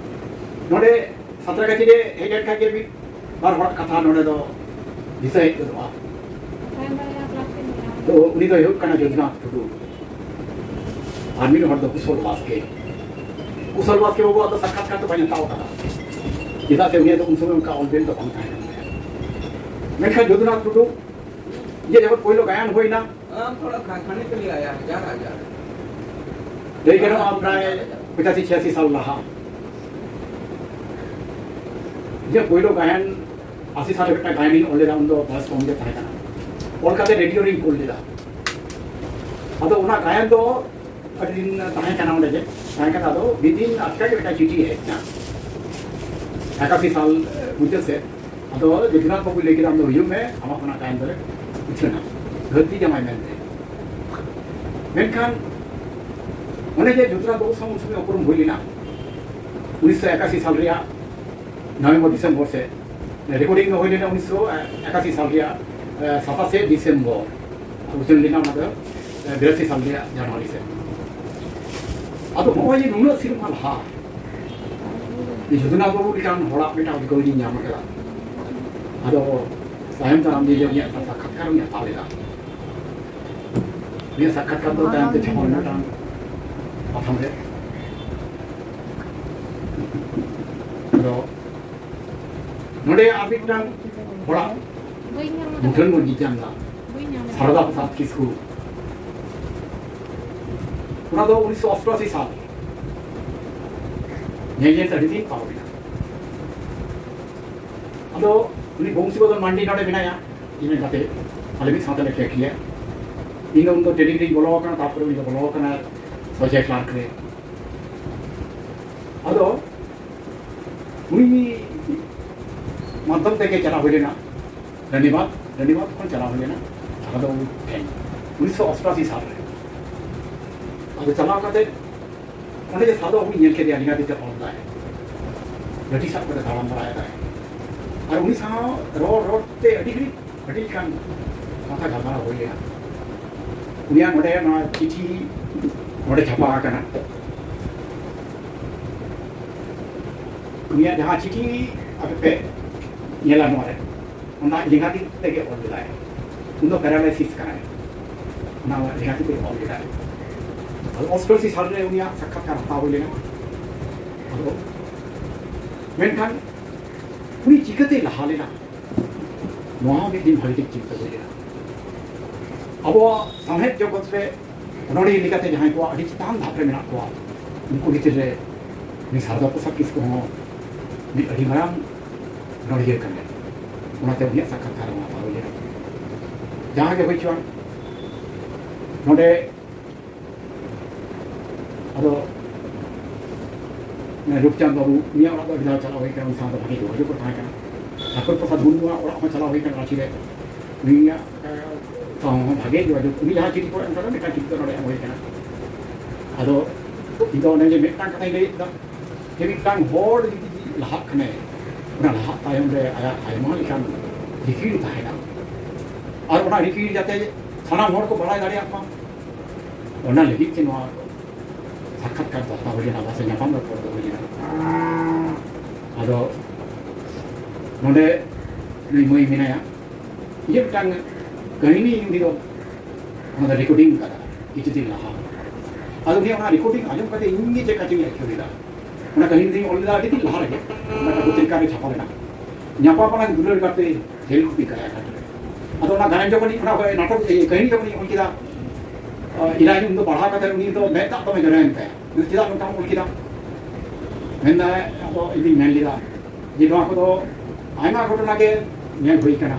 ᱱᱚᱰᱮ ᱥᱟᱸᱛᱨᱟᱜᱟᱪᱷᱤ ᱨᱮ ᱦᱮᱡ ᱞᱮᱱᱠᱷᱟᱱ ᱜᱮ ᱢᱤᱫ ᱵᱟᱨ ᱦᱚᱲᱟᱜ ᱠᱟᱛᱷᱟ ᱱᱚᱰᱮ ᱫᱚ ᱫᱤᱥᱟᱹ ᱦᱮᱡ ᱜᱚᱫᱚᱜᱼᱟ᱾ ᱛᱚ ᱩᱱᱤ ᱫᱚᱭ ᱦᱩᱭᱩᱜ ᱠᱟᱱᱟ ᱡᱚᱫᱩᱱᱟᱛᱷ ᱴᱩᱰᱩ᱾ ᱟᱨ ᱢᱤᱫ ᱦᱚᱲ ᱫᱚ ᱠᱩᱥᱚᱞ ᱵᱟᱥᱠᱮ᱾ ᱠᱩᱥᱚᱞ ᱵᱟᱥᱠᱮ ᱵᱟᱵᱩᱣᱟᱜ ᱫᱚ ᱥᱟᱠᱠᱷᱟᱛᱠᱟᱨ ᱫᱚ ᱵᱟᱹᱧ ᱦᱟᱛᱟᱣ ᱟᱠᱟᱫᱟ, ᱪᱮᱫᱟᱜ ᱥᱮ ᱩᱱᱤᱭᱟᱜ ᱫᱚ ᱩᱱ ᱥᱚᱢᱚᱭ ᱚᱱᱠᱟ ᱚᱞ ᱵᱮᱞ ᱫᱚ ᱵᱟᱝ ᱛᱟᱦᱮᱸ ᱠᱟᱱ ᱛᱟᱭᱟ᱾ ᱢᱮᱱᱠᱷᱟᱱ ᱡᱚᱫᱩᱱᱟᱛᱷ ᱴᱩᱰᱩ ᱡᱮ ᱡᱚᱠᱷᱚᱱ ᱯᱳᱭᱞᱳ ᱜᱟᱭᱟᱱ ᱦᱩᱭᱱᱟ, ᱞᱟᱹᱭ ᱜᱟᱱᱚᱜᱼᱟ ᱯᱨᱟᱭ ᱯᱚᱸᱪᱟᱥᱤ ᱪᱷᱤᱭᱟᱥᱤ ᱥᱟᱞ ᱞᱟᱦᱟ᱾ ᱡᱮ ᱯᱳᱭᱞᱳ ᱜᱟᱭᱟᱱ ᱟᱥᱤ ᱥᱟᱞ ᱨᱮ ᱢᱤᱫᱴᱟᱝ ᱜᱟᱭᱟᱱᱤᱧ ᱚᱞ ᱞᱮᱫᱟ, ᱩᱱᱫᱚ ᱵᱚᱭᱚᱥ ᱠᱚᱢ ᱜᱮ ᱛᱟᱦᱮᱸ ᱠᱟᱱᱟ᱾ ᱚᱞ ᱠᱟᱛᱮ ᱨᱮᱰᱤᱭᱳ ᱨᱤᱧ ᱠᱩᱞ ᱞᱮᱫᱟ᱾ ᱟᱫᱚ ᱚᱱᱟ ᱜᱟᱭᱟᱱ ᱫᱚ ᱟᱹᱰᱤ ᱫᱤᱱ ᱛᱟᱦᱮᱸ ᱠᱟᱱᱟ ᱚᱸᱰᱮ ᱜᱮ, ᱛᱟᱦᱮᱸ ᱠᱟᱛᱮ ᱟᱫᱚ ᱢᱤᱫ ᱫᱤᱱ ᱟᱪᱠᱟ ᱜᱮ ᱢᱤᱫᱴᱟᱝ ᱪᱤᱴᱷᱤ ᱦᱮᱡ ᱮᱱᱟ ᱮᱠᱟᱥᱤ ᱥᱟᱞ ᱢᱩᱪᱟᱹᱫ ᱥᱮᱫ᱾ ᱟᱫᱚ ᱡᱚᱫᱩᱱᱟᱛᱷ ᱵᱟᱵᱩᱭ ᱞᱟᱹᱭ ᱠᱮᱫᱟ, "ᱟᱢ ᱫᱚ ᱦᱤᱡᱩᱜ ᱢᱮ, ᱟᱢᱟᱜ ᱚᱱᱟ ᱜᱟᱭᱟᱱ ᱫᱚᱞᱮ ᱩᱪᱷᱟᱹᱱᱟ, ᱜᱷᱟᱹᱨᱛᱤ ᱡᱟᱶᱟᱭ ᱢᱮᱱᱛᱮ᱾" ᱢᱮᱱᱠᱷᱟᱱ ᱚᱱᱮ ᱡᱮ ᱡᱚᱫᱩᱱᱟᱛᱷ ᱵᱟᱵᱩ ᱥᱟᱶ ᱩᱱ ᱥᱚᱢᱚᱭ ᱩᱯᱨᱩᱢ ᱦᱩᱭ ᱞᱮᱱᱟ, ᱩᱱᱤᱥᱥᱚ ᱮᱠᱟᱥᱤ ᱥᱟᱞ ᱨᱮᱭᱟᱜ ᱱᱚᱵᱷᱮᱢᱵᱚᱨ ᱰᱤᱥᱮᱢᱵᱚᱨ ᱥᱮᱫ ᱨᱮᱠᱚᱨᱰᱤᱝ ᱫᱚ ᱦᱩᱭ ᱞᱮᱱᱟ ᱩᱱᱤᱥᱥᱚ ᱮᱠᱟᱥᱤ ᱥᱟᱞ ᱨᱮᱭᱟᱜ, ᱮ, ᱥᱟᱛᱟᱥᱮ ᱰᱤᱥᱮᱢᱵᱚᱨ᱾ ᱩᱪᱷᱟᱹᱱ ᱞᱮᱱᱟ ᱚᱱᱟ ᱫᱚ, ᱮ, ᱵᱤᱨᱟᱥᱤ ᱥᱟᱞ ᱨᱮᱭᱟᱜ ᱡᱟᱱᱩᱣᱟᱨᱤ ᱥᱮᱫ᱾ ᱟᱫᱚ ᱱᱚᱜᱼᱚᱭ ᱡᱮ ᱱᱩᱱᱟᱹᱜ ᱥᱮᱨᱢᱟ ᱞᱟᱦᱟ ᱡᱚᱫᱩᱱᱟᱛᱷ ᱵᱟᱵᱩ ᱞᱮᱠᱟᱱ ᱦᱚᱲᱟᱜ ᱢᱤᱫᱴᱟᱝ ᱚᱫᱷᱤᱠᱟᱨ ᱤᱧ ᱧᱟᱢ ᱟᱠᱟᱫᱟ᱾ ᱟᱫᱚ ᱛᱟᱭᱚᱢ ᱫᱟᱨᱟᱢ ᱫᱤᱱ ᱨᱮ ᱩᱱᱤᱭᱟᱜ ᱥᱟᱠᱠᱷᱟᱛᱠᱟᱨ ᱤᱧ ᱦᱟᱛᱟᱣ ᱞᱮᱫᱟ᱾ ᱩᱱᱤᱭᱟᱜ ᱥᱟᱠᱠᱷᱟᱛᱠᱟᱨ ᱫᱚ ᱛᱟᱭᱚᱢ ᱛᱮ ᱪᱷᱟᱯᱟ ᱢᱤᱫᱴᱟᱝ ᱯᱟᱛᱷᱟᱢ ᱨᱮ᱾ ᱟᱫᱚ ᱱᱚᱰᱮ ᱟᱨ ᱢᱤᱫᱴᱟᱝ ᱦᱚᱲᱟᱜ ᱢᱩᱴᱷᱟᱹᱱ ᱵᱚᱱ ᱧᱮᱞ ᱧᱟᱢ ᱮᱫᱟ, ᱥᱟᱨᱚᱫᱟ ᱯᱨᱚᱥᱟᱫᱽ ᱠᱤᱥᱠᱩ᱾ ᱚᱱᱟ ᱫᱚ ᱩᱱᱤᱥᱥᱚ ᱚᱥᱴᱟᱥᱤ ᱥᱟᱞ᱾ ᱧᱮᱞ ᱧᱮᱞ ᱛᱮ ᱟᱹᱰᱤ ᱫᱤᱱ ᱯᱟᱨᱚᱢ ᱮᱱᱟ᱾ ᱟᱫᱚ ᱩᱱᱤ ᱵᱚᱝᱥᱤᱵᱚᱫᱚᱱ ᱢᱟᱱᱰᱤ ᱱᱚᱰᱮ ᱢᱮᱱᱟᱭᱟ, ᱤᱧ ᱨᱮᱱ ᱜᱟᱛᱮ, ᱟᱞᱮ ᱢᱤᱫ ᱥᱟᱶᱛᱮ ᱞᱮ ᱠᱷᱮᱞ ᱜᱮᱭᱟ᱾ ᱤᱧ ᱫᱚ ᱩᱱ ᱫᱚ ᱴᱨᱮᱱᱤᱝ ᱨᱤᱧ ᱵᱚᱞᱚ ᱟᱠᱟᱱᱟ, ᱛᱟᱨᱯᱚᱨᱮ ᱩᱱᱤ ᱫᱚ ᱵᱚᱞᱚ ᱟᱠᱟᱱᱟᱭ ᱥᱚᱧᱡᱚᱭ ᱠᱞᱟᱨᱠ ᱨᱮ᱾ ᱟᱫᱚ ᱩᱱᱤ ᱢᱟᱫᱽᱫᱷᱚᱢ ᱛᱮᱜᱮ ᱪᱟᱞᱟᱣ ᱦᱩᱭ ᱞᱮᱱᱟ ᱨᱟᱱᱤᱵᱟᱸᱫᱷ, ᱨᱟᱱᱤᱵᱟᱸᱫᱷ ᱠᱷᱚᱱ ᱪᱟᱞᱟᱣ ᱦᱩᱭ ᱞᱮᱱᱟ ᱥᱟᱨᱚᱫᱟ ᱵᱟᱵᱩ ᱴᱷᱮᱱ ᱩᱱᱤᱥᱥᱚ ᱚᱥᱴᱟᱥᱤ ᱥᱟᱞ ᱨᱮ᱾ ᱟᱫᱚ ᱪᱟᱞᱟᱣ ᱠᱟᱛᱮ ᱚᱸᱰᱮ ᱡᱮ ᱥᱟᱨᱚᱫᱟ ᱵᱟᱵᱩᱧ ᱧᱮᱞ ᱠᱮᱫᱮᱭᱟ, ᱟᱹᱰᱤ ᱜᱟᱱ ᱫᱤᱱ ᱛᱮ ᱚᱞ ᱫᱟᱭ, ᱞᱟᱹᱴᱷᱤ ᱥᱟᱵ ᱠᱟᱛᱮ ᱛᱟᱲᱟᱢ ᱵᱟᱲᱟᱭᱮᱫᱟᱭ᱾ ᱟᱨ ᱩᱱᱤ ᱥᱟᱶ ᱨᱚᱲ ᱨᱚᱲ ᱛᱮ ᱟᱹᱰᱤ ᱜᱷᱟᱹᱲᱤᱡ ᱟᱹᱰᱤ ᱞᱮᱠᱟᱱ ᱠᱟᱛᱷᱟ ᱜᱟᱞᱢᱟᱨᱟᱣ ᱦᱩᱭ ᱞᱮᱱᱟ᱾ ᱩᱱᱤᱭᱟᱜ ᱱᱚᱰᱮ ᱱᱚᱣᱟ ᱪᱤᱴᱷᱤ ᱱᱚᱰᱮ ᱪᱷᱟᱯᱟ ᱟᱠᱟᱱᱟ᱾ ᱩᱱᱤᱭᱟᱜ ᱡᱟᱦᱟᱸ ᱪᱤᱴᱷᱤ ᱟᱯᱮ ᱯᱮ ᱧᱮᱞᱟ ᱱᱚᱣᱟ ᱨᱮ, ᱚᱱᱟ ᱞᱮᱸᱜᱟ ᱛᱤ ᱛᱮᱜᱮ ᱚᱞ ᱞᱮᱫᱟᱭ᱾ ᱩᱱ ᱫᱚ ᱯᱮᱨᱟᱞᱟᱭᱥᱤᱥ ᱠᱟᱱᱟᱭ, ᱚᱱᱟ ᱞᱮᱸᱜᱟ ᱛᱤ ᱛᱮᱜᱮ ᱚᱞ ᱞᱮᱫᱟᱭ᱾ ᱟᱫᱚ ᱚᱥᱴᱚᱟᱥᱤ ᱥᱟᱞ ᱨᱮ ᱩᱱᱤᱭᱟᱜ ᱥᱟᱠᱠᱷᱟᱛᱠᱟᱨ ᱦᱟᱛᱟᱣ ᱦᱩᱭ ᱞᱮᱱᱟ᱾ ᱟᱫᱚ ᱢᱮᱱᱠᱷᱟᱱ ᱩᱱᱤ ᱪᱤᱠᱟᱹᱛᱮᱭ ᱞᱟᱦᱟ ᱞᱮᱱᱟ, ᱱᱚᱣᱟ ᱦᱚᱸ ᱢᱤᱫ ᱫᱤᱱ ᱵᱷᱟᱹᱜᱤ ᱴᱷᱤᱠ ᱪᱤᱱᱛᱟᱹ ᱦᱩᱭ ᱞᱮᱱᱟ᱾ ᱟᱵᱚᱣᱟᱜ ᱥᱟᱶᱦᱮᱫ ᱡᱚᱜᱚᱛ ᱨᱮ ᱚᱱᱚᱬᱦᱤᱭᱟᱹ ᱞᱮᱠᱟᱛᱮ ᱡᱟᱦᱟᱸᱭ ᱠᱚᱣᱟᱜ ᱟᱹᱰᱤ ᱪᱮᱛᱟᱱ ᱫᱷᱟᱯ ᱨᱮ ᱢᱮᱱᱟᱜ ᱠᱚᱣᱟ, ᱩᱱᱠᱩ ᱵᱷᱤᱛᱤᱨ ᱨᱮ ᱩᱱᱤ ᱥᱟᱨᱚᱫᱟ ᱯᱨᱚᱥᱟᱫᱽ ᱠᱤᱥᱠᱩ ᱦᱚᱸ ᱢᱤᱫ ᱟᱹᱰᱤ ᱢᱟᱨᱟᱝ ᱚᱱᱚᱬᱦᱤᱭᱟᱹ ᱠᱟᱱᱟᱭ᱾ ᱚᱱᱟᱛᱮ ᱩᱱᱤᱭᱟᱜ ᱥᱟᱠᱠᱷᱟᱛᱠᱟᱨ ᱦᱚᱸ ᱦᱟᱛᱟᱣ ᱦᱩᱭ ᱞᱮᱱᱟ᱾ ᱡᱟᱦᱟᱸ ᱜᱮ ᱦᱩᱭ ᱦᱚᱪᱚᱣᱟᱱ, ᱱᱚᱰᱮ ᱟᱫᱚ ᱨᱩᱯᱪᱟᱸᱫᱽ ᱵᱟᱹᱵᱩ, ᱩᱱᱤᱭᱟᱜ ᱚᱲᱟᱜ ᱫᱚ ᱟᱹᱰᱤ ᱫᱷᱟᱣ ᱪᱟᱞᱟᱣ ᱦᱩᱭ ᱠᱟᱱᱟ, ᱩᱱᱤ ᱥᱟᱶ ᱫᱚ ᱵᱷᱟᱜᱮ ᱡᱳᱜᱟᱡᱳᱜᱽ ᱠᱚ ᱛᱟᱦᱮᱸ ᱠᱟᱱᱟ᱾ ᱴᱷᱟᱠᱩᱨ ᱯᱨᱚᱥᱟᱫᱽ ᱢᱩᱨᱢᱩᱣᱟᱜ ᱚᱲᱟᱜ ᱦᱚᱸ ᱪᱟᱞᱟᱣ ᱦᱩᱭ ᱠᱟᱱᱟ ᱨᱟᱸᱪᱤ ᱨᱮ, ᱩᱱᱤᱭᱟᱜ ᱥᱟᱶ ᱦᱚᱸ ᱵᱷᱟᱜᱮ ᱡᱳᱜᱟᱡᱳᱜᱽ᱾ ᱩᱱᱤ ᱡᱟᱦᱟᱸ ᱪᱤᱴᱷᱤ ᱠᱚ ᱮᱢ ᱠᱟᱫᱟ, ᱢᱤᱫᱴᱟᱝ ᱪᱤᱴᱷᱤ ᱫᱚ ᱱᱚᱰᱮ ᱮᱢ ᱦᱩᱭ ᱠᱟᱱᱟ᱾ ᱟᱫᱚ ᱤᱧ ᱫᱚ ᱚᱱᱮ ᱡᱮ ᱢᱤᱫᱴᱟᱝ ᱠᱟᱛᱷᱟᱧ ᱞᱟᱹᱭᱮᱫ ᱫᱟ, ᱡᱮ ᱢᱤᱫᱴᱟᱝ ᱦᱚᱲ ᱡᱩᱫᱤ ᱞᱟᱦᱟᱜ ᱠᱷᱟᱱᱮ, ᱚᱱᱟ ᱞᱟᱦᱟᱜ ᱛᱟᱭᱚᱢ ᱨᱮ ᱟᱭᱟᱜ ᱟᱭᱢᱟ ᱞᱮᱠᱟᱱ ᱨᱤᱠᱤᱲ ᱛᱟᱦᱮᱱᱟ᱾ ᱟᱨ ᱚᱱᱟ ᱨᱤᱠᱤᱲ ᱡᱟᱛᱮ ᱥᱟᱱᱟᱢ ᱦᱚᱲ ᱠᱚ ᱵᱟᱲᱟᱭ ᱫᱟᱲᱮᱭᱟᱜ ᱢᱟ, ᱚᱱᱟ ᱞᱟᱹᱜᱤᱫ ᱛᱮ ᱱᱚᱣᱟ ᱥᱟᱠᱠᱷᱟᱛᱠᱟᱨ ᱫᱚ ᱦᱟᱛᱟᱣ ᱦᱩᱭ ᱞᱮᱱᱟ, ᱵᱟ ᱥᱮ ᱧᱟᱯᱟᱢ ᱨᱚᱯᱚᱲ ᱫᱚ ᱦᱩᱭ ᱞᱮᱱᱟ᱾ ᱟᱫᱚ ᱱᱚᱰᱮ ᱱᱩᱭ ᱢᱟᱹᱭ ᱢᱮᱱᱟᱭᱟ, ᱤᱧᱟᱹᱜ ᱢᱤᱫᱴᱟᱝ ᱠᱟᱹᱦᱱᱤ ᱩᱱᱤ ᱫᱚ ᱚᱱᱟ ᱫᱚ ᱨᱮᱠᱚᱨᱰᱤᱝ ᱠᱟᱫᱟ ᱠᱤᱪᱷᱩ ᱫᱤᱱ ᱞᱟᱦᱟ᱾ ᱟᱫᱚ ᱩᱱᱤᱭᱟᱜ ᱚᱱᱟ ᱨᱮᱠᱚᱨᱰᱤᱝ ᱟᱸᱡᱚᱢ ᱠᱟᱛᱮ ᱤᱧ ᱜᱮ ᱪᱮᱫ ᱠᱟᱪᱚᱧ ᱟᱹᱭᱠᱟᱹᱣ ᱞᱮᱫᱟ᱾ ᱚᱱᱟ ᱠᱟᱹᱦᱱᱤ ᱫᱚᱧ ᱚᱞ ᱞᱮᱫᱟ ᱟᱹᱰᱤ ᱫᱤᱱ ᱞᱟᱦᱟ ᱨᱮᱜᱮ, ᱚᱱᱟ ᱯᱚᱛᱨᱤᱠᱟ ᱨᱮ ᱪᱷᱟᱯᱟ ᱞᱮᱱᱟ, ᱧᱟᱯᱟᱢ ᱟᱞᱟᱝ ᱫᱩᱞᱟᱹᱲ ᱜᱟᱛᱮ ᱡᱷᱟᱹᱞ ᱠᱩᱯᱤ ᱠᱟᱭᱟ ᱜᱷᱟᱴ ᱨᱮ᱾ ᱟᱫᱚ ᱚᱱᱟ ᱜᱟᱭᱟᱱ ᱡᱚᱠᱷᱚᱱ ᱤᱧ, ᱚᱱᱟ ᱱᱟᱴᱚᱠ, ᱤᱭᱟᱹ, ᱠᱟᱹᱦᱱᱤ ᱡᱚᱠᱷᱚᱱ ᱤᱧ ᱚᱞ ᱠᱮᱫᱟ, ᱤᱞᱟᱡᱽ ᱩᱱ ᱫᱚ ᱯᱟᱲᱦᱟᱣ ᱠᱟᱛᱮ ᱩᱱᱤ ᱫᱚ ᱢᱮᱫ ᱫᱟᱜ ᱫᱚᱢᱮ ᱡᱚᱨᱚᱭᱮᱱ ᱛᱟᱭᱟ᱾ ᱢᱮᱱᱫᱟ, "ᱪᱮᱫᱟᱜ ᱱᱚᱝᱠᱟᱢ ᱚᱞ ᱠᱮᱫᱟ?" ᱢᱮᱱᱫᱟᱭ, ᱟᱫᱚ ᱤᱧ ᱫᱩᱧ ᱢᱮᱱ ᱞᱮᱫᱟ ᱡᱮ ᱱᱚᱣᱟ ᱠᱚᱫᱚ ᱟᱭᱢᱟ ᱜᱷᱚᱴᱚᱱᱟ ᱜᱮ ᱧᱮᱞ ᱦᱩᱭ ᱠᱟᱱᱟ,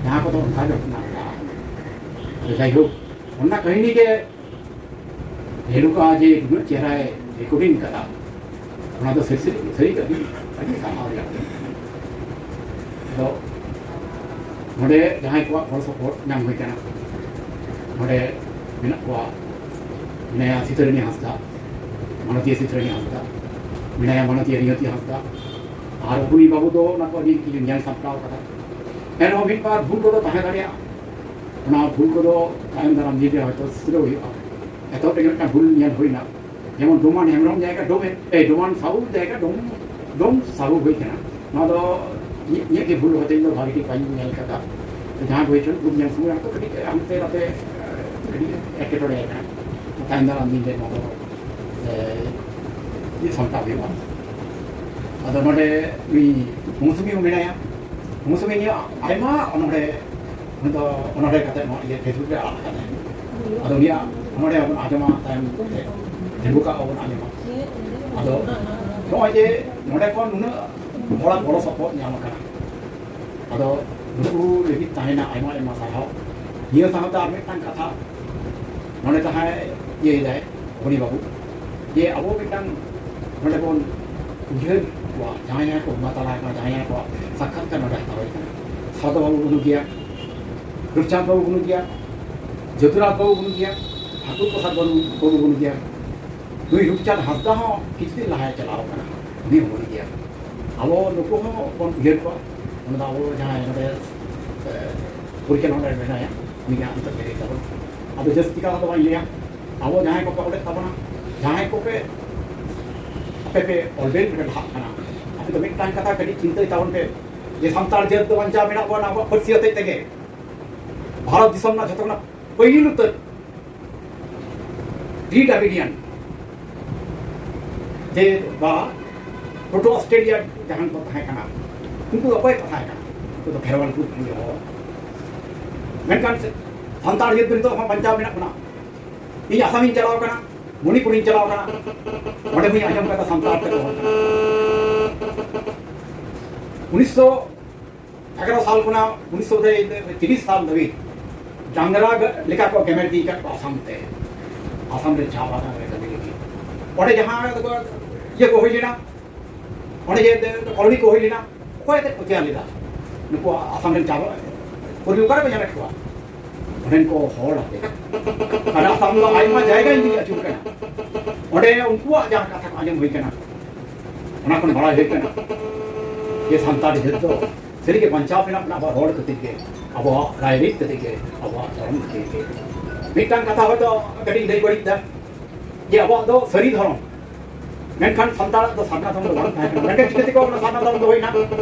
ᱡᱟᱦᱟᱸ ᱠᱚᱫᱚ ᱚᱱᱠᱟ ᱜᱮ ᱜᱷᱚᱴᱚᱱᱟ ᱜᱷᱚᱴᱟᱜᱼᱟ᱾ ᱟᱫᱚ ᱡᱟᱭᱦᱳᱠ, ᱚᱱᱟ ᱠᱟᱹᱦᱱᱤ ᱜᱮ ᱨᱮᱱᱩᱠᱟ ᱡᱮ ᱱᱩᱱᱟᱹᱜ ᱪᱮᱦᱨᱟᱭ ᱨᱮᱠᱚᱨᱰᱤᱝ ᱠᱟᱫᱟ, ᱚᱱᱟ ᱫᱚ ᱥᱟᱹᱨᱤ, ᱥᱟᱹᱨᱤ, ᱥᱟᱹᱨᱤ ᱜᱮ ᱟᱹᱰᱤ, ᱟᱹᱰᱤ ᱥᱟᱨᱦᱟᱣ ᱨᱮᱭᱟᱜ ᱠᱟᱱᱟ᱾ ᱟᱫᱚ ᱱᱚᱰᱮ ᱡᱟᱦᱟᱸᱭ ᱠᱚᱣᱟᱜ ᱜᱚᱲᱚ ᱥᱚᱯᱚᱦᱚᱫ ᱧᱟᱢ ᱦᱩᱭ ᱠᱟᱱᱟ, ᱱᱚᱰᱮ ᱢᱮᱱᱟᱜ ᱠᱚᱣᱟ, ᱢᱮᱱᱟᱭᱟ ᱥᱤᱛᱟᱹᱨᱟᱹᱱᱤ ᱦᱟᱸᱥᱫᱟ, ᱢᱟᱱᱚᱛᱤᱭᱟᱹ ᱥᱤᱛᱟᱹᱨᱟᱹᱱᱤ ᱦᱟᱸᱥᱫᱟ, ᱢᱮᱱᱟᱭᱟ ᱢᱟᱱᱚᱛᱤᱭᱟᱹ ᱨᱤᱭᱚᱛᱤ ᱦᱟᱸᱥᱫᱟ, ᱟᱨ ᱩᱱᱤ ᱵᱟᱹᱵᱩ ᱫᱚ ᱚᱱᱟ ᱠᱚ ᱟᱹᱰᱤ ᱠᱤᱪᱷᱩ ᱧᱮᱞ ᱥᱟᱢᱴᱟᱣ ᱠᱟᱫᱟ᱾ ᱮᱱᱨᱮᱦᱚᱸ ᱢᱤᱫ ᱵᱟᱨ ᱵᱷᱩᱞ ᱠᱚᱫᱚ ᱛᱟᱦᱮᱸ ᱫᱟᱲᱮᱭᱟᱜᱼᱟ, ᱚᱱᱟ ᱵᱷᱩᱞ ᱠᱚᱫᱚ ᱛᱟᱭᱚᱢ ᱫᱟᱨᱟᱢ ᱫᱤᱱ ᱨᱮ ᱦᱚᱭᱛᱳ ᱥᱩᱫᱷᱨᱟᱹᱣ ᱦᱩᱭᱩᱜᱼᱟ᱾ ᱮᱛᱚᱦᱚᱵ ᱨᱮᱜᱮ ᱢᱤᱫᱴᱟᱝ ᱵᱷᱩᱞ ᱧᱮᱞ ᱦᱩᱭᱱᱟ, ᱡᱮᱢᱚᱱ ᱰᱳᱢᱟᱱ ᱦᱮᱢᱵᱨᱚᱢ ᱡᱟᱭᱜᱟ ᱰᱳᱢᱮᱱ, ᱮᱭ, ᱰᱳᱢᱟᱱ ᱥᱟᱦᱩ ᱡᱟᱭᱜᱟ ᱰᱳᱢ, ᱰᱳᱢ ᱥᱟᱦᱩ ᱦᱩᱭ ᱠᱟᱱᱟ᱾ ᱱᱚᱣᱟ ᱫᱚ ᱤᱧᱟᱹᱜ, ᱤᱧᱟᱹᱜ ᱜᱮ ᱵᱷᱩᱞ, ᱦᱚᱭᱛᱳ ᱤᱧ ᱫᱚ ᱵᱷᱟᱜᱮ ᱴᱷᱤᱠ ᱵᱟᱹᱧ ᱧᱮᱞ ᱠᱟᱫᱟ᱾ ᱡᱟᱦᱟᱸ ᱦᱩᱭ ᱦᱚᱪᱚᱱ, ᱵᱷᱩᱞ ᱧᱮᱞ ᱥᱚᱢᱚᱭ ᱦᱚᱭᱛᱳ ᱠᱟᱹᱴᱤᱡ ᱦᱟᱱᱛᱮ ᱱᱟᱛᱮ ᱠᱟᱹᱴᱤᱡ ᱮᱴᱠᱮᱴᱚᱬᱮ ᱟᱠᱟᱱᱟ᱾ ᱛᱟᱭᱚᱢ ᱫᱟᱨᱟᱢ ᱫᱤᱱ ᱨᱮ ᱱᱚᱣᱟ ᱫᱚ, ᱮ, ᱤᱭᱟᱹ ᱥᱟᱢᱴᱟᱣ ᱦᱩᱭᱩᱜᱼᱟ᱾ ᱟᱫᱚ ᱱᱚᱰᱮ ᱱᱩᱭ ᱢᱳᱣᱥᱩᱢᱤ ᱦᱚᱸ ᱢᱮᱱᱟᱭᱟ᱾ ᱢᱳᱣᱥᱩᱢᱤ ᱱᱤᱭᱟᱹ ᱟᱭᱢᱟ ᱚᱱᱚᱬᱦᱮ, ᱩᱱᱤ ᱫᱚ ᱚᱱᱚᱬᱦᱮ ᱠᱟᱛᱮ ᱱᱚᱣᱟ ᱤᱭᱟᱹ Facebook ᱨᱮ ᱟᱲᱟᱜ ᱟᱠᱟᱫᱟᱭ᱾ ᱟᱫᱚ ᱩᱱᱤᱭᱟᱜ ᱚᱱᱚᱬᱦᱮ ᱵᱚᱱ ᱟᱸᱡᱚᱢᱟ ᱛᱟᱭᱚᱢ ᱛᱮ, ᱛᱤᱸᱜᱩ ᱠᱟᱜ ᱵᱚᱱ ᱟᱸᱡᱚᱢᱟ᱾ ᱟᱫᱚ ᱱᱚᱜᱼᱚᱭ ᱡᱮ ᱱᱚᱰᱮ ᱠᱷᱚᱱ ᱱᱩᱱᱟᱹᱜ ᱦᱚᱲᱟᱜ ᱜᱚᱲᱚ ᱥᱚᱯᱚᱦᱚᱫ ᱧᱟᱢ ᱟᱠᱟᱱᱟ, ᱟᱫᱚ ᱱᱩᱠᱩ ᱞᱟᱹᱜᱤᱫ ᱛᱟᱦᱮᱱᱟ ᱟᱭᱢᱟ ᱟᱭᱢᱟ ᱥᱟᱨᱦᱟᱣ᱾ ᱱᱤᱭᱟᱹ ᱥᱟᱶᱛᱮ ᱟᱨ ᱢᱤᱫᱴᱟᱝ ᱠᱟᱛᱷᱟ, ᱱᱚᱰᱮ ᱡᱟᱦᱟᱸᱭ ᱤᱭᱟᱹᱭᱮᱫᱟᱭ, ᱢᱚᱱᱤ ᱵᱟᱹᱵᱩ, ᱡᱮ ᱟᱵᱚ ᱢᱤᱫᱴᱟᱝ ᱱᱚᱰᱮ ᱵᱚᱱ ᱩᱭᱦᱟᱹᱨ ᱠᱚᱣᱟ, ᱡᱟᱦᱟᱸᱭ ᱡᱟᱦᱟᱸᱭ ᱠᱚ ᱵᱚᱸᱜᱟ ᱛᱟᱞᱟ ᱟᱠᱟᱱᱟ, ᱡᱟᱦᱟᱸᱭ ᱡᱟᱦᱟᱸᱭ ᱠᱚᱣᱟᱜ ᱥᱟᱠᱠᱷᱟᱛᱠᱟᱨ ᱱᱚᱰᱮ ᱦᱟᱛᱟᱣ ᱦᱩᱭ ᱠᱟᱱᱟ᱾ ᱥᱟᱨᱫᱟ ᱵᱟᱹᱵᱩ ᱵᱟᱹᱱᱩᱜ ᱜᱮᱭᱟ, ᱨᱩᱯᱪᱟᱸᱫᱽ ᱵᱟᱹᱵᱩ ᱵᱟᱹᱱᱩᱜ ᱜᱮᱭᱟ, ᱴᱷᱟᱹᱠᱩᱨ ᱯᱨᱚᱥᱟᱫᱽ ᱵᱟᱹᱵᱩ, ᱵᱟᱹᱵᱩ ᱵᱟᱹᱱᱩᱜ ᱜᱮᱭᱟ᱾ ᱱᱩᱭ ᱨᱩᱯᱪᱟᱸᱫᱽ ᱦᱟᱸᱥᱫᱟ ᱦᱚᱸ ᱠᱤᱪᱷᱩ ᱫᱤᱱ ᱞᱟᱦᱟᱭ ᱪᱟᱞᱟᱣ ᱠᱟᱱᱟ, ᱩᱱᱤ ᱦᱚᱸ ᱵᱟᱹᱱᱩᱜ ᱜᱮᱭᱟ᱾ ᱟᱵᱚ ᱱᱩᱠᱩ ᱦᱚᱸ ᱵᱚᱱ ᱩᱭᱦᱟᱹᱨ ᱠᱚᱣᱟ᱾ ᱚᱱᱟ ᱫᱚ ᱟᱵᱚ ᱡᱟᱦᱟᱸᱭ ᱱᱚᱰᱮ, ᱮ, ᱯᱚᱨᱤᱪᱟᱞᱚᱱᱟ ᱨᱮ ᱢᱮᱱᱟᱭᱟ, ᱩᱱᱤ ᱜᱮ ᱦᱟᱸᱜ ᱱᱤᱛᱚᱜ ᱢᱮᱱᱟᱭ ᱛᱟᱵᱚᱱᱟ᱾ ᱟᱫᱚ ᱡᱟᱹᱥᱛᱤ ᱠᱟᱛᱷᱟ ᱫᱚ ᱵᱟᱹᱧ ᱞᱟᱹᱭᱟ᱾ ᱟᱵᱚ ᱡᱟᱦᱟᱸᱭ ᱠᱚᱯᱮ ᱚᱞᱮᱫ ᱛᱟᱵᱚᱱᱟ, ᱡᱟᱦᱟᱸᱭ ᱠᱚᱯᱮ ᱟᱯᱮ ᱯᱮ ᱚᱞᱵᱮᱞ ᱨᱮᱯᱮ ᱞᱟᱦᱟᱜ ᱠᱟᱱᱟ, ᱟᱯᱮ ᱫᱚ ᱢᱤᱫᱴᱟᱝ ᱠᱟᱛᱷᱟ ᱠᱟᱹᱴᱤᱡ ᱪᱤᱱᱛᱟᱹᱭ ᱛᱟᱵᱚᱱ ᱯᱮ, ᱡᱮ ᱥᱟᱱᱛᱟᱲ ᱡᱟᱹᱛ ᱫᱚ ᱵᱟᱧᱪᱟᱣ ᱢᱮᱱᱟᱜ ᱵᱚᱱᱟ ᱟᱵᱚᱣᱟᱜ ᱯᱟᱹᱨᱥᱤ ᱦᱚᱛᱮᱡ ᱛᱮᱜᱮ᱾ ᱵᱷᱟᱨᱚᱛ ᱫᱤᱥᱚᱢ ᱨᱮᱱᱟᱜ ᱡᱷᱚᱛᱚ ᱠᱷᱚᱱᱟᱜ ᱯᱟᱹᱦᱤᱞ ᱩᱛᱟᱹᱨ ᱯᱨᱤ ᱰᱨᱟᱵᱤᱰᱤᱭᱟᱱ ᱡᱮ ᱵᱟ ᱯᱨᱳᱴᱳ ᱚᱥᱴᱨᱮᱞᱤᱭᱟ ᱡᱟᱦᱟᱸ ᱠᱚ ᱛᱟᱦᱮᱸ ᱠᱟᱱᱟ, ᱩᱱᱠᱩ ᱫᱚ ᱚᱠᱚᱭ ᱠᱚ ᱛᱟᱦᱮᱸ ᱠᱟᱱᱟ? ᱩᱱᱠᱩ ᱫᱚ ᱠᱷᱮᱨᱣᱟᱞ ᱠᱚ ᱛᱟᱦᱮᱸ ᱦᱚᱲ᱾ ᱢᱮᱱᱠᱷᱟᱱ ᱥᱟᱱᱛᱟᱲ ᱡᱟᱹᱛ ᱫᱚ ᱱᱤᱛᱚᱜ ᱦᱚᱸ ᱵᱟᱧᱪᱟᱣ ᱢᱮᱱᱟᱜ ᱵᱚᱱᱟ᱾ ᱤᱧ ᱟᱥᱟᱢᱤᱧ ᱪᱟᱞᱟᱣ ᱠᱟᱱᱟ, ᱢᱚᱱᱤᱯᱩᱨᱤᱧ ᱪᱟᱞᱟᱣ ᱠᱟᱱᱟ, ᱚᱸᱰᱮ ᱦᱚᱸᱧ ᱟᱸᱡᱚᱢ ᱠᱟᱫᱟ ᱥᱟᱱᱛᱟᱲ ᱛᱮᱠᱚ ᱨᱚᱲ ᱠᱟᱱᱟ᱾ ᱩᱱᱤᱥᱥᱚ ᱮᱜᱟᱨᱚ ᱥᱟᱞ ᱠᱷᱚᱱᱟᱜ ᱩᱱᱤᱥᱥᱚ ᱛᱤᱨᱤᱥ ᱥᱟᱞ ᱫᱷᱟᱹᱵᱤᱡ ᱰᱟᱝᱨᱟ ᱞᱮᱠᱟ ᱠᱚ ᱜᱮᱢᱮᱨ ᱤᱫᱤ ᱟᱠᱟᱫ ᱠᱚᱣᱟ ᱟᱥᱟᱢ ᱛᱮ, ᱟᱥᱟᱢ ᱨᱮ ᱪᱟ ᱵᱟᱜᱟᱱ ᱨᱮ ᱠᱟᱹᱢᱤ ᱞᱟᱹᱜᱤᱫ᱾ ᱚᱸᱰᱮ ᱡᱟᱦᱟᱸ ᱤᱭᱟᱹ ᱠᱚ ᱦᱩᱭ ᱞᱮᱱᱟ, ᱚᱸᱰᱮ ᱡᱮ ᱠᱚᱞᱚᱱᱤ ᱠᱚ ᱦᱩᱭ ᱞᱮᱱᱟ, ᱚᱠᱚᱭ ᱛᱮ ᱠᱚ ᱛᱮᱭᱟᱨ ᱞᱮᱫᱟ? ᱱᱩᱠᱩ ᱟᱥᱟᱢ ᱨᱮᱱ ᱪᱟ ᱠᱚᱨᱢᱤ ᱚᱠᱟ ᱨᱮᱠᱚ ᱧᱟᱢᱮᱫ ᱠᱚᱣᱟ? ᱚᱸᱰᱮᱱ ᱠᱚ ᱦᱚᱲ ᱟᱛᱮ᱾ ᱟᱨ ᱟᱥᱟᱢ ᱫᱚ ᱟᱭᱢᱟ ᱡᱟᱭᱜᱟ ᱤᱧ ᱟᱹᱪᱩᱨ ᱠᱟᱱᱟ, ᱚᱸᱰᱮ ᱩᱱᱠᱩᱣᱟᱜ ᱡᱟᱦᱟᱸ ᱠᱟᱛᱷᱟ ᱠᱚ ᱟᱸᱡᱚᱢ ᱦᱩᱭ ᱠᱟᱱᱟ, ᱚᱱᱟ ᱠᱷᱚᱱ ᱵᱟᱲᱟᱭ ᱦᱩᱭ ᱠᱟᱱᱟ᱾ ᱡᱮ ᱥᱟᱱᱛᱟᱲ ᱡᱟᱹᱛ ᱫᱚ ᱥᱟᱹᱨᱤᱜᱮ ᱵᱟᱧᱪᱟᱣ ᱢᱮᱱᱟᱜ ᱵᱚᱱᱟ ᱟᱵᱚᱣᱟᱜ ᱨᱚᱲ ᱠᱷᱟᱹᱛᱤᱨ ᱜᱮ, ᱟᱵᱚᱣᱟᱜ ᱨᱟᱭᱨᱤᱛ ᱠᱷᱟᱹᱛᱤᱨ ᱜᱮ, ᱟᱵᱚᱣᱟᱜ ᱫᱷᱚᱨᱚᱢ ᱠᱷᱟᱹᱛᱤᱨ ᱜᱮ᱾ ᱢᱤᱫᱴᱟᱝ ᱠᱟᱛᱷᱟ ᱦᱚᱭᱛᱳ ᱠᱟᱹᱴᱤᱡ ᱤᱧ ᱞᱟᱹᱭ ᱵᱟᱹᱲᱤᱡ ᱫᱟ, ᱡᱮ ᱟᱵᱚᱣᱟᱜ ᱫᱚ ᱥᱟᱹᱨᱤ ᱫᱷᱚᱨᱚᱢ, ᱢᱮᱱᱠᱷᱟᱱ ᱥᱟᱱᱛᱟᱲᱟᱜ ᱫᱚ ᱥᱟᱨᱱᱟ ᱫᱷᱚᱨᱚᱢ ᱫᱚ ᱵᱟᱝ ᱛᱟᱦᱮᱸ ᱠᱟᱱᱟ᱾ ᱢᱮᱱᱠᱷᱟᱱ ᱪᱤᱠᱟᱹ ᱛᱮᱠᱚ ᱚᱱᱟ ᱥᱟᱨᱱᱟ ᱫᱷᱚᱨᱚᱢ ᱫᱚ ᱦᱩᱭᱱᱟ?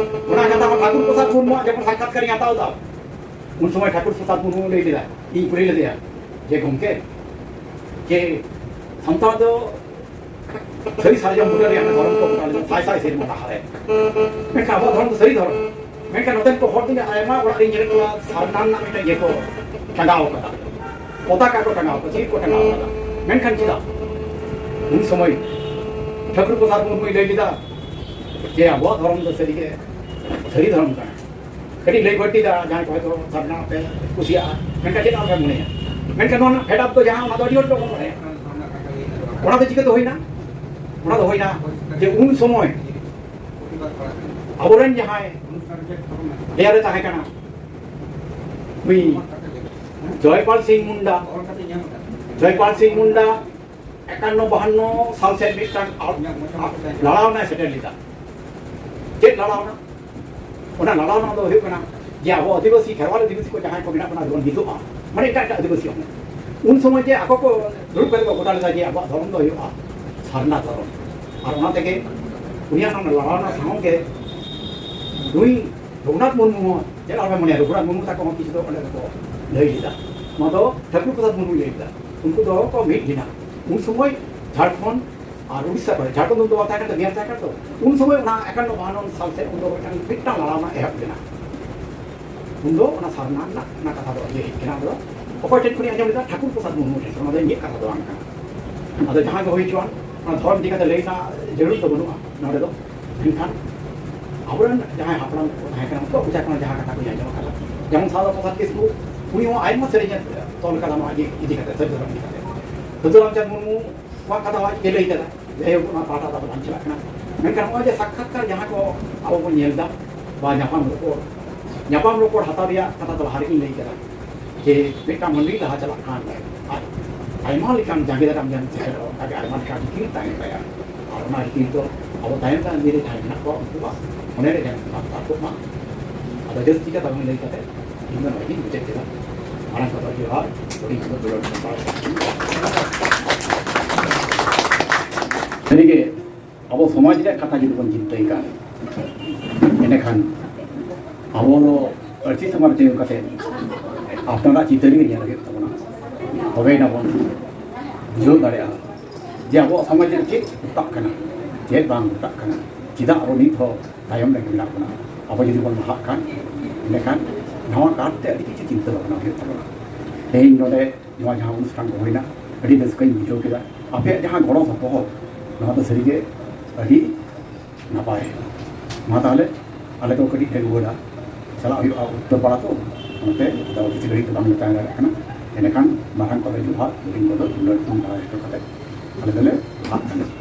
ᱚᱱᱟ ᱠᱟᱛᱷᱟ ᱦᱚᱸ ᱴᱷᱟᱹᱠᱩᱨ ᱯᱨᱚᱥᱟᱫᱽ ᱢᱩᱨᱢᱩᱣᱟᱜ ᱡᱚᱠᱷᱚᱱ ᱥᱟᱠᱠᱷᱟᱛᱠᱟᱨᱤᱧ ᱦᱟᱛᱟᱣ ᱫᱟ, ᱩᱱ ᱥᱚᱢᱚᱭ ᱴᱷᱟᱹᱠᱩᱨ ᱯᱨᱚᱥᱟᱫᱽ ᱢᱩᱨᱢᱩ ᱞᱟᱹᱭ ᱞᱮᱫᱟ, ᱤᱧ ᱠᱩᱞᱤ ᱞᱮᱫᱮᱭᱟ ᱡᱮ, "ᱜᱚᱢᱠᱮ, ᱡᱮ ᱥᱟᱱᱛᱟᱲ ᱫᱚ ᱥᱟᱹᱨᱤ ᱥᱟᱨᱡᱚᱢ ᱵᱩᱴᱟᱹ ᱨᱮᱭᱟᱜ ᱫᱷᱚᱨᱚᱢ ᱠᱚ ᱜᱚᱴᱟ ᱞᱮᱫᱟ ᱥᱟᱭ ᱥᱟᱭ ᱥᱮᱨᱢᱟ ᱞᱟᱦᱟᱨᱮ, ᱢᱮᱱᱠᱷᱟᱱ ᱟᱵᱚᱣᱟᱜ ᱫᱷᱚᱨᱚᱢ ᱫᱚ ᱥᱟᱹᱨᱤ ᱫᱷᱚᱨᱚᱢ, ᱢᱮᱱᱠᱷᱟᱱ ᱱᱚᱛᱮᱱ ᱠᱚ ᱦᱚᱲ ᱫᱚ ᱟᱭᱢᱟ ᱚᱲᱟᱜ ᱨᱤᱧ ᱧᱮᱞᱮᱫ ᱠᱚᱣᱟ ᱥᱟᱨᱱᱟ ᱨᱮᱱᱟᱜ ᱢᱤᱫᱴᱮᱱ ᱤᱭᱟᱹ ᱠᱚ ᱴᱟᱸᱜᱟᱣ ᱠᱟᱫᱟ, ᱯᱚᱛᱟᱠᱟ ᱠᱚ ᱴᱟᱸᱜᱟᱣ ᱠᱟᱫᱟ, ᱪᱮᱫ ᱠᱚ ᱴᱟᱸᱜᱟᱣ ᱠᱟᱫᱟ, ᱢᱮᱱᱠᱷᱟᱱ ᱪᱮᱫᱟᱜ?" ᱩᱱ ᱥᱚᱢᱚᱭ ᱴᱷᱟᱹᱠᱩᱨ ᱯᱨᱚᱥᱟᱫᱽ ᱢᱩᱨᱢᱩᱭ ᱞᱟᱹᱭ ᱞᱮᱫᱟ ᱡᱮ ᱟᱵᱚᱣᱟᱜ ᱫᱷᱚᱨᱚᱢ ᱫᱚ ᱥᱟᱹᱨᱤᱜᱮ ᱥᱟᱹᱨᱤ ᱫᱷᱚᱨᱚᱢ ᱠᱟᱱᱟ᱾ ᱠᱟᱹᱴᱤᱡ ᱞᱟᱹᱭ ᱵᱟᱹᱲᱛᱤ ᱫᱟ, ᱡᱟᱦᱟᱸᱭ ᱠᱚ ᱦᱚᱭᱛᱳ ᱥᱟᱨᱱᱟ ᱯᱮ ᱠᱩᱥᱤᱭᱟᱜᱼᱟ, ᱢᱮᱱᱠᱷᱟᱱ ᱪᱮᱫ ᱞᱮᱠᱟ ᱯᱮ ᱢᱚᱱᱮᱭᱟ? ᱢᱮᱱᱠᱷᱟᱱ ᱱᱚᱣᱟ ᱨᱮᱱᱟᱜ ᱯᱷᱮᱰᱟᱛ ᱫᱚ ᱡᱟᱦᱟᱸ, ᱚᱱᱟ ᱫᱚ ᱟᱹᱰᱤ ᱦᱚᱲ ᱠᱚ ᱵᱟᱲᱟᱭᱟ᱾ ᱚᱱᱟ ᱫᱚ ᱪᱤᱠᱟᱹᱛᱮ ᱦᱩᱭᱱᱟ? ᱚᱱᱟ ᱫᱚ ᱦᱩᱭᱱᱟ ᱡᱮ ᱩᱱ ᱥᱚᱢᱚᱭ ᱟᱵᱚᱨᱮᱱ ᱡᱟᱦᱟᱸᱭ ᱞᱮᱭᱟᱨᱮ ᱛᱟᱦᱮᱸ ᱠᱟᱱᱟ, ᱩᱱᱤ ᱡᱚᱭᱯᱟᱞ ᱥᱤᱝ ᱢᱩᱱᱰᱟ, ᱡᱚᱭᱯᱟᱞ ᱥᱤᱝ ᱢᱩᱱᱰᱟ ᱮᱠᱟᱱᱱᱚ ᱵᱟᱦᱟᱱᱱᱚ ᱥᱟᱞ ᱥᱮᱫ ᱢᱤᱫᱴᱟᱝ ᱞᱟᱲᱟᱣᱱᱟᱭ ᱥᱮᱴᱮᱨ ᱞᱮᱫᱟ᱾ ᱪᱮᱫ ᱞᱟᱲᱟᱣᱱᱟ? ᱚᱱᱟ ᱞᱟᱲᱟᱣᱱᱟ ᱫᱚ ᱦᱩᱭᱩᱜ ᱠᱟᱱᱟ ᱡᱮ ᱟᱵᱚ ᱟᱹᱫᱤᱵᱟᱹᱥᱤ, ᱠᱷᱮᱨᱣᱟᱞ ᱟᱹᱫᱤᱵᱟᱹᱥᱤ ᱠᱚ ᱡᱟᱦᱟᱸᱭ ᱠᱚ ᱢᱮᱱᱟᱜ ᱵᱚᱱᱟ, ᱡᱮᱵᱚᱱ ᱢᱤᱫᱚᱜᱼᱟ, ᱢᱟᱱᱮ ᱮᱴᱟᱜ ᱮᱴᱟᱜ ᱟᱹᱫᱤᱵᱟᱹᱥᱤ ᱦᱚᱸ᱾ ᱩᱱ ᱥᱚᱢᱚᱭ ᱡᱮ ᱟᱠᱚ ᱠᱚ ᱫᱩᱲᱩᱵ ᱠᱟᱛᱮ ᱠᱚ ᱜᱚᱴᱟ ᱞᱮᱫᱟ ᱡᱮ ᱟᱵᱚᱣᱟᱜ ᱫᱷᱚᱨᱚᱢ ᱫᱚ ᱦᱩᱭᱩᱜᱼᱟ ᱥᱟᱨᱱᱟ ᱫᱷᱚᱨᱚᱢ᱾ ᱟᱨ ᱚᱱᱟ ᱛᱮᱜᱮ ᱩᱱᱤᱭᱟᱜ ᱚᱱᱟ ᱞᱟᱲᱟᱣᱱᱟ ᱥᱟᱶ ᱜᱮ ᱱᱩᱭ ᱨᱚᱜᱷᱩᱱᱟᱛᱷ ᱢᱩᱨᱢᱩ ᱦᱚᱸ, ᱪᱮᱫ ᱟᱞᱚᱯᱮ ᱢᱚᱱᱮᱭᱟ, ᱨᱚᱜᱷᱩᱱᱟᱛᱷ ᱢᱩᱨᱢᱩ ᱛᱟᱠᱚ ᱦᱚᱸ ᱠᱤᱪᱷᱩ ᱫᱚ ᱚᱸᱰᱮ ᱫᱚᱠᱚ ᱞᱟᱹᱭ ᱞᱮᱫᱟ᱾ ᱱᱚᱣᱟ ᱫᱚ ᱴᱷᱟᱹᱠᱩᱨ ᱯᱨᱚᱥᱟᱫᱽ ᱢᱩᱨᱢᱩᱭ ᱞᱟᱹᱭ ᱞᱮᱫᱟ᱾ ᱩᱱᱠᱩ ᱫᱚ ᱠᱚ ᱢᱤᱫ ᱞᱮᱱᱟ᱾ ᱩᱱ ᱥᱚᱢᱚᱭ ᱡᱷᱟᱲᱠᱷᱚᱸᱰ ᱟᱨ ᱩᱲᱤᱥᱥᱟ ᱠᱚᱨᱮ, ᱡᱷᱟᱲᱠᱷᱚᱸᱰ ᱫᱚ ᱵᱟᱝ ᱛᱟᱦᱮᱸ ᱠᱟᱱᱟ, ᱵᱤᱦᱟᱨ ᱛᱟᱦᱮᱸ ᱠᱟᱱᱟ ᱛᱚ, ᱩᱱ ᱥᱚᱢᱚᱭ ᱚᱱᱟ ᱮᱠᱟᱱᱱᱚ ᱵᱟᱦᱟᱱᱱᱚ ᱥᱟᱞ ᱥᱮᱫ ᱩᱱ ᱫᱚ ᱢᱤᱫᱴᱟᱝ, ᱢᱤᱫᱴᱟᱝ ᱞᱟᱲᱟᱣᱱᱟ ᱮᱦᱚᱵ ᱞᱮᱱᱟ᱾ ᱩᱱ ᱫᱚ ᱚᱱᱟ ᱥᱟᱨᱱᱟ ᱨᱮᱱᱟᱜ ᱚᱱᱟ ᱠᱟᱛᱷᱟ ᱫᱚ ᱤᱭᱟᱹ ᱦᱮᱡ ᱠᱟᱱᱟ᱾ ᱚᱱᱟ ᱫᱚ ᱚᱠᱚᱭ ᱴᱷᱮᱱ ᱠᱷᱚᱱᱤᱧ ᱟᱸᱡᱚᱢ ᱞᱮᱫᱟ? ᱴᱷᱟᱹᱠᱩᱨ ᱯᱨᱚᱥᱟᱫᱽ ᱢᱩᱨᱢᱩ ᱴᱷᱮᱱ ᱠᱷᱚᱱ᱾ ᱚᱱᱟ ᱫᱚ ᱤᱧᱟᱹᱜ ᱠᱟᱛᱷᱟ ᱫᱚ ᱵᱟᱝ ᱠᱟᱱᱟ᱾ ᱟᱫᱚ ᱡᱟᱦᱟᱸ ᱜᱮ ᱦᱩᱭ ᱦᱚᱪᱚᱣᱟᱱ, ᱚᱱᱟ ᱫᱷᱚᱨᱚᱢ ᱤᱫᱤ ᱠᱟᱛᱮ ᱞᱟᱹᱭ ᱨᱮᱱᱟᱜ ᱡᱟᱹᱨᱩᱲ ᱫᱚ ᱵᱟᱹᱱᱩᱜᱼᱟ ᱱᱚᱰᱮ ᱫᱚ᱾ ᱢᱮᱱᱠᱷᱟᱱ ᱟᱵᱚᱨᱮᱱ ᱡᱟᱦᱟᱸᱭ ᱦᱟᱯᱲᱟᱢ ᱠᱚ ᱛᱟᱦᱮᱸ ᱠᱟᱱᱟ, ᱩᱱᱠᱩᱣᱟᱜ ᱢᱚᱪᱟ ᱠᱷᱚᱱ ᱡᱟᱦᱟᱸ ᱠᱟᱛᱷᱟ ᱠᱚᱧ ᱟᱸᱡᱚᱢ ᱟᱠᱟᱫᱟ, ᱡᱮᱢᱚᱱ ᱥᱟᱨᱚᱫᱟ ᱯᱨᱚᱥᱟᱫᱽ ᱠᱤᱥᱠᱩ, ᱩᱱᱤ ᱦᱚᱸ ᱟᱭᱢᱟ ᱥᱮᱨᱮᱧ ᱮ ᱛᱚᱞ ᱠᱟᱫᱟ ᱱᱚᱣᱟ ᱤᱫᱤ, ᱤᱫᱤ ᱠᱟᱛᱮ, ᱥᱟᱹᱨᱤ ᱫᱷᱚᱨᱚᱢ ᱤᱫᱤ ᱠᱟᱛᱮ᱾ ᱥᱟᱹᱫᱷᱩ ᱨᱟᱢᱪᱟᱸᱫᱽ ᱢᱩᱨᱢᱩ ᱠᱚᱣᱟᱜ ᱠᱟᱛᱷᱟ ᱦᱚᱸ ᱟᱡ ᱜᱮ ᱞᱟᱹᱭ ᱠᱟᱫᱟ᱾ ᱡᱟᱭᱦᱳᱠ, ᱚᱱᱟ ᱯᱟᱦᱴᱟ ᱫᱚ ᱟᱫᱚ ᱵᱟᱝ ᱪᱟᱞᱟᱜ ᱠᱟᱱᱟ᱾ ᱢᱮᱱᱠᱷᱟᱱ ᱱᱚᱜᱼᱚᱭ ᱡᱮ ᱥᱟᱠᱠᱷᱟᱛᱠᱟᱨ ᱡᱟᱦᱟᱸ ᱠᱚ ᱟᱵᱚ ᱵᱚᱱ ᱧᱮᱞ ᱮᱫᱟ, ᱵᱟ ᱧᱟᱯᱟᱢ ᱨᱚᱯᱚᱲ, ᱧᱟᱯᱟᱢ ᱨᱚᱯᱚᱲ ᱦᱟᱛᱟᱣ ᱨᱮᱭᱟᱜ ᱠᱟᱛᱷᱟ ᱫᱚ ᱞᱟᱦᱟ ᱨᱮᱜᱤᱧ ᱞᱟᱹᱭ ᱠᱟᱫᱟ ᱡᱮ ᱢᱤᱫᱴᱟᱝ ᱢᱟᱹᱱᱢᱤ ᱞᱟᱦᱟ ᱪᱟᱞᱟᱜ ᱠᱷᱟᱱ ᱟᱡ ᱟᱭᱢᱟ ᱞᱮᱠᱟᱱ ᱡᱟᱸᱜᱮ ᱫᱟᱨᱟᱢ ᱡᱟᱦᱟᱸ ᱥᱮᱴᱮᱨᱚᱜᱼᱟ, ᱚᱱᱠᱟᱜᱮ ᱟᱭᱢᱟ ᱞᱮᱠᱟᱱ ᱨᱤᱠᱤᱲ ᱛᱟᱦᱮᱱ ᱛᱟᱭᱟ᱾ ᱟᱨ ᱚᱱᱟ ᱨᱤᱠᱤᱲ ᱫᱚ ᱟᱵᱚ ᱛᱟᱭᱚᱢ ᱫᱟᱨᱟᱢ ᱫᱤᱱ ᱨᱮ ᱡᱟᱦᱟᱸᱭ ᱢᱮᱱᱟᱜ ᱠᱚᱣᱟ, ᱩᱱᱠᱩᱣᱟᱜ ᱢᱚᱱᱮ ᱨᱮ ᱡᱟᱦᱟᱸ ᱵᱷᱟᱵᱽ ᱛᱟᱠᱚ ᱢᱟ᱾ ᱟᱫᱚ ᱡᱟᱹᱥᱛᱤ ᱠᱟᱛᱷᱟ ᱵᱟᱝ ᱞᱟᱹᱭ ᱠᱟᱛᱮ ᱤᱧ ᱫᱚ ᱱᱚᱰᱮ ᱜᱤᱧ ᱢᱩᱪᱟᱹᱫ ᱠᱮᱫᱟ᱾ ᱢᱟᱨᱟᱝ ᱠᱚᱫᱚ ᱡᱚᱦᱟᱨ, ᱦᱩᱰᱤᱧ ᱠᱚᱫᱚ ᱫᱩᱞᱟᱹᱲ ᱥᱟᱨᱦᱟᱣ᱾ ᱥᱟᱹᱨᱤᱜᱮ ᱟᱵᱚ ᱥᱚᱢᱟᱡᱽ ᱨᱮᱭᱟᱜ ᱠᱟᱛᱷᱟ ᱡᱩᱫᱤ ᱵᱚᱱ ᱪᱤᱱᱛᱟᱹᱭ ᱠᱷᱟᱱ, ᱮᱸᱰᱮᱠᱷᱟᱱ ᱟᱵᱚ ᱫᱚ ᱯᱟᱹᱨᱥᱤ ᱥᱚᱢᱟᱡᱽ ᱛᱤᱸᱜᱩ ᱠᱟᱛᱮ ᱟᱯᱱᱟᱨᱟᱜ ᱪᱤᱛᱟᱹᱨ ᱜᱮ ᱧᱮᱞ ᱦᱩᱭᱩᱜ ᱛᱟᱵᱚᱱᱟ᱾ ᱛᱚᱵᱮᱭᱮᱱᱟ ᱵᱚᱱ ᱵᱩᱡᱷᱟᱹᱣ ᱫᱟᱲᱮᱭᱟᱜᱼᱟ ᱡᱮ ᱟᱵᱚᱣᱟᱜ ᱥᱚᱢᱟᱡᱽ ᱨᱮ ᱪᱮᱫ ᱜᱷᱚᱴᱟᱜ ᱠᱟᱱᱟ, ᱪᱮᱫ ᱵᱟᱝ ᱜᱷᱚᱴᱟᱜ ᱠᱟᱱᱟ, ᱪᱮᱫᱟᱜ ᱟᱵᱚ ᱱᱤᱛ ᱦᱚᱸ ᱛᱟᱭᱚᱢ ᱨᱮ ᱢᱮᱱᱟᱜ ᱵᱚᱱᱟ᱾ ᱟᱵᱚ ᱡᱩᱫᱤ ᱵᱚᱱ ᱞᱟᱦᱟᱜ ᱠᱷᱟᱱ, ᱮᱸᱰᱮᱠᱷᱟᱱ ᱱᱟᱣᱟ ᱠᱟᱨᱛᱮ ᱟᱹᱰᱤ ᱠᱤᱪᱷᱩ ᱪᱤᱱᱛᱟᱹ ᱵᱷᱟᱵᱽᱱᱟ ᱦᱩᱭᱩᱜ ᱛᱟᱵᱚᱱᱟ᱾ ᱛᱮᱦᱮᱧ ᱱᱚᱰᱮ ᱱᱚᱣᱟ ᱡᱟᱦᱟᱸ ᱚᱱᱩᱥᱴᱷᱟᱱ ᱠᱚ ᱦᱩᱭᱱᱟ, ᱟᱹᱰᱤ ᱨᱟᱹᱥᱠᱟᱹᱧ ᱵᱩᱡᱷᱟᱹᱣ ᱠᱮᱫᱟ᱾ ᱟᱯᱮᱭᱟᱜ ᱡᱟᱦᱟᱸ ᱜᱚᱲᱚ ᱥᱚᱯᱚᱦᱚᱫ, ᱱᱚᱣᱟ ᱫᱚ ᱥᱟᱹᱨᱤᱜᱮ ᱟᱹᱰᱤ ᱱᱟᱯᱟᱭ᱾ ᱢᱟ ᱛᱟᱦᱚᱞᱮ, ᱟᱞᱮ ᱫᱚ ᱠᱟᱹᱴᱤᱡ ᱞᱮ ᱨᱩᱣᱟᱹᱲᱟ, ᱪᱟᱞᱟᱜ ᱦᱩᱭᱩᱜᱼᱟ ᱩᱛᱛᱚᱨ ᱯᱟᱲᱟ ᱛᱚ, ᱚᱱᱟᱛᱮ ᱟᱫᱚ ᱵᱮᱥᱤ ᱜᱷᱟᱹᱲᱤᱡ ᱫᱚ ᱵᱟᱝᱞᱮ ᱛᱟᱦᱮᱸ ᱫᱟᱲᱮᱭᱟᱜ ᱠᱟᱱᱟ᱾ ᱮᱸᱰᱮᱠᱷᱟᱱ ᱢᱟᱨᱟᱝ ᱠᱚᱫᱚ ᱡᱚᱦᱟᱨ, ᱦᱩᱰᱤᱧ ᱠᱚᱫᱚ ᱫᱩᱞᱟᱹᱲ ᱛᱷᱩᱢ ᱵᱟᱲᱟ ᱦᱚᱪᱚ ᱠᱟᱛᱮ ᱟᱞᱮ ᱫᱚᱞᱮ ᱞᱟᱦᱟᱜ ᱠᱟᱱᱟ᱾